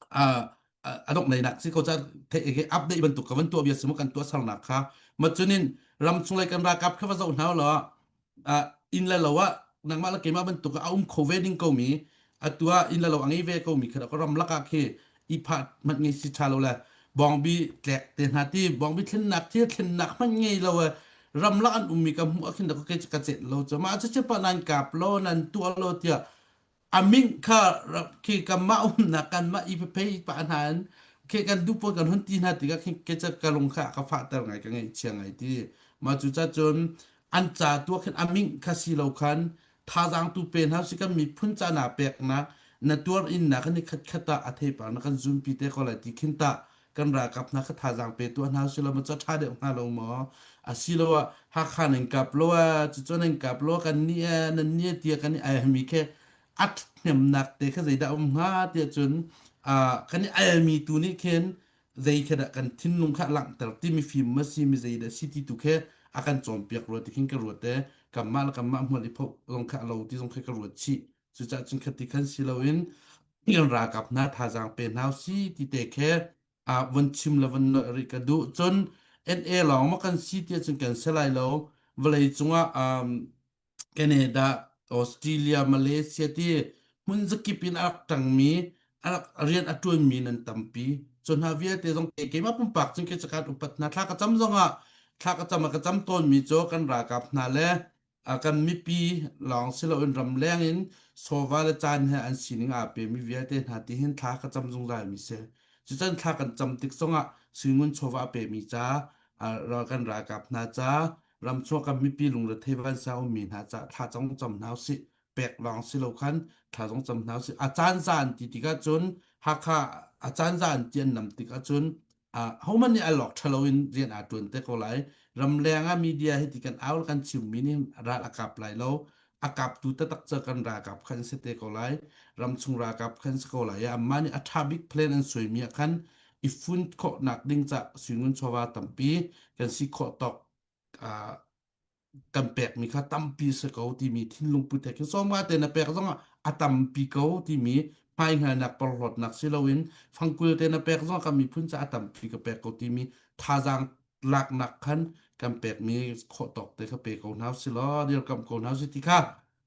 a dongh leinak si ko ca theih update bantuk ka van tuah bia si mu kan tuahsernak kha ma cunin ram chung lei kan ralkap kha va zoh hna law inn le lo ah nangmah le keimah bantuk a um kho ve ding ko mi atu ah inn le lo a ngei ve ko mi kha ka ram lakah khi i phah hmanh ngei si tha lo le bawngbi tlek te hna ti bawngbi thlennak thil thlennak hmanh ngei lo ram lak an ummi ka hmuh ah khin ka ka chet lo chu mah cu pa nan kap lo nan tuah lo tiah a ming kha khi kanmah umnak kanmah i phei pa hna in khi kan duh pawl kan hun ti hna tikah khi ke ca ka lung kha ka fahter ngai ka ngaihchia ngai ti mah cu ca cun an ca tu khin a ming kha si lo khan thazaang tu pe hna si kan miphun ca na peknak na tuar in na kan i khat khat ah a theipar na kan zumpi te ko lai ti khin ta. Kan ralkap hna kha thazaang pe tuah hna usih law maw ca ṭha deuh hnga lo maw? Asiloah Hakha nan kap lo ah cucu nan kap lo kan nih eh nan nih tiah kan i almi khi a ṭhathnemnak te kha zeidah a um hnga tiah cun kan i almi tu nih khin zei khi dah kan thinlung kha a langhter timi fim ma si mi zei dah si ti tu khi a kan cawnpiak rua ti khin ka ruat e kanmah le kanmah hmual i phoh zong kha a lo ti zong khi ka ruat chih. Cucaah cun khati khan si loin kan ralkap hna thazaang pe hna si ti te khi ah von chim le von nolh rih ka duh. Cun NA lawng maw kan si tiah cun kan si lai lo. Vawlei cungah um, Canada, Australia, Malaysia ti hmun zakip in a rak ṭangmi, a rak rian a ṭuanmi nan tampi. Cu hna vialte zong keimah pumpak cun khi cakan upat hna thla ka cam zongah thla ka cam a ka cam tawnmi cu kan ralkap hna le a kan mipi lawng si loin ramleng in sawva le caan he an sining aa pemi vialte hna ti hin thla ka cam zungzal mi si. Cucan thla kan cam tik zongah suingun chawva a pemi ca, kan ralkap hna ca, ramchuak kan mipi lungrethei vansa ummi hna ca thla cong cam hna usih. Pek lawng si lo khan thla zong cam hna usih. A caan za an ti tikah cun Hakha a caan za an ti an nam tikah cun hohmanh nih a lawk ṭhalo in rian aa ṭuan te ko lai. Ramleng ah media hi ti kan au kan chimmi nih ral a kap lai lo. A kaptu taktak cu kan ralkap khan si te ko lai. Ramchung ralkap khan si ko lai. Amah nih a ṭha bik plan an suaimi ah khan i fun khawhnak ding ca suingun chawva tampi kan si khawh tawk kan pekmi kha tampi si ko timi thinlung put he khin sawmnga te na pek zongah a tampi ko timi hmaihngalnak porhlawtnak si loin fangkul te na pek zongah kan miphun ca a tampi ka pek ko timi thazaang laknak khan kan pekmi khawh tawk te kha pe ko hna si law dirkamh ko hna si ti kha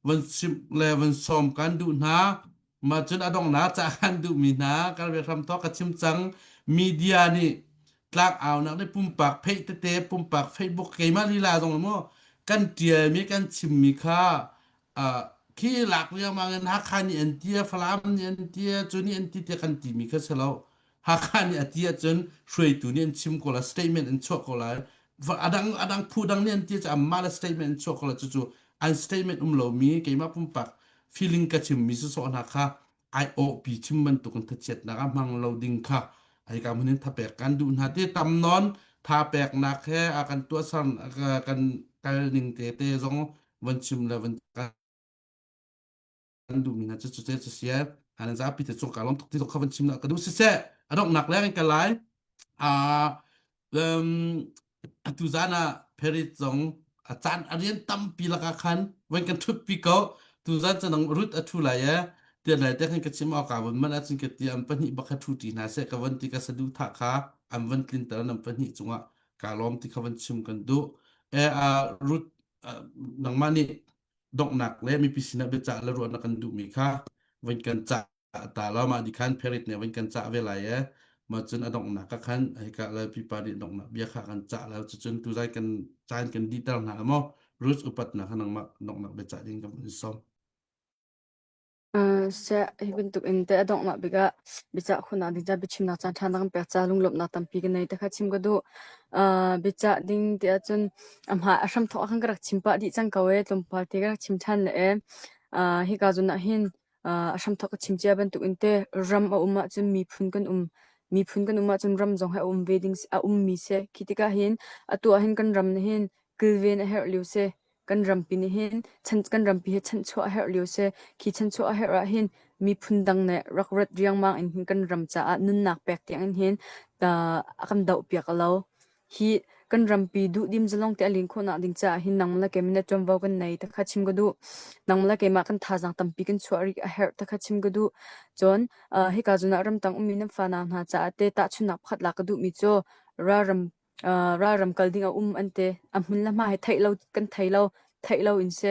van simh le van sawm kan duh hna. Mah cun a donghnak ca kan duhmi hna kan hram thawk ka chim cang. Media nih tlak aunak nih pumpak pheih tete pumpak Facebook keimah lila zong maw kan tialmi kan chimmi kha uh, khi lak riangmang in Hakha nih an tia Falam nih an tia cu nih an ti tiah kan timi kha si lo. Hakha nih a ti ahcun hruaitu nih an chim ko lai statement an chuah ko lai adang adang phu dang nih an ti cu anmah le statement an chuah ko lai cucu an statement um lomi keimah pumpak feeling ka chimmi sawsawh hna kha ai awhpi chim bantuk in thachiatnak ah hmang lo ding kha ai ka hmun in thapek kan duh hna ti tam nawn tha peknak he a kan tuahser kan kal ning te te zong van chim le van kan duhmi hna cu cuce cu si an zapi te cung ka lawm tuk ti zong kha van chim ka duh siseh a donghnak leng in ka lai a um atu zan ah Paris zong a caan a rian tampi laka khan van kan thut pi ko tu zan cu nang rut a thu lai e tian lai te khan ka chim awk ka von man ahcun ka ti an pahnih bak kha thu ti hna seh ka von ti ka sadu tha kha an van tlinter an pahnih cungah ka lawm ti kha van chim kan duh e a rut nangmah nih donghnak le mipi sinah biacah le ruahnak kan duhmi kha van kan cah ta lo mah di khan pherit ne van kan cah ve lai e ma cun a donghnak ka khan hika le pipa nih donghnak bia kha kan cah lo cucun tu zai kan caan kan diter hna maw rules upat na kha nangmah donghnak biacah ding kan in som Seh, hi bantuk in teh a donghnak bik ah biacah khawhnak ding ca biachimnak caan ṭha na kan pek ca lunglawmhnak tampi ka nei ti kha chim ka duh. Biacah ding ti ahcun a hma a hramthawk ah khan ka rak chim pah dih cang ko ee, tlawmpal te ka rak chim ṭhan le ee. Hika zawn ah hin a hramthawk ka chim cia bantuk in teh ram a um ahcun miphun kan um. Miphun kan um ahcun ram zong hi a um ve ding a ummi si. Khi tikah hin atu ah hin kan ram nih hin kilven a herh lio si. Kan rampi nih hin chan kan rampi hi chanchuah a herh lio si. Khi chanchuah a herh ah hin miphun dang nih rak rat riangmang in hin kan ram caah nunnak pek tiang in hin a kan dohpiak a lo. Hi kan rampi duhdim zalong te a lin khawhnak ding caah hin nang le keimah nih ṭuanvo kan nei ti kha chim ka duh. Nang le keimah kan thazaang tampi kan chuah rih a herh ti kha chim ka duh. Cun hika zawn ah ramtang ummi nan fanau hna caah te tahchunhnak pakhat lak ka duhmi cu ralram ralram kal ding a um an ti. A hmun le hma hi theih lo kan thei lo. Theih lo in si.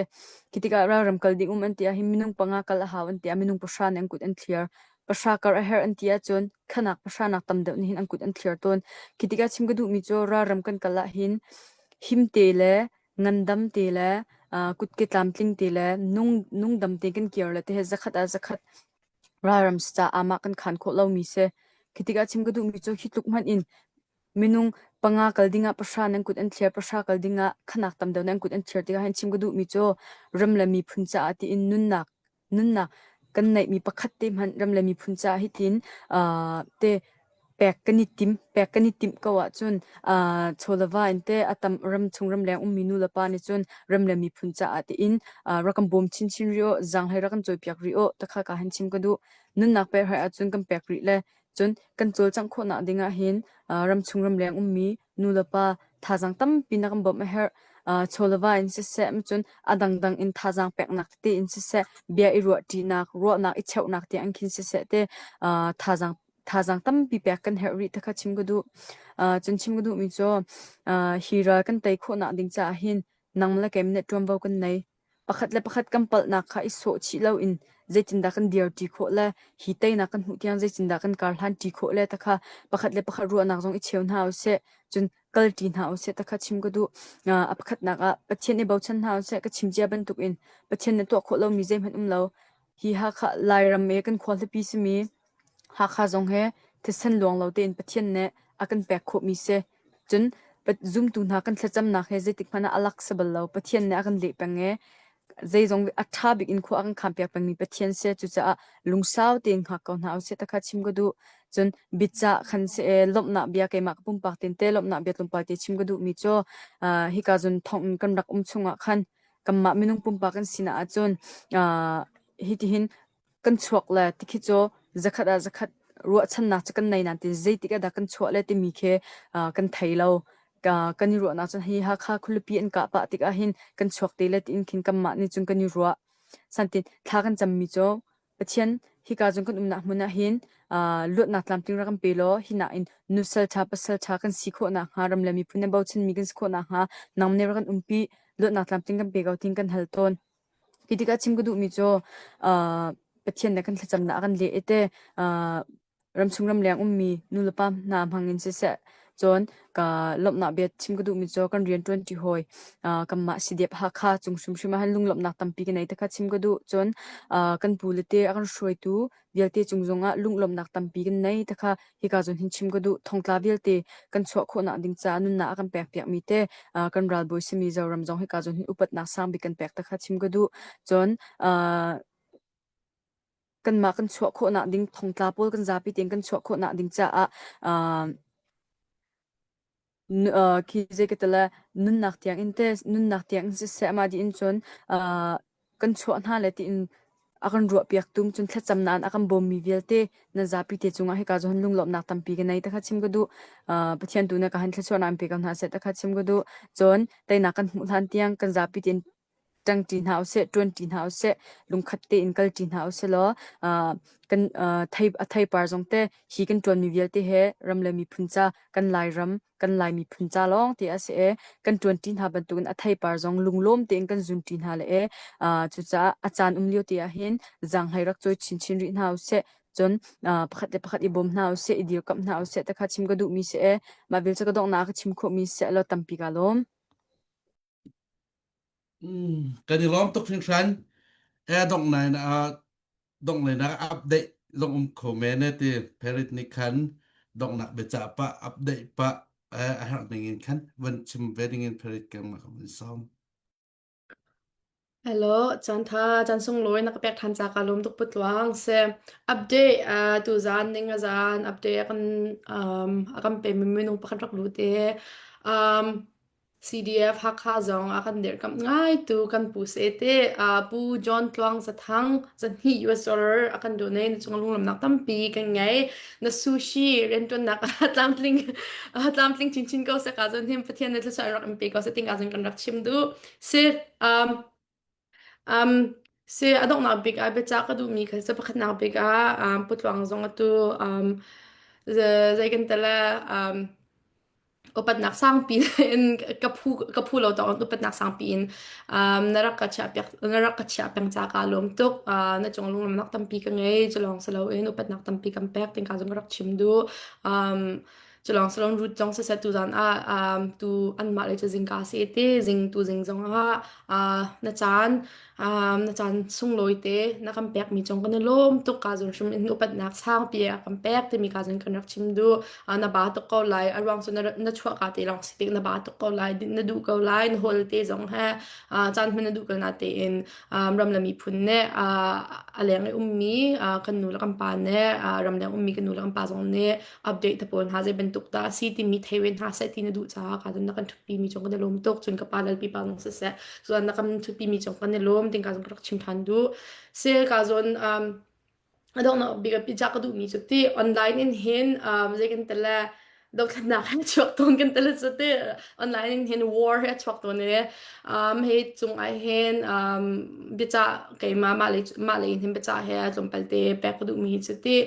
Khi tikah ralram kal ding um an ti ah hin minung panga kal a hau an ti ah minung pahra nih an kut an thlir. Pahra kar a herh an ti ahcun khanak pahra nak tam deuh nih hin an kut an thlir tawn. Khi tikah chim ka duhmi cu ralram kan kal ah hin him te le ngandam te le kutke tlamtling te le nung nungdam te kan kir le te he zakhat ah zakhat ralram caah mah kan khan khawh lomi si. Khi tikah chim ka duhmi cu hi tluk hmanh in Minung panga kal dingah pahra nan kut an thliar, pahra kal dingah khanak tam deuh nan kut an thliar tikah hin chim ka duhmi cu ram le miphun caah tiin nunnak nunnak kan neihmi pakhat te hmanh ram le miphun caah hitin uh, te. Pek kan i tim. Pek kan i timh ko ahcun uh, chawleva in teh a tam ramchung ramleng ummi nu le pa nih cun ram le miphun caah tiin uh, rak kan bawm chinchin rih uh, zaanghlei rak kan cawipiak rih uh, takha ka han chim ka duh. Nunnak pek hai ahcun kan pek rih le cun kan cawlcangh khawhnak ding ah hin uh, ramchung ramleng ummi nu le pa thazaang tampi na kan bawmh a herh. Uh, chawleva in siseh, cun a dangdang in thazaang peknak tete in siseh, bia i ruahṭinak, ruahnak i cheuhnak tiang khin siseh te uh, thazaang thazaang tampi pek kan herh rih takha chim ka duh. Uh, cun chim ka duhmi cu uh, hi ral kan tei khawhnak ding caah hin nang le keim nih ṭuanvo kan nei. Pakhat le pakhat kan palhnak kha i sawh chih loin zeitindah kan dirṭi khawh le hi teinak kan hmuh tiang zeitindah kan karhlan ṭi khawh le takha pakhat le pakhat ruahnak zong i cheu hna usih. Cun kalṭi hna usih takha chim ka duh. Uh, a pakhatnak ah Pathian i bochan hna usih ka chim cia bantukin Pathian nih tuah khawh lomi zeihmanh um lo. Hi Hakha Lairam i kan khualipi simi Hakha zong hi thisen luang lo tein Pathian nih a kan pek khawhmi si. Cun zumtu hna kan thlacamnak hi zeitik hmanh ah a lak si bal lo. Pathian nih a kan leh peng i zeizong a ṭha bik in khua a kan khanpiak pengmi Pathian si. Cucaah lungsau tein hngak ko hna usih ti kha chim ka duh. Cun biacah khan si i lawmhnak bia keimah ka pumpak tein te lawmhnak bia tlawmpal te chim ka duhmi cu hika zun thonginn kan rak um chungah khan kanmah minung pumpak kan sinak ahcun hitihin kan chuak le tikhi cu zakhat ah zakhat ruahchannak cu kan nei nain ti zeitik ah dah kan chuah le timi khi kan thei lo. Kan i ruahnak cun hi Hakha khualipi an kah pah tikah hin kan chuak te le tiin khin kanmah nih cun kan i ruah. Santin thla kan cammi cu Pathian hika cun kan umnak hmun ah hin luatnak tlamtling rak kan pe law hi nakin nusal ṭha pasal ṭha kan si khawh nakhnga ram le miphun na bochanmi kan si khawh nakhnga nang nih rak kan umpi luatnak tlamtling kan pe ko tiin kan hal tawn. Hi tikah chim ka duhmi cu uh, Pathian nih kan thlacamnak a kan leh i te uh, ramchung ramleng ummi nulepa hna hmangin siseh cun ka lawmhnak bia chim ka duhmi cu kan rian ṭuanṭi hawi uh, kanmah CDF Hakha cung hrimhrim ah hin lunglawmhnak tampi ka nei te kha chim ka duh. Cun uh, kan pu le te a kan hruaitu vialte cung zongah lunglawmhnak tampi kan nei te kha hika zawn hin chim ka duh. Thongtla vialte kan chuah khawhnak ding caah nunnak a kan pekpiakmi te uh, kan ralbawi simi Zoram zong hika zawn hin upatnak sangbik kan pek te kha chim ka duh. Cun uh, kanmah kan chuah khawhnak ding thongtla pawl kan zapi tein kan chuah khawhnak ding caah uh, Khi zei ka ti le nunnak tiang in te nunnak tiang in siseh amah dih in cun kan chuah hna le tiin a kan ruahpiak tung cun thlacamnak in a kan bawmmi vialte nan zapi te cungah hika zawn lunglawmhnak tampi ka nei te kha chim ka duh. Pathian tu nih ka han thluachuahnak in pe ko hna seh te kha chim ka duh. Cun teinak kan hmuh hlan tiang kan zapi tein ṭangṭi hna usih, ṭuanṭi hna usih, lungkhat tein kalṭi hna usih law kan thei a theipar zong te hi kan ṭuanmi vialte he ram le miphun ca kan Lairam kan Lai miphun ca lawng te a si i kan ṭuanṭi hna bantukin a theipar zong lunglawm tein kan zunṭi hna le e cucaah a caan um lio te ah hin zaanghlei rak cawi chinchin rih hna usih. Cun pakhat le pakhat i bawm hna usih, i dirkamh hna usih ti kha chim ka duhmi si i mah vial cu ka donghnak ah ka chim khawhmi si law tampi kaa lawm. Kan i lawm tuk hringhran. E dongh donglei nak update zong um kho men e ti Paris nih khan donghnak biacah pah update pah a herh ning in khan van chim ve ding in Paris kan ka van sawm. Hello, caan tha, caan sunglawi na ka pek than ca ka lawm tuk putluang se update uh, tu zan ning a zan update a kan um, a kan pe mi minung pakhat rak lut e um, CDF Hakha zong a kan dirhkamh ngaitu kan pu sete Pu John Tluang Zathang zahnih US dollar a kan donate na cung lunglawmhnak tampi kan ngei. Na sushi rianṭuannak ah tlamtling tlamtling chinchin ko seh ka cun him Pathian nih thluachuah rak in pe ko seh ting ka cun kan rak chim duh. Si um, um, si a donghnak bik ah biacah ka duhmi kha cu pakhatnak bik ah um, Pu Tluang zong atu um, zei kan tele um, upatnak sangpi in ka phu ka phu lo tawk upatnak sangpi in um, na rak ka chiah piak na rak ka chiah peng ca ka lawm tuk uh, na cung lunglawmnak tampi ka ngei culong silo in upatnak tampi kan pek ting ka zong ka rak chim du um, culong salon root zong siseh tu zan ah um, tu anmah le cu zingka si te zing tu zing zong ah uh, na caan. Um, na caan sunglawi te na kan pekmi cung kan i lawm tuk ka zun hrim in upatnak sangpi a kan pek timi ka zun kan rak chim duh. Uh, na ba tuk ko lai. A ruang cu na, na chuah ka te lawng si tik na ba tuk ko lai. Na duh ko lai. Na hol te zong he uh, caan hman na duh ko na tein um, ram le miphun nih uh, a leng i ummi uh, kan nu le kan pa nih uh, ramleng ummi kan nu le kan pa zong nih update te pawl hna zei bantuk dah a si timi thei ve hna seh ti na duh caah ka na kan ṭhutpi mi cung kan i lawm tuk cun ka pa lalpi pa zong siseh cun na kan ṭhutpi mi cung kan i lawm ting ka zong ka rak chim ṭhan duh sil ka zawn um, a donghnak bik ah pizza ka duhmi cu ti online in hin um, zei kan tele dothlennak he chuak tawn kan tele cu ti online in hin war he chuak tawn i um, hei cung ai hin um, biacah keimah mah lei mah lei in hin biacah he tlawmpal te pek ka duhmi hi cu ti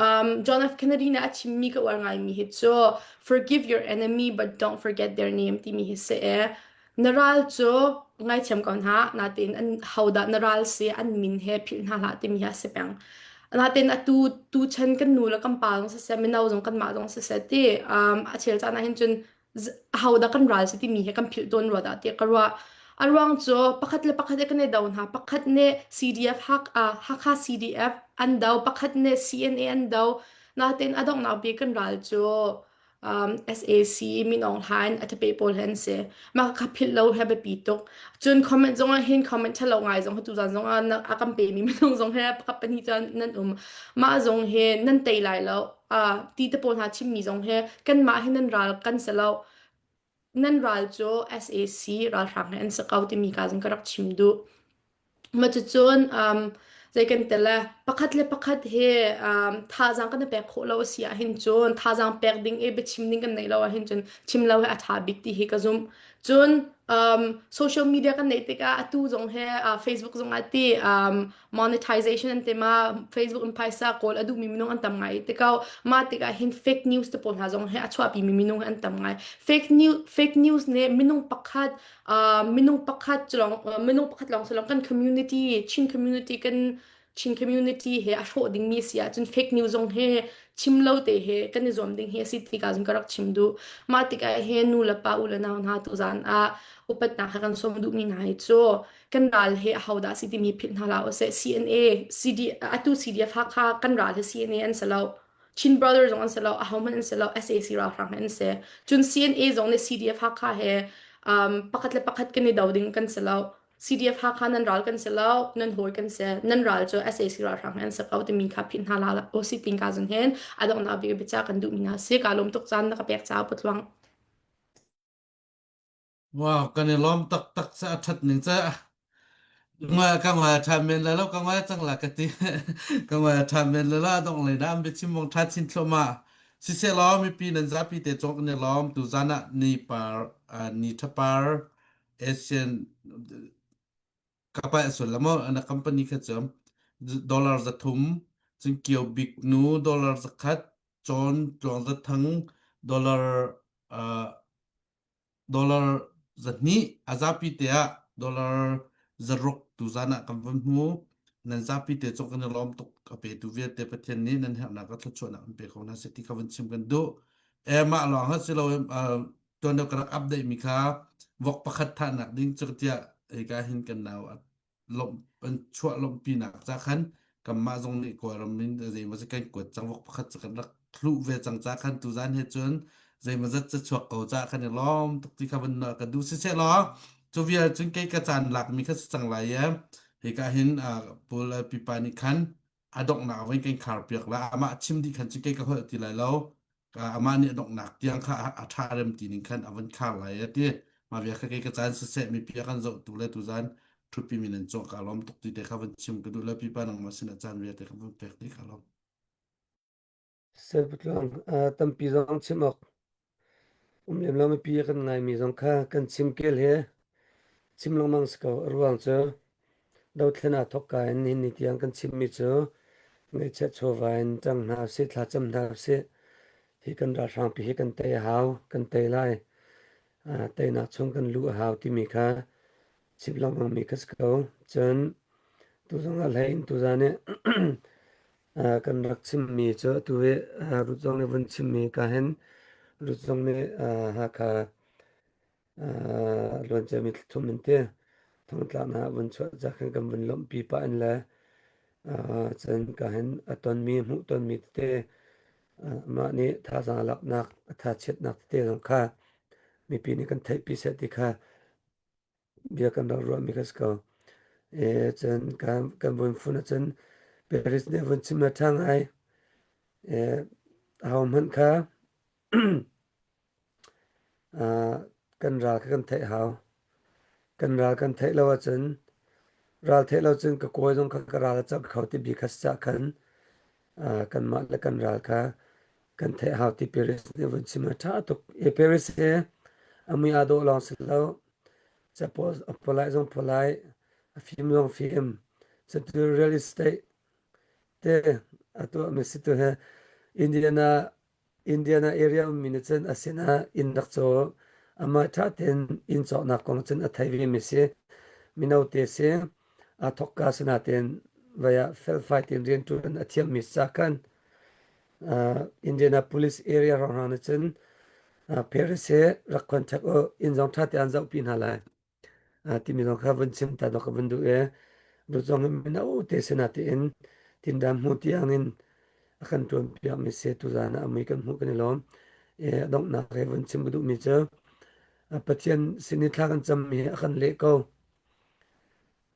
Um, John F. Kennedy nih a chimmi ka uar ngaimi hi cu forgive your enemy but don't forget their name timi hi si e. Na ral cu ngaithiam ko hna, natin an hodah na ral si an min he philh hna hlah timi hi a si peng. Natin atu tu chan kan nu le kan pa zong siseh, mino zong kanmah zong siseh ti um, a chel caan ah hin cun ahodah kan ral si timi hi kan philh tawn rua dah tiah ka ruah. A ruang cu pakhat le pakhat kan i do hna. Pakhat nih CDF Hak, uh, Hakha CDF an do, pakhat nih CNA an do. Natin a donghnak bik kan ral cu um, SAC Min Aung Hlaing a thape pawl he an si. Mah kha philh lo he biapi tuk. Cun comment zong ah hin comment ṭhalo ngai zong tu zan zong ah a kan pemi minung zong he pakhat pahnih cun nan um. Mah zong hi nan tei lai lo. Ah, ti te pawl hna chimmi zong hi kanmah hi nan ral kan si lo. Nan ral cu SAC ralhrang he an si ko timi ka zong ka rak chim duh. Mah cucun um, zei kan ti le pakhat le pakhat hi um, thazaang kan i pek khawh lo a si ahhin cun thazaang pek ding i biachim ding kan neih lo ahhin cun chim lo hi a ṭha bik ti hi ka zumh. Cun um, social media kan neih tikah atu zong hi uh, Facebook zong ah ti um, monetization an ti ma Facebook in phaisa kawl a duhmi minung an tam ngai te ko mah tikah hin fake news te pawl hna zong hi a chuahpi mi minung an tam ngai fake news fake news nih minung pakhat uh, minung pakhat lawng uh, minung pakhat lawng silong kan community Chin community kan Chin community he a hrawh dingmi si ahcun fake news zong he chim lo te he kan i zuam ding hi a si ti ka zong ka rak chim duh mah tikah hin nu le pa u le nau hna tu zan ah upatnak he kan sawm duhmi hna hi cu kan ral hi ahodah si timi philh hna hlah usih. CNA, CD, atu CDF Hakha kan ral hi CNA an si lo. Chin Brother zong an si lo, ahohmanh an si lo, SAC ralhrang an si. Cun CNA zong nih CDF Hakha he um, pakhat le pakhat kan i do ding kan si lo. CDF Hakha nan ral kan si lo, nan hawi kan si. Nan ral cu SAC ralhrang an si ko timi kha philh hna hlah usih tin ka zun hin a donghnak bik biaca kan duhmi hna si. Ka lawm tuk caan na ka pek caah putluang. Wow, kan i lawm taktak ca a ṭhat ning ca. Ngoi ka ngoi a ṭha men lai lo, ka ngoi cang la ka ti. Ka ngoi a ṭha men lai lo, a dongh lei dah an biachim vong ṭha chin thluahmah. Siseh law mipi nan zapi te cawk kan i lawm. Tuzan ah ni par, uh, ni ṭhapar Asian ka paih sual la maw na company kha cu dollar 300 cun kio bik nu dollar 100 cawn tluang zathang dollar uh, dollar 200 a zapi te ah dollar 600 tuzan ah kan von hmu nan zapi te cung kan i lawm tuk a petu vialte Pathian nih nan herhnak a thluachuahnak an pe ko hna seh ti kha van chim kan duh e mah lawng ha si lo tuan deuh ka rak update mi kha vok pakhat thahnak ding cu tiah hika hin kan nau lawmh an chuah lawmhpinak ca khan kanmah zong nih Kawlram in zeimaw kan kuat cang vok pakhat cu kan rak thluh ve cang ca khan tuzan he cun zeimawzat ca chuak ko ca khan i lawm tuk ti kha van ka duh siseh law cu vial cun kei ka caan lakmi kha si cang lai e hika hin pul pipa nih khan a donghnak voi kan khar piak la amah chim dih khan cu kei ka holh ti lai lo amah nih a donghnak tiang kha a ṭha rem ti ning khan a van khar lai a ti mah bia kha kei ka caan siseh mipi a kan zoh tu le tuzan ṭhupi min an cawh ka lawm tuk ti te kha van chim ka duh le pipa nangmah sinah caan vialte kha van pek ti ka lawm Selputluang tampi zong chim awk um lem lo mipi a kan ngaimi zong kha kan chim kel he chim lengmang si ko. A ruang cu dothlen aa thawk ka in nihin ni tiang kan chimmi cu ngaihchiat chawva in ṭang hna usih, thlacam hna usih. Hi kan ralhrangpi hi kan tei a hau, kan tei lai. Teinak chung kan luh a hau timi kha chim lengmangmi kha si ko. Cun tuzong ah hlei in tuzan i kan rak chimmi cu atu hi Ruth zong nih vun chimmi ka hin Ruth zong nih Hakha luanciami thla thum in ti. Thongtlak ah vun chuah ca khan kan vun lawmhpi pah in le cun ka hin a tonmi hmuhtonmi tete amah nih thazaang laknak a thachiatnak tete zong kha mipi nih kan theihpi seh ti kha bia kan rak ruahmi kha si ko. E, cun kan, kan vun fun ahcun Paris nih a vun chim le ṭha ngai. E, ahohmanh kha kan ral kha kan theih hau. Kan ral kan theih lo ahcun ral theih lo cun ka kawi zong kha ka ral a cang kho ti bik kha si cah khan kanmah le kan ral kha kan theih hau ti Paris nih vun chim a ṭha tuk. E Paris hi a mui aa dawh lawng si lo. Capo a polite zong polite, a fim zong fim. Cutu real estate te a tuahmi si tu he Indiana Indiana area ummi nih cun a sinah inn rak caw. Amah ṭha tein inn cawknak kong cun a thei vemi si. Mino te si. Aa thawkka sinain vai ah felfai tein rianṭuan a thiammi ca khan uh, Indianapolis area hrawnghrang nih cun uh, Paris he rak contact u inn zong ṭha tein an zohpi hna lai. Timi zong kha vun chim ta dawk ka vun duh i zong hi mino te sinah tiin tindan hmu tiang in a kan ṭuan piakmi si tuzaan ah a mui kan hmuh kan i lawm. I a donghnak he vun chim ka duhmi cu Pathian sin i thla kan cammi hi a kan leh ko.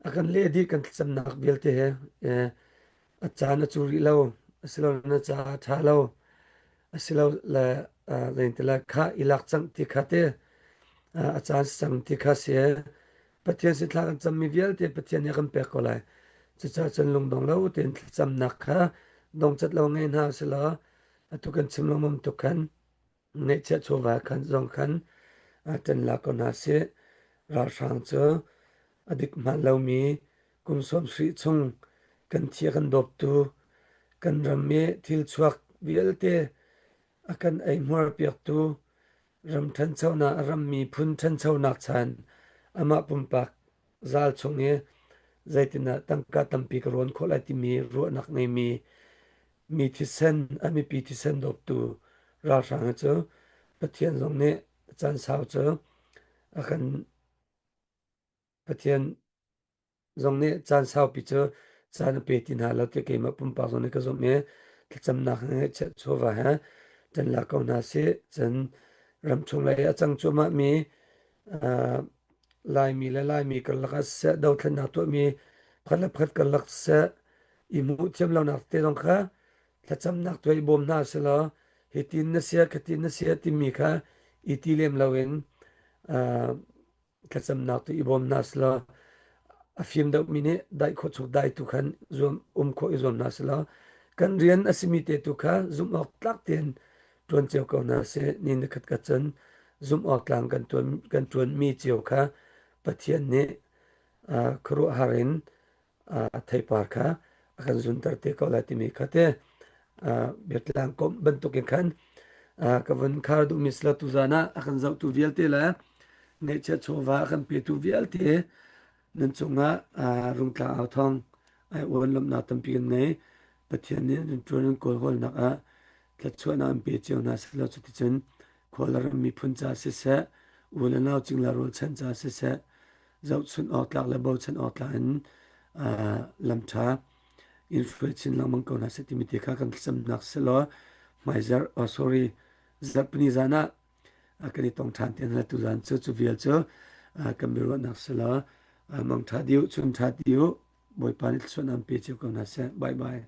A kan leh dih kan thlacamnak vialte he a caan a cu rih lo asilo na ca a ṭha lo asilo le zeintila kha i lak cang ti kha te a caan si cang ti kha si Pathian sin thla kan cammi vialte Pathian nih a kan pek ko lai. Cucaah cun lungdong lo tein thlacamnak kha dongcat lo ngei hna usih atu kan chim lengmang tuk khan ngeihchiah chawva khan zong khan ṭan la ko hna sih. Ralhrang cu a dik hmaan lomi kum 70 chung kan thi a kan dawptu kan ram i thil chuak vialte a kan eihmuar piaktu ram ṭhanchonak ram miphun ṭhanchonak chan amah pumpak zal chung i zeitindah tangka tampi ka rawn khawh lai timi ruahnak ngeimi mi thisen a mipi thisen dawptu ralhrang hi cu Pathian zong nih caan sau cu a kan Pathian zong nih caan saupi cu caan a pe ti hna lo ti keimah pumpak zong nih ka zumh i thlacamnak he ngeihchiah chawva he ṭan la ko hna sih. Cun ramchung lei a cang cuahmahmi uh, Laimi le Laimi karlak ah siseh, dothlennak tuahmi pakhat le pakhat karlak siseh, i hmuh thiam lonak te zong kha thlacamnak tuah i bawm hna selaw hitin na sia khatin na sia timi kha i ti lem loin uh, thlacamnak tu i bawm hna selaw a fim deuhmi nih dai khawh chung dai tu khan zuam um khawh i zuam hna selaw kan rian a simi te tu kha zumh awk tlak tein ṭuan cio ko hna sih ni na khat ka cun zumh awk tlang kan ṭuan kan ṭuanmi cio kha Pathian nih uh, khuaruahhar in theipar kha a kan zunter te ko lai timi kha te biatlang komh bantukin khan ka vun khar duhmi sila tuzan ah a kan zohtu vialte le ngeihchiah chawva a kan petu vialte nan cungah rungtlang au thawng ai uan lawmhnak tampi kan ngei Pathian nih nan ṭuan nan kawlhawlnak ah thluachuahnak an pe cio hna silo cuticun khua le ram miphun ca siseh u le nau cingla rualchan ca siseh zohchunh awk tlak le bochan awk tlak in lam ṭha in hruai chin lengmang ko hna seh timi te kha kan thlacamnak silaw hmaizarh oh sorry zarhpini zan ah kan i tong ṭhan te hna tuzan cu cu vial cu kan biaruahnak silaw mang ṭha dih u chun ṭha dih u Bawipa nih thluachuahnak an pe cio ko hna seh bye bye.